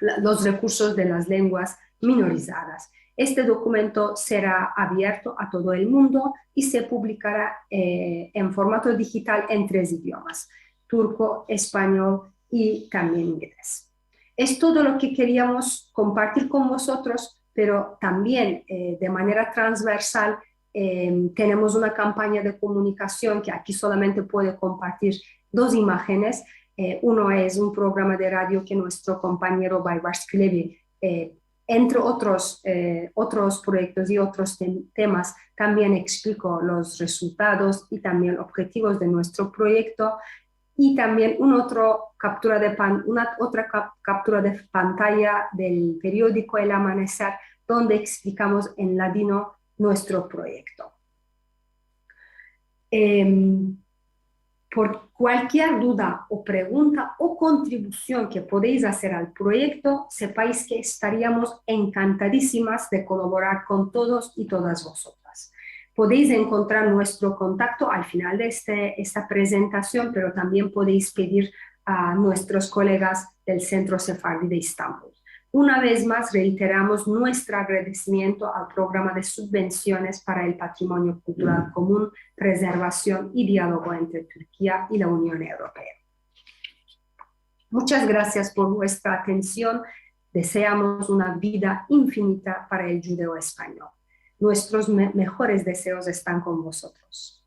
la, los rekursos de las lenguas minorizadas. Este dokumento sera avierto a todo el mundo i se publikara, eh, en formato dijital en tres idiomas: turko, espanyol i tambien ingles. Es todo lo ke keriamos kompartir kon vozotros, pero tambien, eh, de manera transversal, eh, tenemos una kampanya de komunikasion ke aki solamente puedo kompartir dos imajenes. Eh, uno es un programa de radio ke muestro kompanyero Baybars Klebi, eh, entre otros, eh, otros proyektos i otros tem-, temas, tambien ekspliko los rezultados i tambien objetivos de muestro proyekto. I tambien un otro kaptura de pan-, una otra kap-, kaptura de pantaya del periodiko El Amaneser, donde eksplikamos en ladino muestro proyekto. Em, por kualkier duda o pregunta o kontribusion ke podeis azer al proyekto, sepais ke estariamos enkantadisimas de kolaborar kon todos i todas vozotras. Podeis enkontrar muestro kontakto al final de este, esta prezentasion, pero tambien podeis pedir a muestros kolegas del Sentro Sefardi de Estambul. Una vez mas reiteramos muestro agradesimiento al Programa de Subvensiones para el Patrimonio Kultural Komun, Prezervasion i Dialogo entre Turkia i la Union Evropea. Muchas grasias por vuestra atension. Deseamos una vida infinita para el djudeo-espanyol. Muestros me-, mejores deseos estan kon vozotros.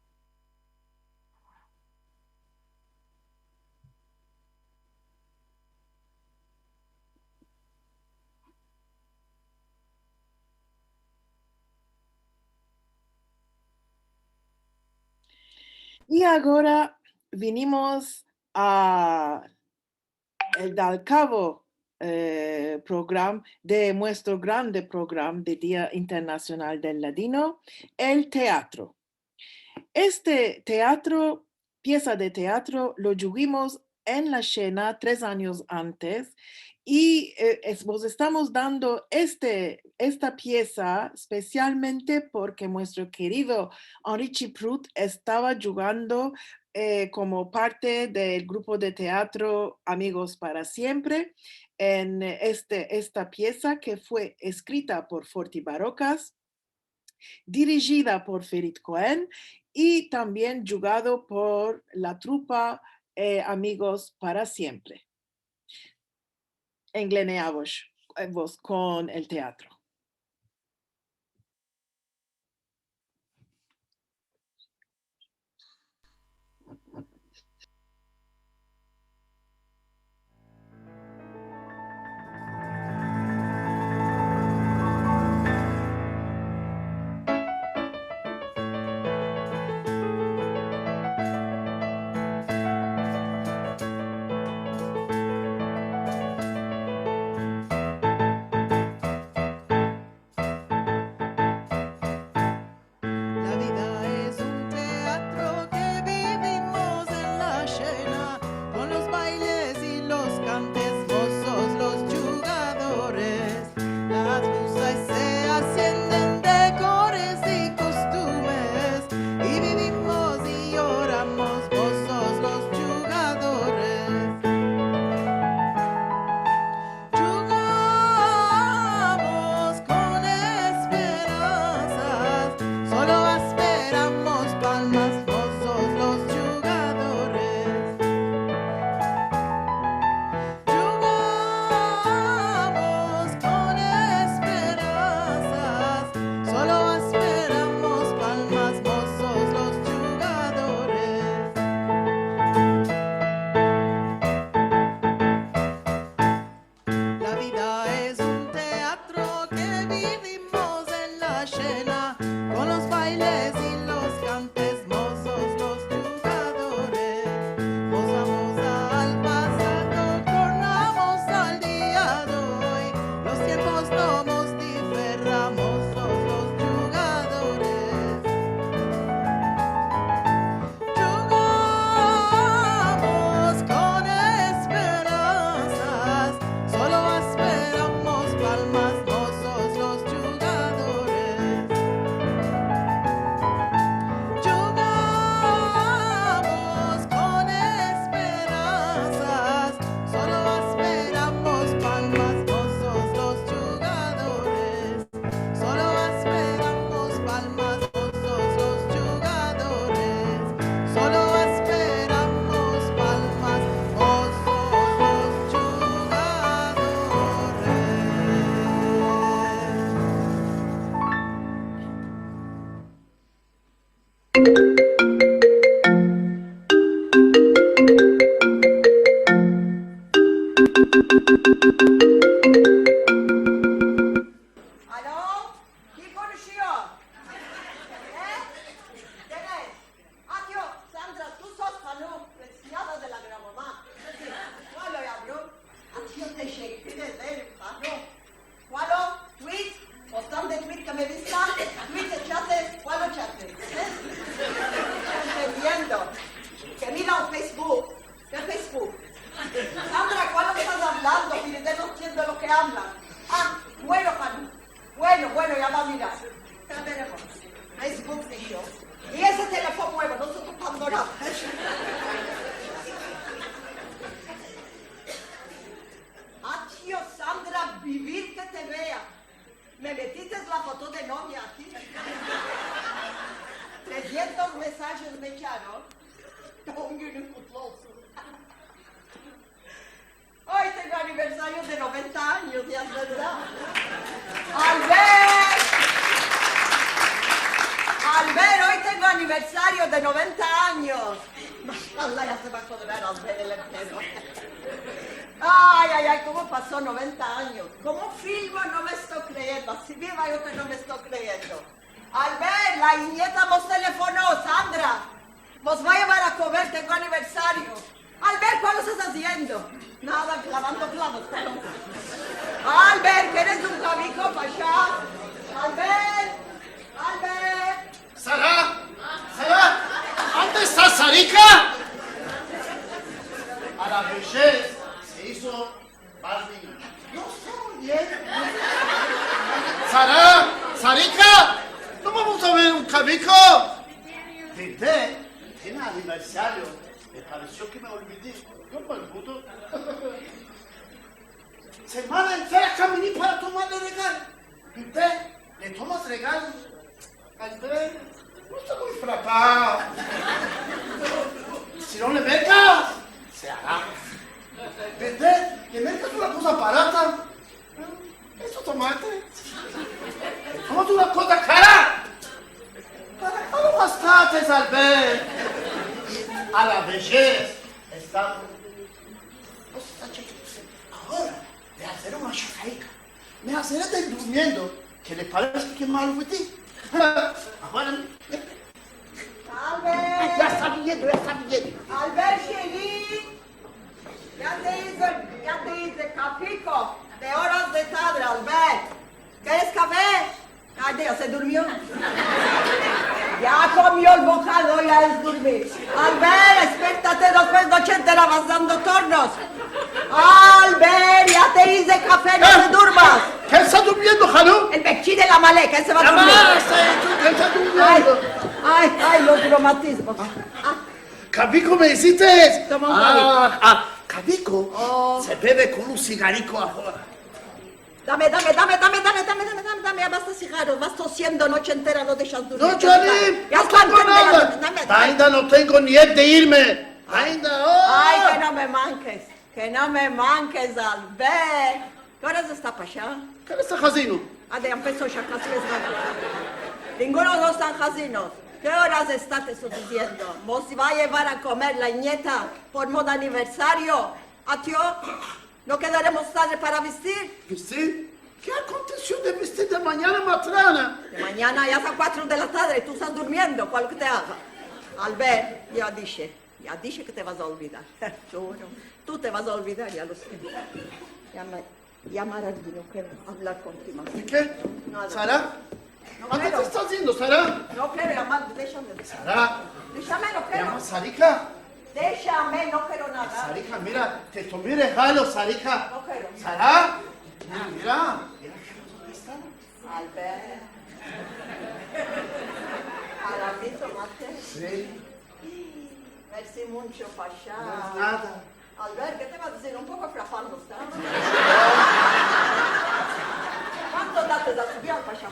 I agora vinimos a el dal kavo, eh, program de muestro grande program de Dia Internasional del Ladino, el teatro. Este teatro, piesa de teatro, lo djugimos en la Shena tres anyos antes, i, eh, es-, vos estamos dando este, esta piesa spesialmente porke muestro kerido Henri Chiprutt estava djugando, eh, komo parte del grupo de teatro Amigos para Siempre en este, esta piesa ke fue eskrita por Forti Barokas, dirijida por Ferit Cohen i tambien djugado por la trupa, eh, Amigos para Siempre. Engleneavos, eh, vos kon el teatro. Foto de novia aki. Tresientos mesajes me echaron. Doğum günün kutlu olsun. Oy tengo aniversario de noventa anyos, ya es verdad. Albert! Albert, oy tengo aniversario de noventa anyos. Mashallah, ya se va a kodrar Albert el entero. Ay, ay, ay, komo paso noventa anyos. Komo filmo, no me esto kreyendo. Si viva yo te no me esto kreyendo. Albert, la inyeta mos telefono, Sandra. Mos va a yevar a komer, tengo aniversario. Albert, kualo estas aziendo? Nada, klavando klavos, kualo. Albert, keres un kaviko, pasha? Albert, Albert. Sara, Sara, ande esta Sarika? A la vejez se izo Barbi, yo soy el. Sara, Sarika, no vamos a ver un kaviko? Bende, tiene aniversario. Me paresio ke me olvidi. Yo me olvido. Semana entera kamini para tomarle regalo. Bende, le tomas regalo? Albert, no esta muy frapao. Si no le merkas, se ara. Bende, le merkas una koza barata. Esto tomate. Le tomas una koza kara. Para kara bastantes, Albert. A la vejez esta, no se esta chekando. Agora, de azer una shakaika. Me azeré de durmiendo, ke le parese ke me olvidi. Agora, Albert. Ya esta viniendo, ya esta viniendo. Albert, shegi. Ya te ize, ya te ize kafiko. De oras de tadre, Albert. Keres kafe? Ay, ya se durmio. Ya komio el bokado, ya es durmir. Albert, espertate, despues noche entera vas dando tornos. Albert, ya te ize kafe, no te durmas. Ke esta durmiendo, Hanu? El bekchi de la Amalek, ke se va a durmir. Ay, ay, ay, los romatizmos. Ah. Kaviko me izites? Toma un kaviko. Ah, ah, kaviko se beve kon un sigariko agora. Dame, dame, dame, ya basta sigaros, vas tosiendo noche entera, no deshas durmir. No, Joanim, no tengo nada. Dame, dame. Ainda no tengo ni el de irme. Ainda, oh. Ay, ke no me mankes, ke no me mankes, Albert. Ke oras esta, pasha? Ke oras esta hazino? Ade, empeso a shakar tres ratos. Ninguno de los dos estan hazinos. Ke oras esta, te esto diziendo? Mos va a yevar a komer la inyeta por moda aniversario. Atyo. No kedaremos tadre para vistir. Vistir? Ke akontesio de vistir de manyana, matrana? De manyana ya son kuatro de la tadre, tu estas durmiendo, kualo ke te aga? Albert, ya dishe, ya dishe ke te vas a olvidar. Seguro, tu te vas a olvidar, ya lo se. Ya me, yamar a alguien, no kero avlar kontigo mas. De ke? Nada. Sara? No kero. Ke te estas aziendo, Sara? No kero yamar, deshame. Sara. Deshame, no kero. Yama Sarika. Deshame, no kero nada. Sarika, mira, te tomi regalo, Sarika. No kero. Sara, mira, mira, mira ke roza esta. Albert. Para mi tomate? Si. Mersi muncho, pasha. No es nada. Albert, ke te va a dizir? Un poko frapando esta. Kuanto dates a subi al pasha?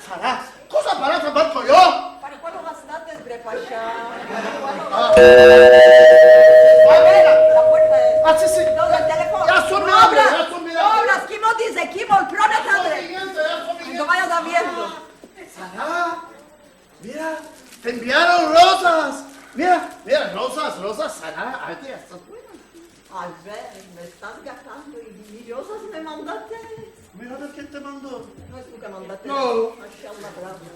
Sara, koza barata, barko yo. Para kualo gastates, bre pasha? Para kualo gastates? A ver, la puerta es... Ah, si, si. No, del telefono. Ya son, no abre, ya son, mira. No abras, kimo dize, kimo el prone tadre. Son viniendo, ya son viniendo. No vayas abriendo. Sara, mira, te enviaron rozas. Mira, mira, rozas, rozas, Sara, ay, ya estas buenas. Albert, me estas gatando i, i rozas me mandates. Mira, a ver ken te mando. No es tu ke mandates. No. Mashallah, bravo.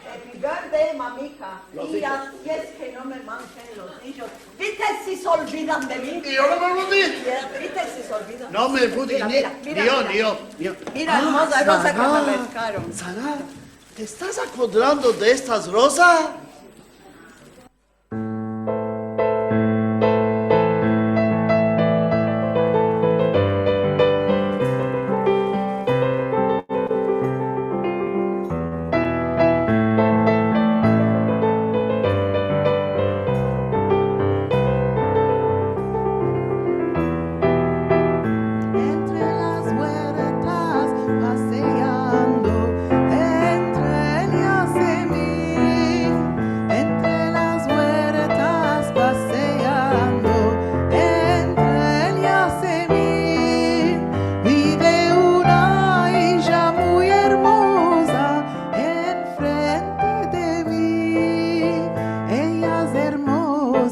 Happy birthday, mamika. Los hijos. I asi es ke no me manken los nijos. Vites si se olvidan de mi? I yo no me olvidi. Vites si se olvidan. No me olvidi, mira, ni, mira, ni yo, mira, ni yo, ni yo. Mira, ah, ermoza roza ke me merkaron. Sara, te estas akodrando de estas rozas? Entre las huertas,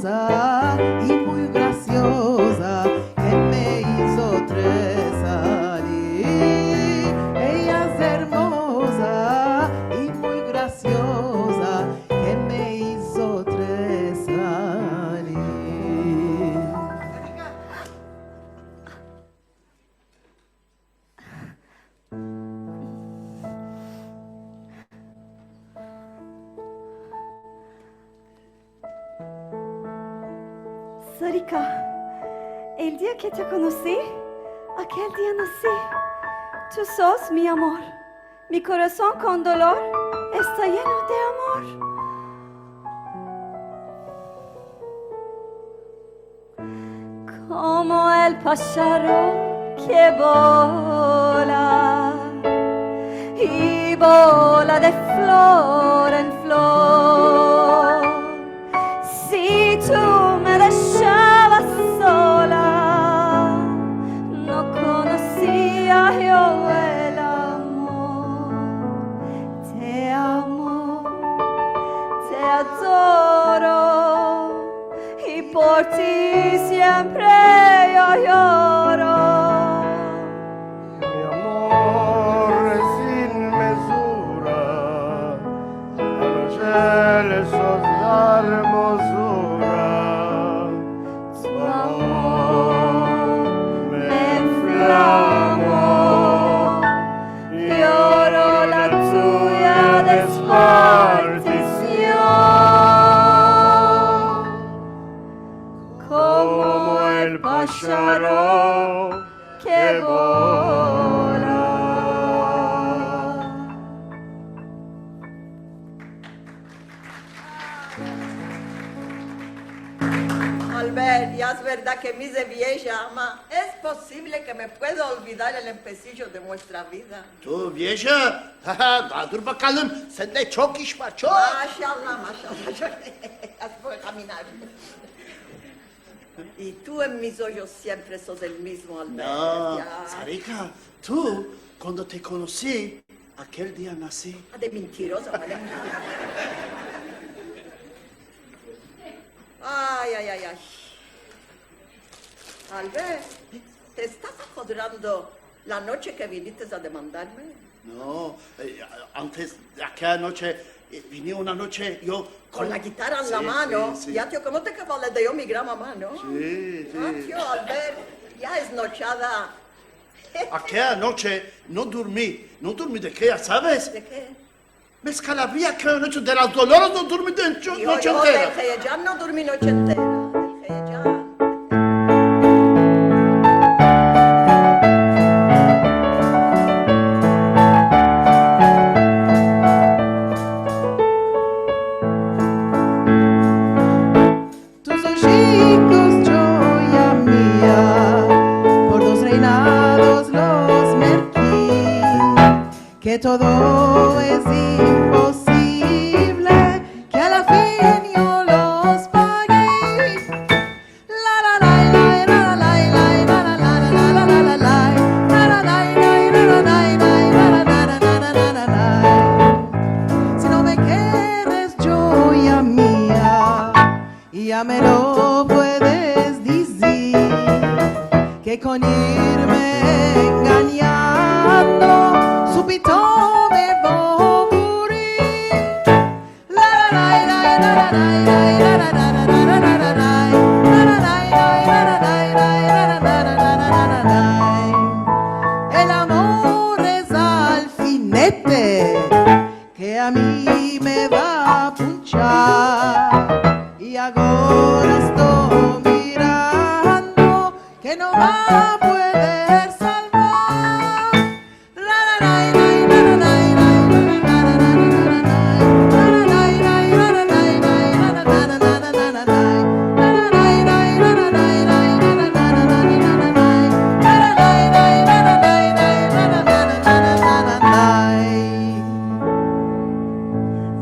i muy grasioza ke me izo tres ali. Eya es ermoza i muy grasioza ke me izo tres ali. Sarika, el dia ke te konosi, akel dia nasi. Tu sos mi amor. Mi korason kon dolor esta yeno de amor. Komo el pasharo ke bola, i bola de flor en flor. Si tu me deshavas sola, no konosia yo el amor. Te amo, te adoro, i por ti siempre yo yoro. Mi amor es sin mezura, a los selos sos la ermozura. Tu amor me enflamo, yoro la tuya despartision. Komo el pasharo ke bola. Albert, ya es verdad ke me ize vieja, ama es posivle ke me pueda olvidar el empesijo de muestra vida? Tu vieja? Ha, ha, dur bakalım, sende çok iş var, çok. Maşallah, maşallah, çok. Ya se puede kaminar. I tu en mis ojos siempre sos el mizmo, Albert. No, ya. Sarika, tu, kuando te konosi, akel dia nasi. A, de mintiroza, vale. Ay, ay, ay, ay. Albert, te estas akodrando la noche ke vinites a demandarme? No, e, antes de akea noche, e, vini una noche yo kon la gitara en la mano. Si, si, si. Ya, tio, komo te kavaledeyo mi gran mama, no? Si, si. A, tio, Albert, ya es nochada. Akea noche no durmi, no durmi de ke, ya saves? De ke? Me eskalavri akea noche, de las dolores no durmi de noche entera. Yo, yo, del heyecan no durmi noche entera, del heyecan. Tus ojikos, djoya mia, por dos reinados los merki, ke todo es imposivle, ke a la fin yo los pagi. Si no me keres, djoya mia, ya me lo puedes dizir, ke kon irme enganyando, supito me vo a murir. El amor es alfinete ke a mi me va a punchar, i agora esto mirando ke no va a pueder salvar.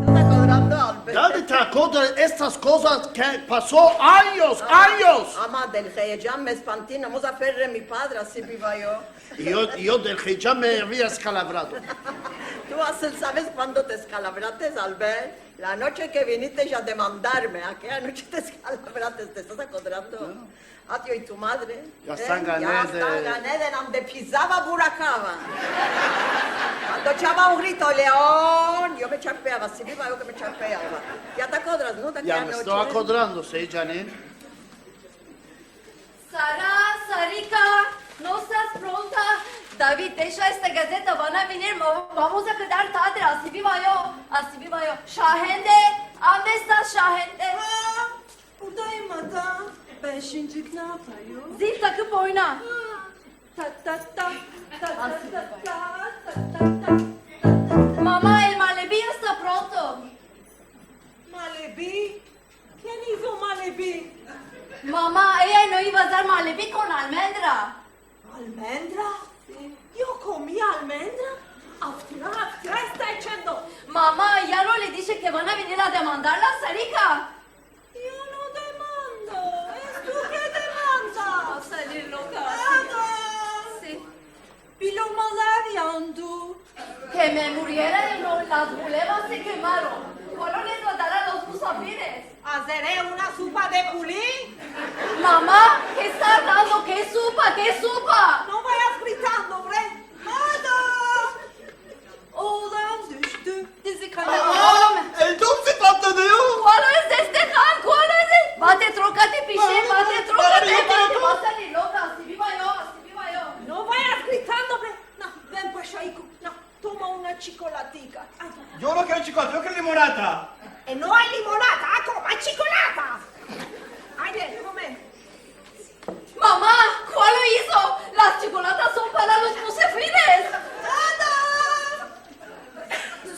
Estás akodrando, Albert? Dade te akodras estas kozas ke paso anyos, anyos. Ama, del heyecan me espanti, no me aferre a mi padre, ansi biva yo. I yo, i yo del heyecan me avia eskalavrado. Tu azel saves kuando te eskalavrastes, Albert? La noche ke vinites a demandarme, akeya noche te eskalabrantes, te estas akodrando? Ya. A ti i tu madre, ya, e, estava ganada, ganada, ande pizava burakava. Kuando echava un grito, "Leon!", yo me charpeava, si viva yo ke me charpeava. Ya te akodras, no, de akeya noche? Ya me esto akodrando, si, Janet. Sara, Sarika, no estas pronta? David, desha esta gazeta, van a vinir, va-, vamos a kedar tarde, a si viva yo, a si viva yo. Şahende, ande estas Şahende? A, buradayım ada. Beşinci knapa yo. Zil takıp oyna. A, ta, ta, ta, ta, ta, ta, ta, ta, ta, ta, ta, ta. Mama, el malebi ya esta pronto. Malebi? Ken izo malebi? Mama, eya no iva a azer malebi kon almendra? Almendra? Si. Yo komi almendra? Aftira, aftira esta echando. Mama, ya no le dishe ke van a vinir a demandar la Sarika? Yo no demando, es tu ke demandas. Va a salir loka. Ana! Si. Bilomalar yandı. Ke me muriera i no, las bulevas se kemaron. Kualo les va a dar a los musafires? Azere una supa de puli. Mama, ke estas ablando? Ke supa, ke supa? No vayas gritando, ombre. Ana! Oğlan düştü dizi kanalına. Aa, el dom se patladı ya. Kualo es este han? Kualo es este? Bate, trokate, piše, bate, trokate, bate, bate, bate. Va a salir loka, a si viva yo, a si viva yo. No vayas gritando, ombre. Na, ven, paşaiko, na, toma una çikolatika. Ay, toma. Yo no kero çikolata, yo kero limonata. E, no ay limonata, a komer çikolata. Ayde, kome. Mama, kualo izo? Las çikolatas son para los musafires. Ana!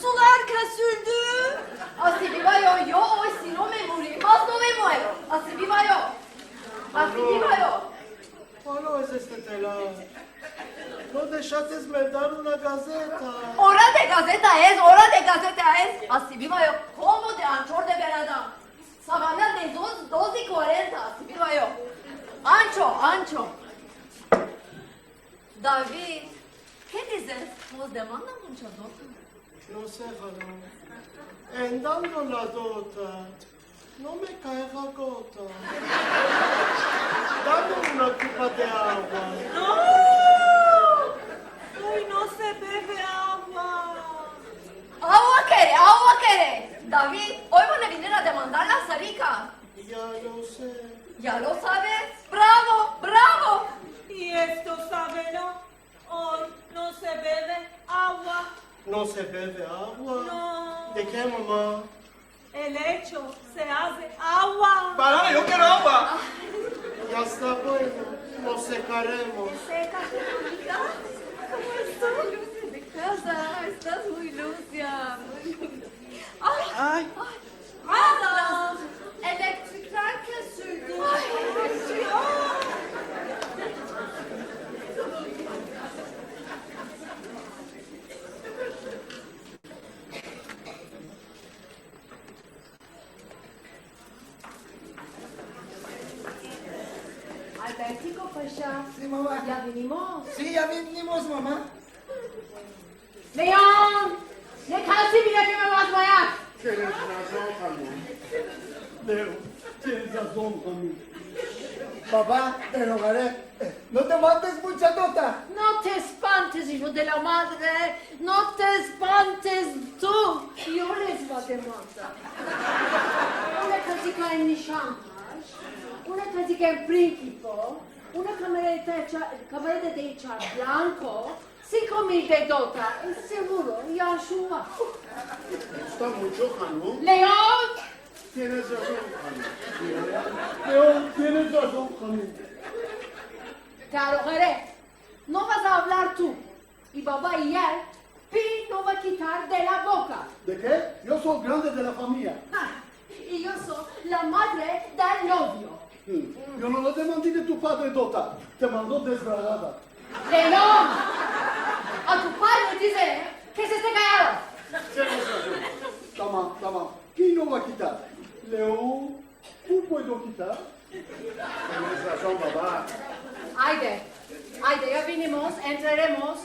Sular kesüldi. A si viva yo, yo oy si no me muri, mas no me muero. A si viva yo. A si viva yo. Kualo es este telaş? No deshates mendar una gazeta. Ora de gazeta es, ora de gazeta es. A si viva yo, komo de anchor de beradan. Sabana de dos, dos i kuarenta, a si viva yo. Ancho, ancho. David, ke dizes? Mos demandan muncha dota? No se, hanım. En dando la dota, no me kayga gota. Dame una kupa de agua. No! Oy no se beve agua. Agua kere, agua kere. David, oy van a vinir a demandar la Sarika. Ya lo se. Ya lo saves? Bravo, bravo. I esto savelo. Oy no se beve agua. No se beve agua? No. De ke, mama? El echo se aze agua. Bana ne, yo kero agua. Ya esta bueno, mos sekaremos. Te sekas, mamita. Komo estas? Lusia de kaza, estas muy lusia, muy lusia. Ay, ay. Ay. Ana! Elektrikler kesildi. Ay, ay, ay. Albertiko Paşa. Si, mama. Ya vinimos? Si, ya vinimos, mama. Leon! Ne kalsi bile ke me vas mayat! Tienes razon, hanım. Leon, tienes razon, hanım. Baba, te rogaré, no demandes muncha dota. No te espantes, hijo de la madre, no te espantes tu. Yo les va a demandar. Una kazika en nişantaş, una kazika en prinkipo, una kamereta echa, kamereta de echar blanko, sinko mil de dota, e, seguro, ya şuva. Gusta muncho, hanım. Leon! Tienes razon, hanım. Leon, tienes razon, hanım. Te rogaré, no vas a avlar tu. I baba i el pi no va kitar de la boka. De ke? Yo so grande de la famiya. Ha, i yo so la madre del novio. Hm. Yo no la demandi de tu padre dota. Te mando desbragada. Leon! A tu padre dize ke se este kayado. Tamam, tamam. Kim no va kitar? Leon, tu puedo kitar? Tienes razon, baba. Ayde, ayde, ya vinimos, entraremos.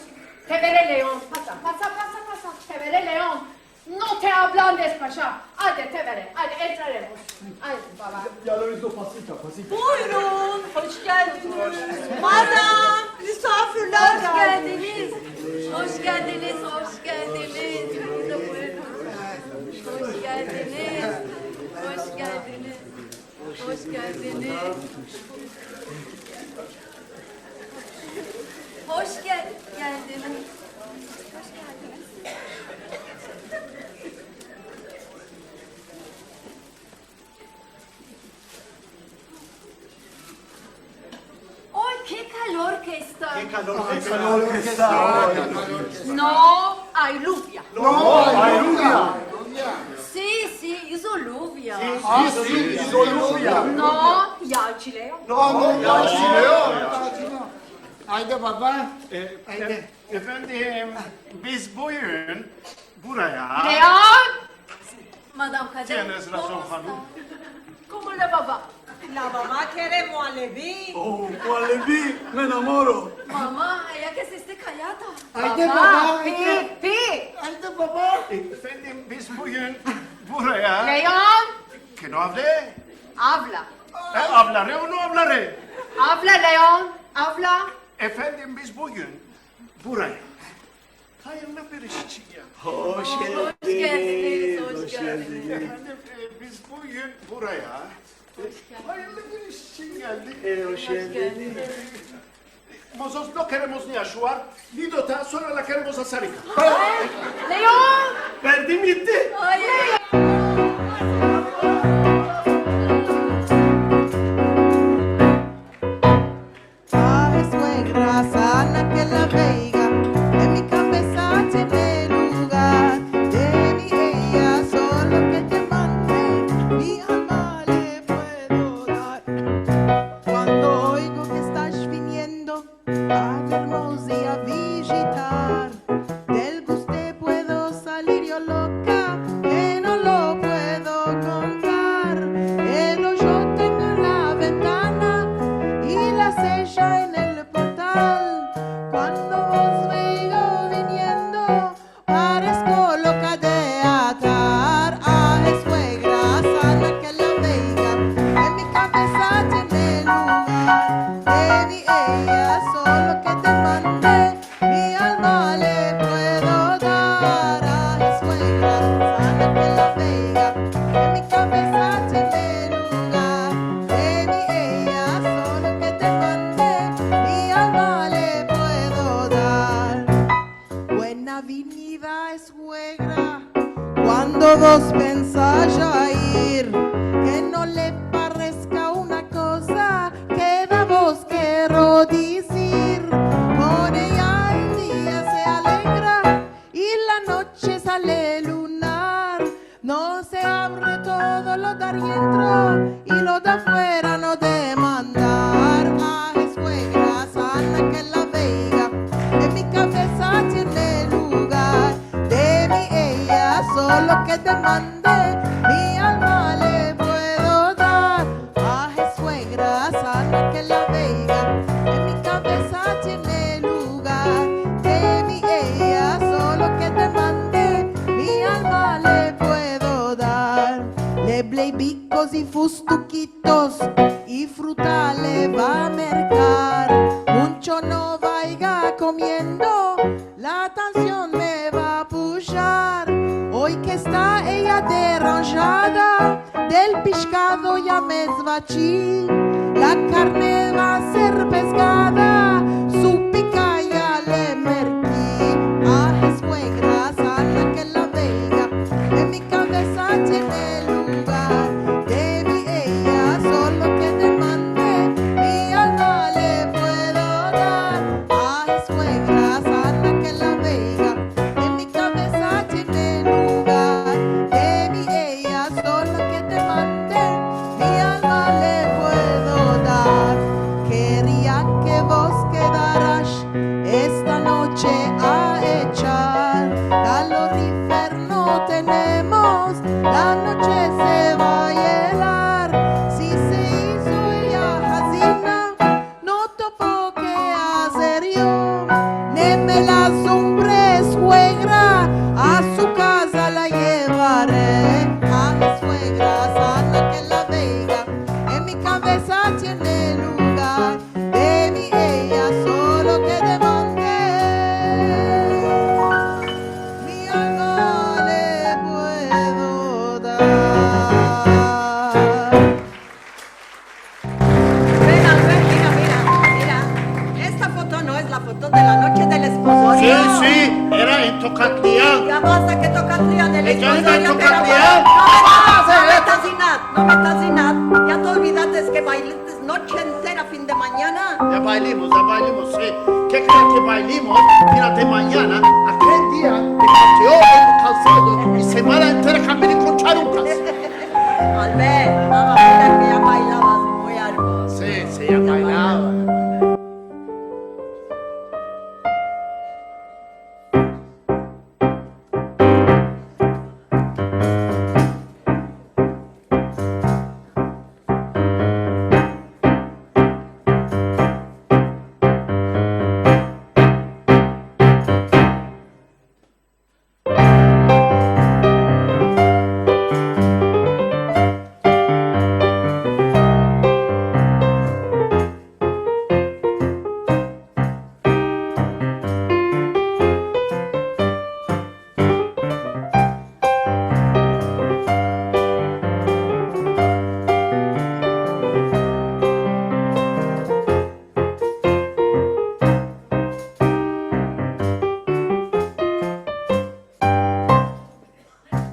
Te vere, Leon. Pasa, pasa, pasa, pasa. Te vere, Leon. No te ablandes, Paşa. Aydi, tevere, aydi, entraremos. Aydi, baba. Ya lo izdo, pasita, pasita. Buyurun, hoş geldiniz. Madam, misafirler geldi. Hoş geldiniz. Hoş geldiniz, hoş geldiniz. Buyurun. Hoş geldiniz. Hoş geldiniz. Hoş geldiniz. Hoş gel-, geldiniz. Oy, ke kalor ke esta. Ke kalor ke esta. No ay luvia. No ay luvia. Si, si, izo luvia. Si, si, izo luvia. No, ya chileo. No, no, ya chileo. Aydi baba. Aydi. Efendim, biz bugün buraya... Leon! Madam Kader, tienes razon, hanım. Komo la baba? La baba kere muallebi. Oh, muallebi, me enamoro. Mama, aya ke se este kayata. Aydi baba, aydi. Pi, pi. Aydi baba. Efendim, biz bugün buraya... Leon! Ke no avle? Avla. E, avlare o no avlare? Avla, Leon, avla. Efendim, biz bugün buraya hayırlı bir iş için geldik. Hoş geldiniz, hoş geldiniz. Efendim, e, biz bugün buraya, e, hayırlı bir iş için geldik. E, hoş geldiniz. Mozotros no keremos ni aşuar, ni dotar, sora la keremos asar. Leon! Verdim gitti. Ay. Ay, suegra, sana ke la veiga, en mi kavesa tiene lugar. De mi eya solo ke te mande, mi alma le puedo dar. Kuando oigo ke estas viniendo a vermos i a vijitar, del gusto puedo salir yo loka, ke no lo puedo kontar. Pero yo tengo la ventana i la seja en el portal. Kuando vos veigo viniendo, paresko loka de atar. Ay, suegra, sana ke la veiga, en mi kavesa tiene lugar. De mi eya solo ke te mande, mi alma le puedo dar. Ay, suegra, sana ke la veiga, en mi kavesa tiene lugar. De mi eya solo ke te mande, mi alma le puedo dar. Buena vinida, suegra. Kuando vos pensas ya ir, ke no le pareska una koza, keda vos kero dizir. Kon eya el dia se alegra i la noche sale lunar. No se avre todo lo de arientro i lo de afuera no demandar. Ay, suegra, sana ke la veiga, en mi kavesa tiene lugar. De mi eya solo ke te mande, mi alma le puedo dar. Ay, suegra, sana ke la veiga, en mi kavesa tiene lugar. De mi eya solo ke te mande, mi alma le puedo dar. Le blei bikos i fustukitos i fruta le va a merkar. Muncho no vaiga komiendo, la tansion me va a pujar. Oy ke esta eya deranjada, del pishkado ya me esvachi, la karne va a ser peskada, su pikaya le merki. Ay, suegra, sana ke la veiga, en mi kavesa tiene lugar. De mi eya solo ke te mande, mi alma le puedo dar. Ay, suegra, sana ke la veiga, en mi kavesa tiene lugar. De mi eya solo ke te mande, mi alma le puedo dar. Keria ke vos de la noche del esposorio. Si, si, era en Tokatlian. Ya basta ke Tokatlian, el esposorio ke era para... No me tas dinat, no me tas dinat. Ya te olvidates ke bailiste noche entera, fin de manyana. Ya bailimos, ya bailimos, si. Ke kree ke bailimos? Mira, de manyana, akel dia me pateo el kalsado i semana entera kaminan kon charukas. Albert, ama mira ke ya bailavas muy ermozo. Si, si, ya bailava.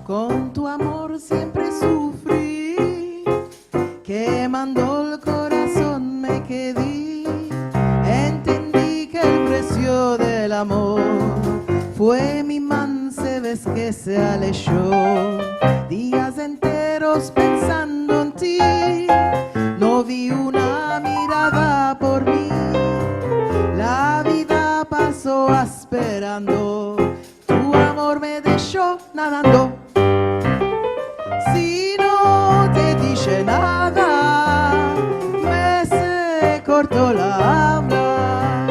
Kon tu amor siempre sufri, kemando el korason me kedi. Entendi ke el presio del amor fue mi mansevez ke se alesho. Dias enteros pensando en ti, no vi una mirada por mi. La vida paso asperando, tu amor me desho nadando. Si no te dishe nada, me se korto la avla.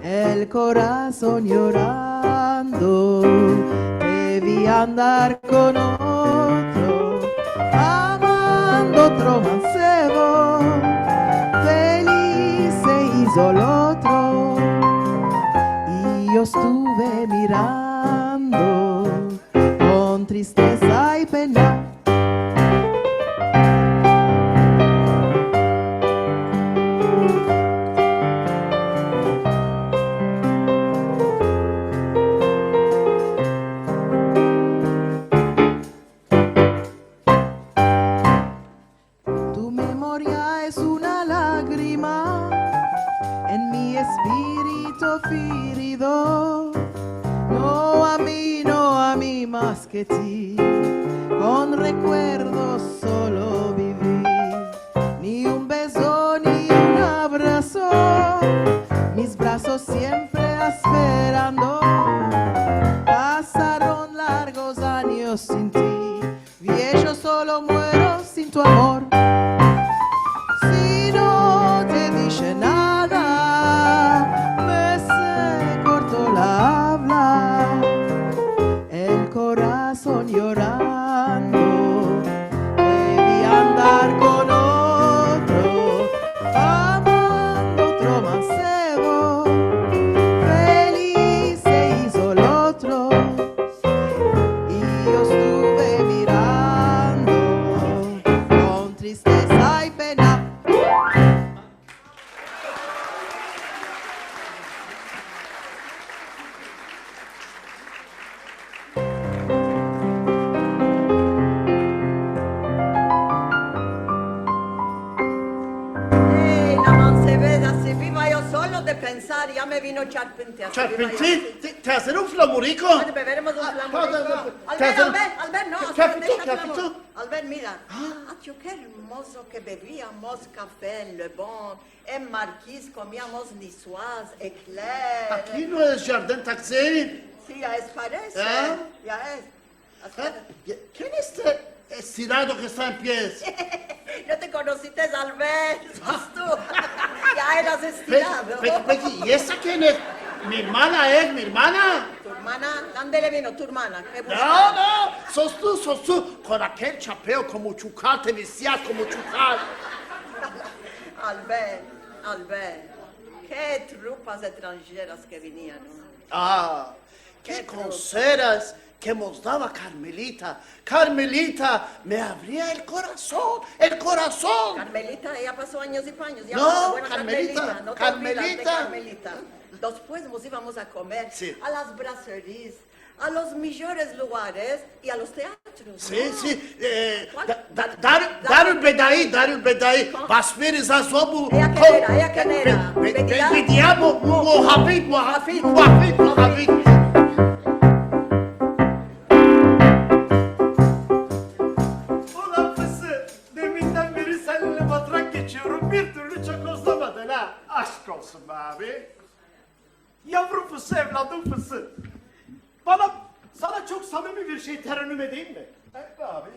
El korason yorando, te vi andar kon otro, amando otro mansevo, feliz se izo el otro. I yo estuve mirando kon tristeza i pena. Tu memoria es una lagrima en mi espirito ferido. No a mi, no a mi mas ke ti, kon rekuerdos solo bivi. Ni un bezo, ni un abraso, mis brazos siempre asperando. Pasaron largos anyos sin ti, viejo, solo muero sin tu amor. Si no te dishe nada, me se korto la avla. El korason yorando, te vi andar kon otro, amando otro mansevo, feliz se izo el otro. I yo estuve mirando kon tristeza i pena. Ey, la mansevez, si viva yo solo de pensar, ya me vino charpinti. Asi viva yo. Charpinti? Te, te azer un flamurico? Hadi beveremos un flamurico. Albert, Albert, no, Albert, desha el flamurico. Albert, mira. Ah, ke ermozo ke beviamos kafe en Le Bon, en Marquise komiamos niçoise, eclair. Aki no es Jardin Taksim? Si, ya es, parese. Ya? Ya es. Kien es este estirado ke esta en pies? No te konosites, Albert, sos tu. Ya eras estirado. Peki, peki, i esta kien es? Mi ermana es, mi ermana. Tu ermana? Ande le vino tu ermana? Ke buskes? No, no, sos tu, sos tu. Kon akel chapeo komo chukal, te vestias komo chukal. Albert, Albert, ke trupas estranjeras ke vinian, no? Ah, ke koseras. ke mos dava Karmelita. Karmelita me avria el korason, el korason. Karmelita, ya paso anyos i panyos. Ya no, paso, bueno, Karmelita, Karmelita, no te olvidas de Karmelita. Karmelita. Despues mos ivamos a komer, si, a las brasseries, a los mijores lugares i a los teatros, si, no? Si, eh, da-, da-, dar, dar el bedai, dar el bedai. Basmiri zazobu. Eya ken era, eya ken era? Be-, be-, Bedia? Bedia Mo-, Mo-, Mohavid, Mohavid, Mohavid. Ulan Fısı, deminden beri seninle matrak geçiyorum, bir türlü çakozlamadın ha. Aşk olsun be abi. Yavrum Fısı, evladım Fısı. Bana, sana çok samimi bir şey terennüm edeyim mi? Et be abi.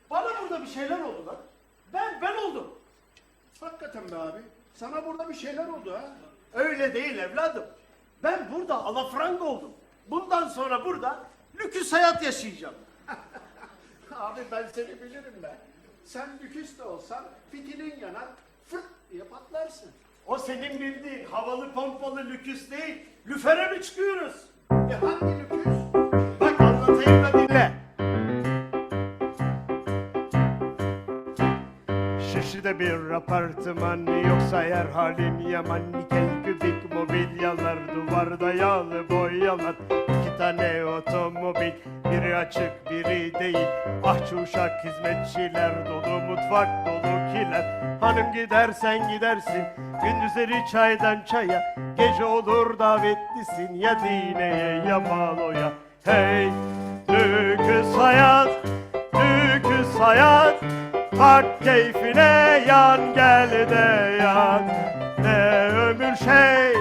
Bana burada bir şeyler oldu lan. Ben, ben oldum. Hakikaten be abi. Sana burada bir şeyler oldu ha. Öyle değil evladım. Ben burada alafranga oldum. Bundan sonra burada lüküs hayat yaşayacağım. Abi ben seni bilirim be. Sen lüküs de olsan fitilin yanar, fırt diye patlarsın. O senin bildiğin havalı pompalı lüküs değil, lüfere mi çıkıyoruz? E, hangi lüküs? Bak anlatayım da dinle. Şişli'de bir apartman, yoksa her halim yaman. Nikel kübik mobilyalar, duvarda yağlı boyalar. İki tane otomobil, biri açık, biri değil. Ahçı uşak hizmetçiler, dolu mutfak, dolu kiler. Hanım gidersen gidersin, gündüzleri çaydan çaya. Gece olur davetlisin ya dineye ya baloya. Hey, lüküs hayat, lüküs hayat. Bak keyfine yan, gel de yat. Ne ömür şey,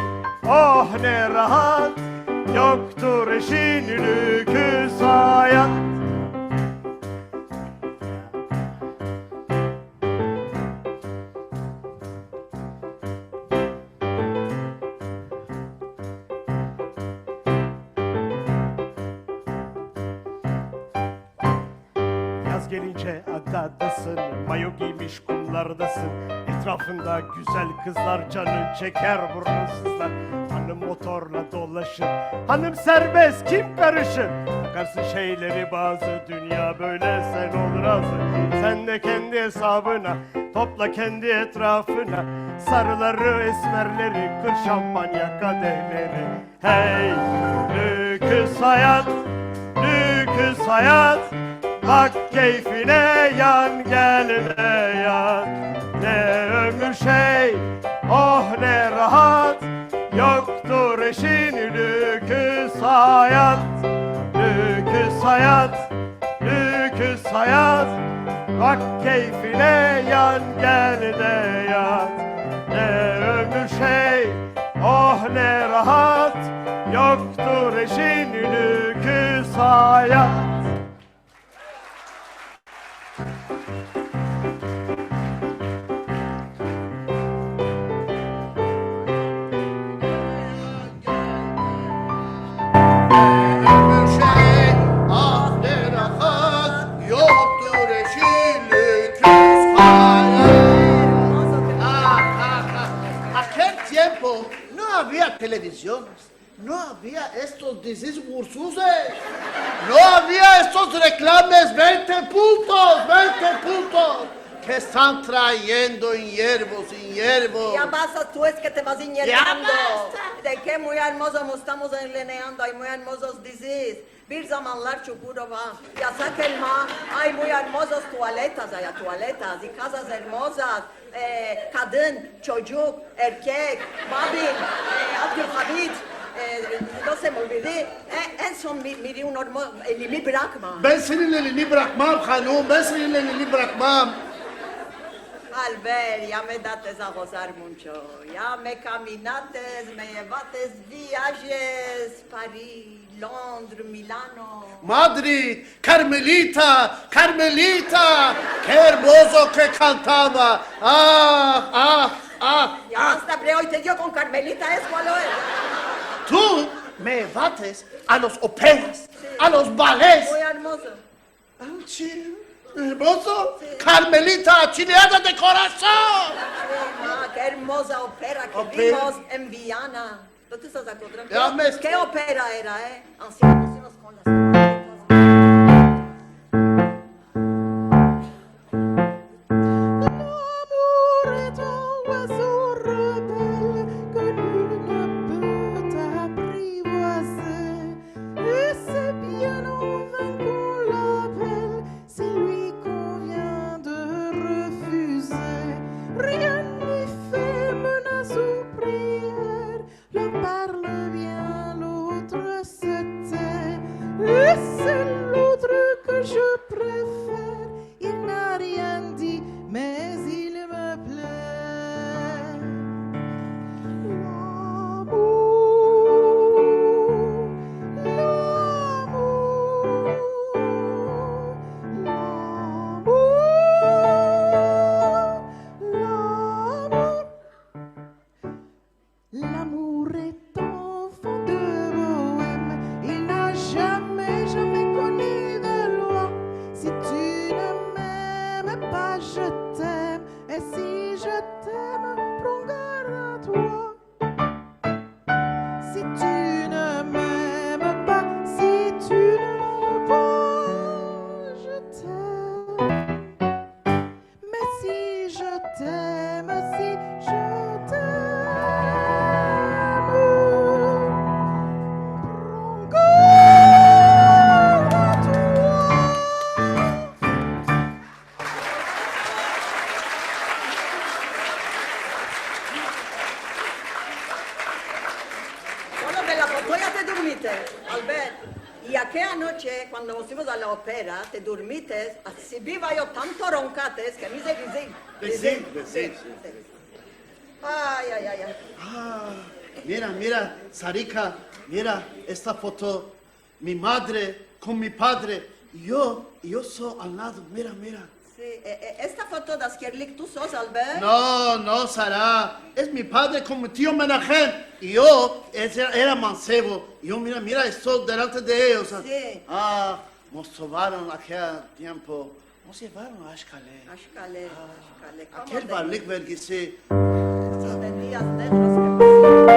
oh ne rahat. Yoktur eşin lüküs hayat. Yaz gelince adadasın, mayo giymiş kumlardasın. Etrafında güzel kızlar, canın çeker, burnun sızlar. Hanım motorla dolaşır, hanım serbest, kim karışır? Bakarsın şeyleri bazı, dünya böyle, sen ol razı. Sen de kendi hesabına, topla kendi etrafına. Sarıları, esmerleri, kır şampanya kadehleri. Hey, lüküs hayat, lüküs hayat. Bak keyfine yan, gel de yat. Ne ömür şey, oh ne rahat. Yoktur eşin lüküs hayat. Lüküs hayat, lüküs hayat. Bak keyfine yan, gel de yat. Ne ömür şey, oh ne rahat. Yoktur eşin lüküs hayat. Akel tiempo no avia televizion. No avia estos dizis gursuzes. No avia estos reklames, vente puntos, vente puntos, ke estan trayendo inyervos, inyervos. Ya basta, tu es ke te vas inyervando. Ya basta. De ke muy ermozo mos estamos enleneando, ay muy ermozos dizis. Bir zamanlar Çukurova, yasak elma, ay muy ermozos tualetas, ay tualetas i kazas ermozas. E, kadın, çocuk, erkek, Babil, e, Abdülhamid, e, no se me olvidi. E, en son mi-, miri un ormo-, elimi brakma. Ben senin elini brakmam, hanım, ben senin elini brakmam. Albert, ya me dates a gozar muncho, ya me kaminates, me yevates viajes, Paris, Londres, Milano. Madrid, Karmelita, Karmelita, ke ermozo ke kantava. Ah, ah, ah, ah. Ya basta, bre, oy te dio kon Karmelita, es kual es. Tu me yevates a los operas, a los balets. Muy ermozo. Achi, ermozo. Si. Karmelita, chileana de korason. Si, ma, ke ermoza opera ke vimos en Viana. No te estas akodrando? Ya me... Ke opera era, e? Ansianos inos kon las t'aime, si je t'aime, prends garde à toi. Bueno, de la foto ya te durmites, Albert. I akeya noche, kuando mos fuimos a la opera, te durmites, asi biva yo, tanto ronkates ke mi se dizi, dizi. Ay, ay, ay, ay. A, mira, mira, Sarika, mira esta foto. Mi madre kon mi padre, i yo, i yo so al lado, mira, mira. Si, e, e, esta foto de askerlik tu sos, Albert? No, no, Sara, es mi padre kon mi tio Menahem, i yo, es, era mansevo, i yo, mira, mira, esto delante de eyos. Si. A, mos sovaron akel tiempo. Mos yevaron a Ashkale. Ashkale, Ashkale. Komo te... Akel varlik vergisi. Esos dias negros ke pasaron.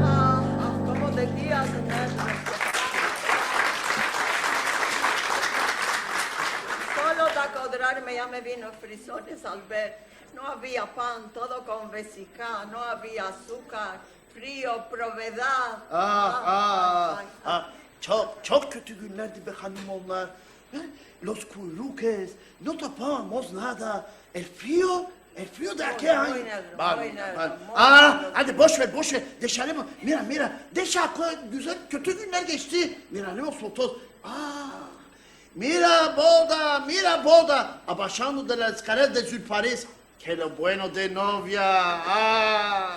A, a, komo de dias negros. Solo de akodrarme ya me vino frizones, Albert. No avia pan, todo kon vesika, no avia azukar, frio, pobreda. A, a, a, a, çok, çok kötü günlerdi be hanim onlar. He? Los kuyrukes, no tapamamos nada. El frio, el frio de akel anyo. Muy negro, muy negro. A, adi boş ver, boş ver. Deşaremos. Mira, mira. Deşa, güzel, kötü günler geçti. Miraremos fotos. A, mira boda, mira boda. Abashando de la eskalera de Zülfaris. Ke lo bueno de novia. A.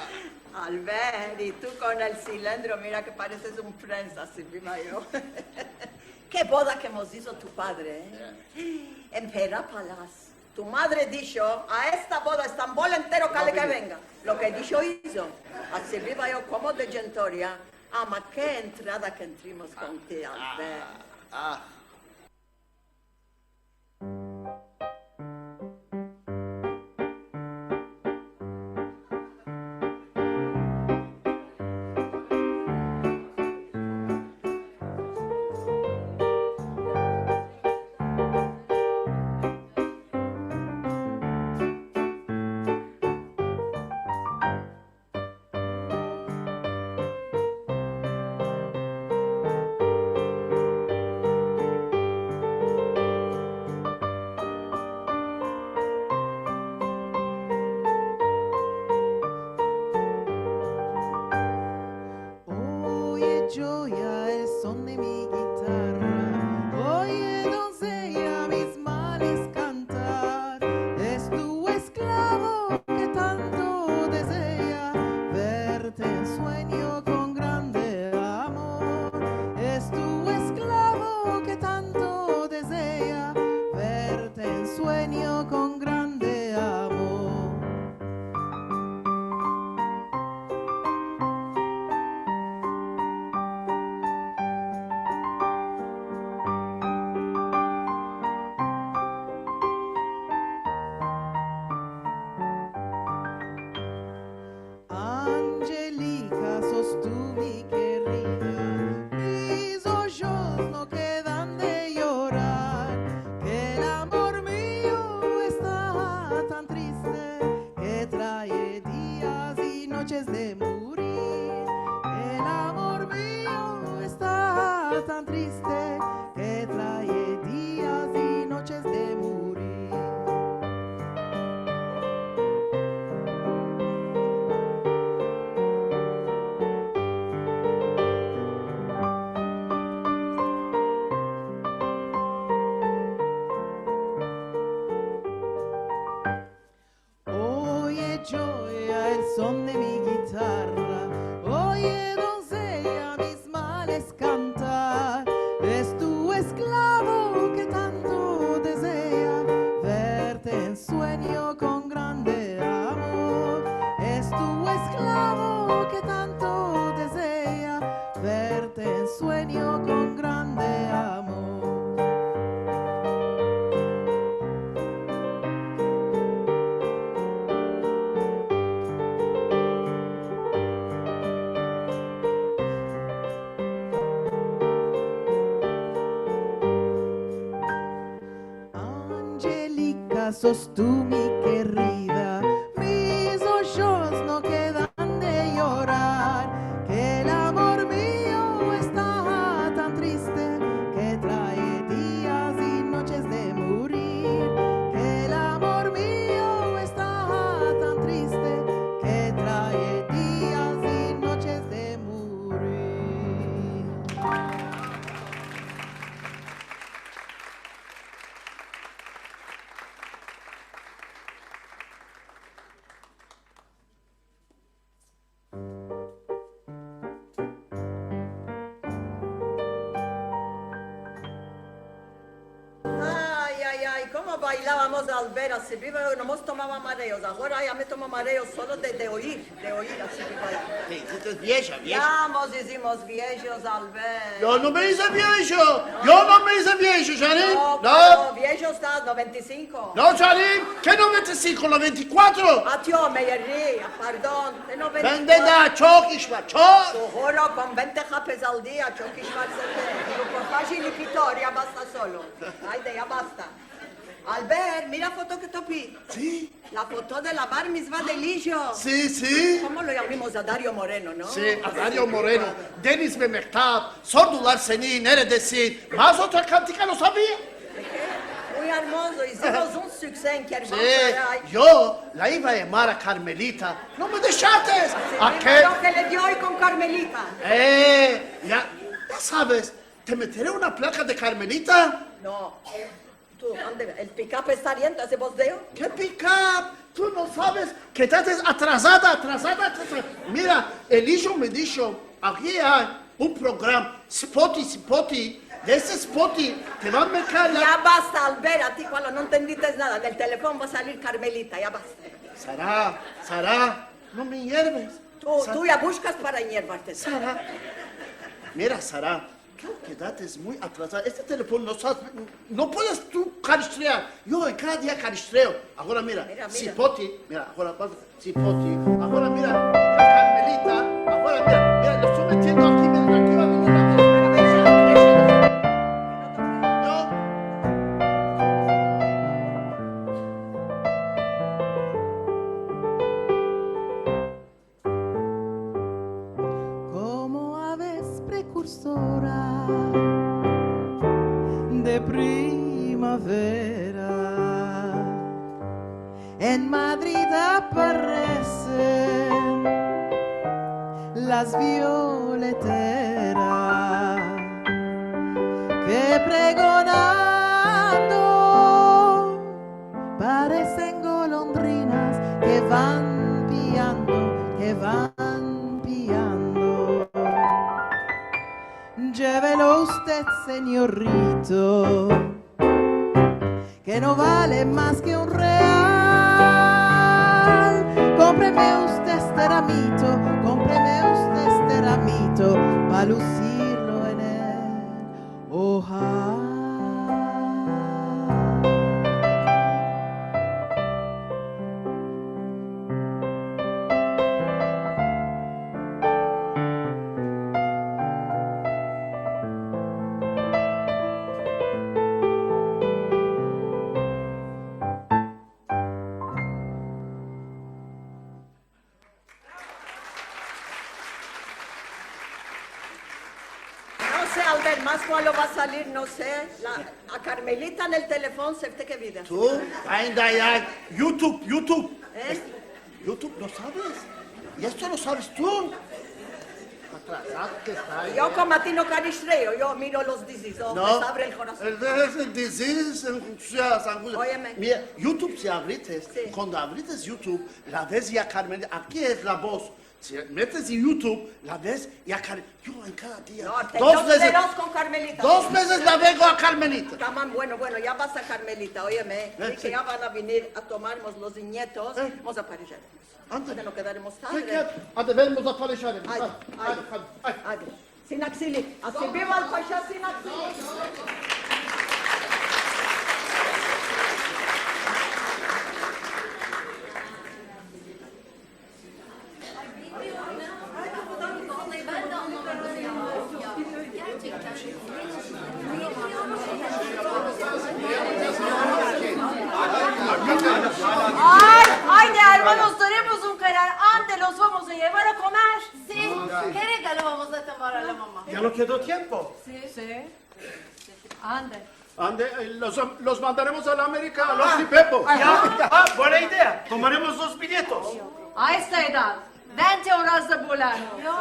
Albert, i tu kon el silindro, mira ke pareses un prens, asi biva yo. Ke boda ke mos izo tu padre, e? En Pera Palas. Tu madre disho, a esta boda Estambol entero kale ke venga. Lo ke disho izo. Asi biva yo komo de djentoria. Ama ke entrada ke entrimos kon ti, Albert. A, a. Oye, el son de mi gitarra. Oye, donzeya, mis males kantar. Es tu esklavo ke tanto dezea verte en suenyo kon grande amor. Es tu esklavo ke tanto dezea verte en suenyo kon grande amor. Anjelika, sos tu mi kerida, mis ojos no kedan de yorar, ke el amor mio esta tan triste, ke trae dias i noches de murir. El amor mio esta tan triste, ke trae dias i noches de murir. Oye, oye, el son de mi gitarra. Oye, donzeya, mis males kantar. Es tu esklavo ke tanto dezea verte en suenyo kon grande amor. Es tu esklavo ke tanto dezea verte en suenyo kon grande amor. Anjelika, sos tu mi kerida, mis ojos no kedan de yorar, ke el amor mio esta tan triste, ke trae dias i noches de murir, ke el amor mio esta tan triste, ke trae dias i noches de murir. Ay, ay, ay, komo baylavamos, Albert, asi biba, no mos tomava mareos. Agora ya me tomo mareos solo de, de oyir, de oyir, asi biba. Te izistes vieja, vieja. Ya mos izimos viejos, Albert. Yo no me ize viejo. Yo no me ize viejo, Shalim. No, no. Viejos estas, noventa i sinko. No, Shalim, ke noventa i sinko, noventa i kuatro. Atio, me erri, pardon, de noventa i kuatro. Bende de çok iş var, çok. Soguro kon vente hapes al dia, çok iş var sende. Digo, por fajil i pitor, ya basta solo. Ayde, ya basta. Albert, mira foto ke topi. Si. La foto de la bar mizva de Elijio. Si, si. Komo lo yamimos? A Dario Moreno, no? Si, a Dario Moreno. Deniz ve Mehtap, sordular seni, neredesin? Mas otra kantika no savia. Muy ermozo, izimos un sükse en kervansaray. Si, yo la iva a yamar a Carmelita. No me deshastes. A ke? Lo ke le dio oy kon Carmelita. E, ya, ya saves, te metere una plaka de Carmelita. No. Tu, ande, el pikap esta riento, ase vos deo. Ke pikap? Tu no saves ke estas atrasada, atrasada, atrasada. Mira, Elijio me disho, aki ay un programa, Spoti, Spoti, de ese Spoti, te va a merkar la... Ya basta, Albert, a ti kualo no entendites nada. Del telefon va a salir Carmelita, ya basta. Sara, Sara, no me inyerves. Tu, Sa- tu ya bushkas para inyervarte. Sara, mira, Sara, Ke kedates muy atrasada. Este telefon no sa-, no puedes tu kariştrear. Yo kada dia kariştreo. Agora mira, mira, mira. Spoti, mira, agora bak, Spoti. Agora mira, mira Carmelita. Agora mira, mira, lo esto metiendo aki, mira, aki va a venir la voz. Mira, mira. Yo. Komo aves prekursora de primavera, en Madrid aparesen las violeteras. ke pregonando paresen golondrinas ke van piando, ke van piando. Yévelo usted, senyorito, ke no vale mas ke un real. Konpreme usted este ramito, konpreme usted este ramito pa luzirlo en el ojal. No se, Albert, mas kuando va a salir, no se. La, a Karmelita en el telefon, se te ke vida. Tu, ainda ay YouTube, YouTube. E? YouTube, no saves? I esto lo saves tu? Atrasado ke estas. Yo komo a ti no karistreo, yo miro los dizis, o, no, me avre el korason. El, el, el dizis, en, o sea, sangu-, oyeme. Mira, YouTube si avrites, si, kuando avrites YouTube, la ves ya Karmelita, aki es la boz. Si metes en YouTube, la ves ya Kar-, yo en kada dia, no, te, dos vezes, dos kon Karmelita, dos vezes la veo a Karmelita. Tamam, bueno, bueno, ya vas a Karmelita, oyeme, e, di ke si, ya van a venir a tomarmos los inyetos, e, vamos a parejarmos. Anda. Anda, no kedaremos tarde. Ke, ke, anda, ven, vamos a parejarmos. Ay, ay, ay, ay, ay. Sin aksilik. Asi biva el paşa, sin aksilik. Ay, ay, de ermanos, tenemos un karar. Ande, los vamos a yevar a komer. Si, ke regalo vamos a tomar a la mama? Ya no kedo tiempo. Si. Si. Ande. Ande, e, los, los mandaremos a la Amerika, a los di Pepo. Ya, a, buena idea. Tomaremos los biletos. A esta edad, vente oras da bolano. Ya,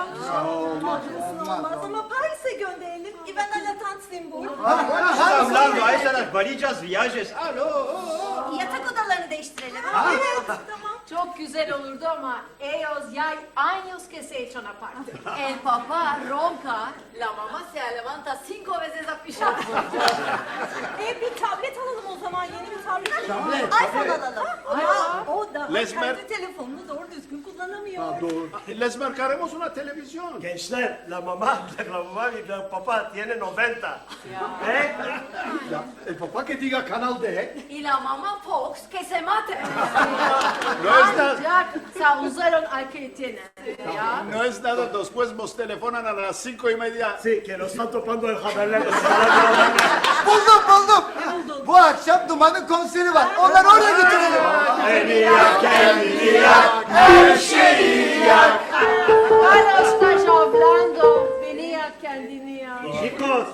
olmaz, olmaz. Ama Paris'e gönderelim. İvan Alatan Simbur. Avlando, ay, las valicas, viajes. Alo. Yatak odalarını değiştirelim. A, evet, tamam. Çok güzel olurdu ama ellos ya ay anyos ke se echan aparte. El papa ronka, la mama se levanta sinko vezes a pişar. E, bir tablet alalım o zaman, yeni bir tablet. Tablet. iPhone alalım. Ama o da kendi telefonunu doğru düzgün kullanamıyor. Ha, doğru. Les markaremos una televizyon. Gençler, la mama, la mama, el papa tiene noventa. Ya. E? Ya, el papa ke diga Kanal D. I la mama Fox ke se mate. No es nada. Ancak se uzaron a ke tiene. Ya. No es nada, despues mos telefonan a las sinko i media. Si, ke no esta topando el haberler. Buldum, buldum. Bu akşam Duman'ın konseri var. Onları oraya götürelim. Venia kendini yak, her şeyi yak. Karo, estas avlando, venia kendini yak. Chikos,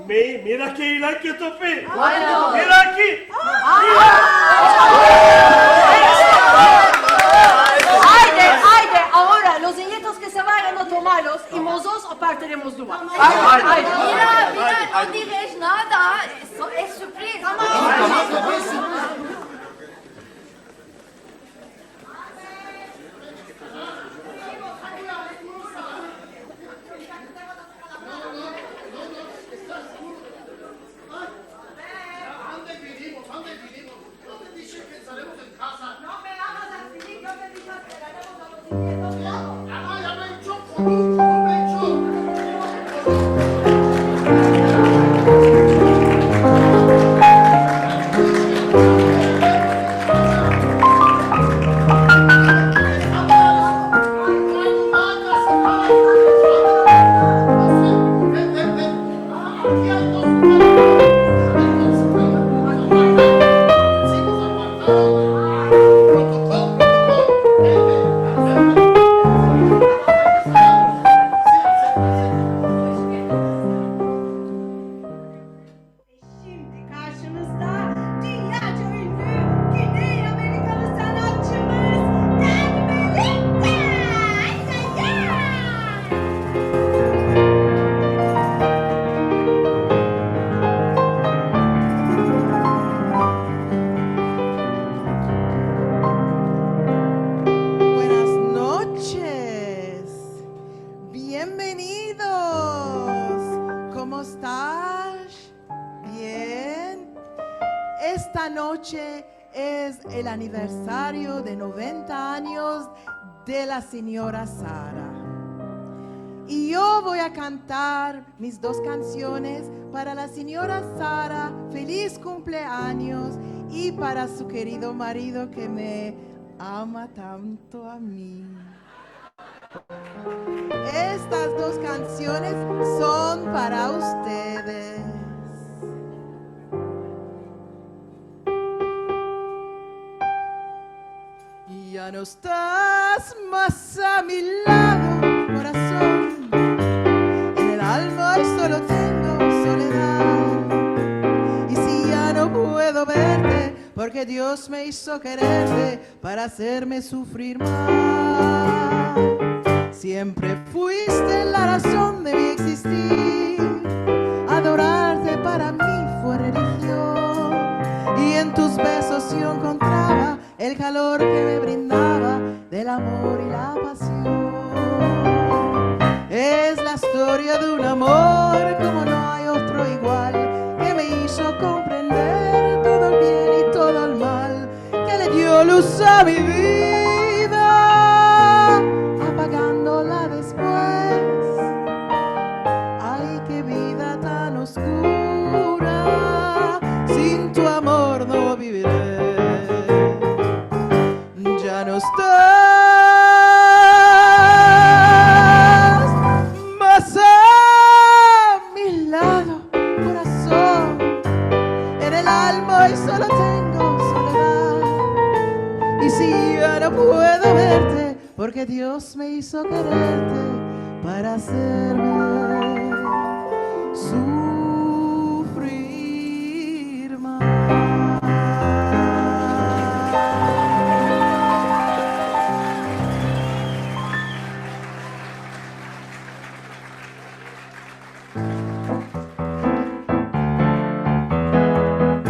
mi-, mira ke ilan ke topi. Ay, ay. Mira aki. Ay. Ayde, ayde, agora, los inyetos ke se vayan a tomarlos i mozotros apartiremos Duman. Ay, ay. Mira, mira, no diges nada. Eso es surpriza. Bienvenidos. ¿Komo estas? Bien. Esta noche es el aniversario de noventa anyos de la sinyora Sara. I yo vo a kantar mis dos kansiones para la sinyora Sara, feliz kumpleanyos, i para su kerido marido ke me ama tanto a mi. Estas dos kansiones son para ustedes. Ya no estas mas a mi lado, korason. En el alma hoy solo tengo soledad. I si ya no puedo verte, porke Dios me izo kererte para azerme sufrir mas. Siempre fuiste la razon de mi egzistir. Adorarte para mi fue relijion. I en tus bezos yo enkontrava el kalor ke me brindava del amor i la pasion. Es la istoria de un amor komo no ay otro igual, ke me izo komprender todo el bien i todo el mal, ke le dio luz a mi vida, apagandola despues. Ay, ke vida tan oskura, sin tu amor no viviré. Ya no estas mas a mi lado, korason. En el alma hoy solo tengo soledad. I si ya no puedo verte, porke Dios me izo kererte para azerme sufrir mas.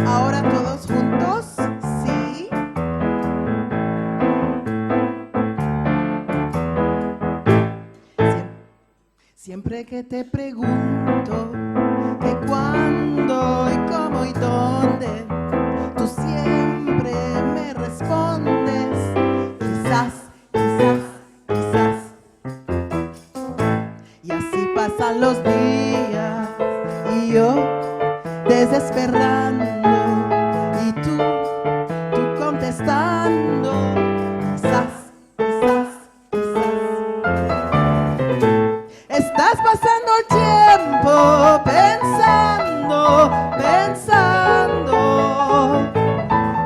Ahora todos juntos, si. Siem-, siempre ke te pregunto ke kuando i komo i donde, tu siempre me respondes, kizas, kizas, kizas. I asi pasan los dias i yo dezesperando, i tu, tu kontestando, kizas, kizas, kizas. Estas pasando el tiempo pensando, pensando,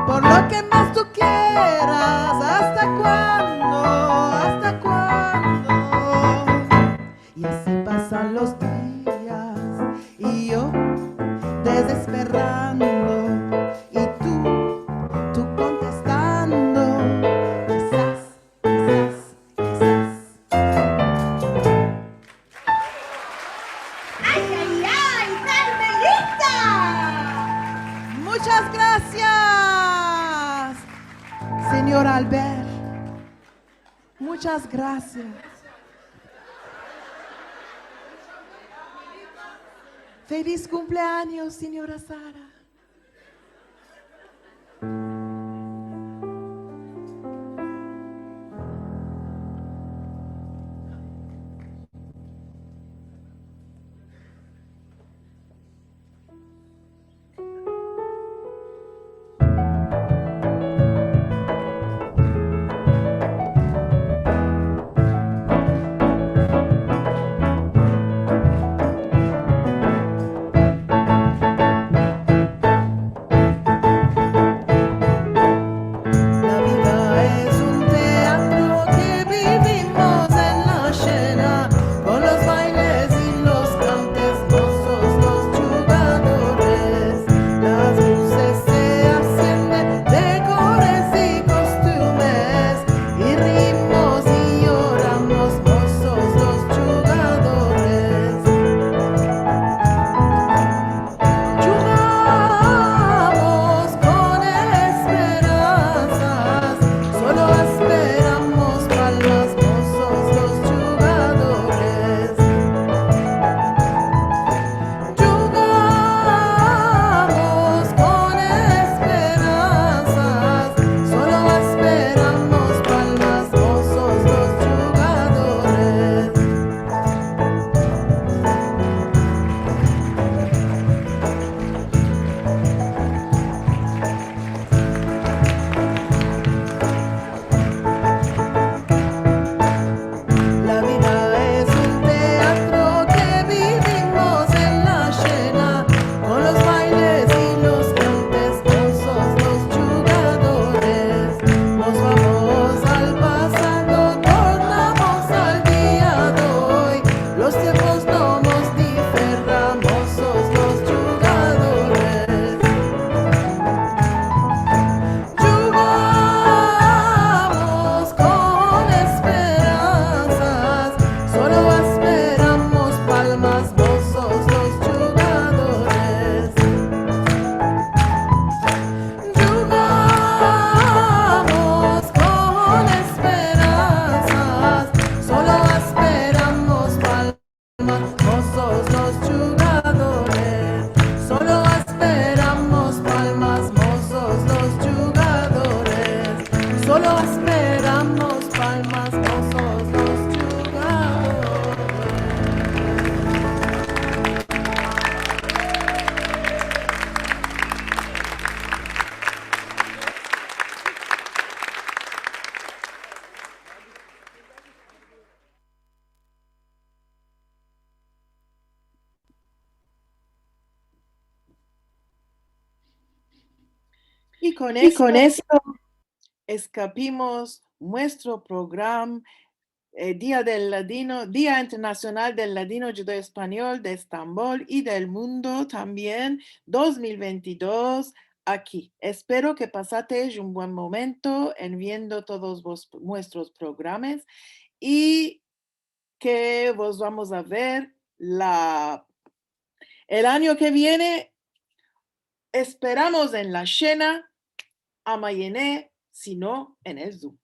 por lo ke mas tu keras, asta kuando, asta kuando. I asi pasan los dias i yo dezesperando, i tu, tu kontestando, kizas, kizas, kizas. Ay, ay, ay, Carmelita. Muchas gracias, señor Albert. Muchas gracias. Feliz kumpleanyos, sinyora Sara. kon esto, kon esto eskapimos muestro program, eh, Dia del Ladino, Dia Internasional del Ladino Djudeo-Espanyol de Estambol i del mundo tambien, dos mil ventidos, aki. Espero ke pasatesh un buen momento en viendo todos vos, muestros programas i ke vos vamos a ver la, el anyo ke viene, esperamos en la shena, amayene, si no, en el Zoom.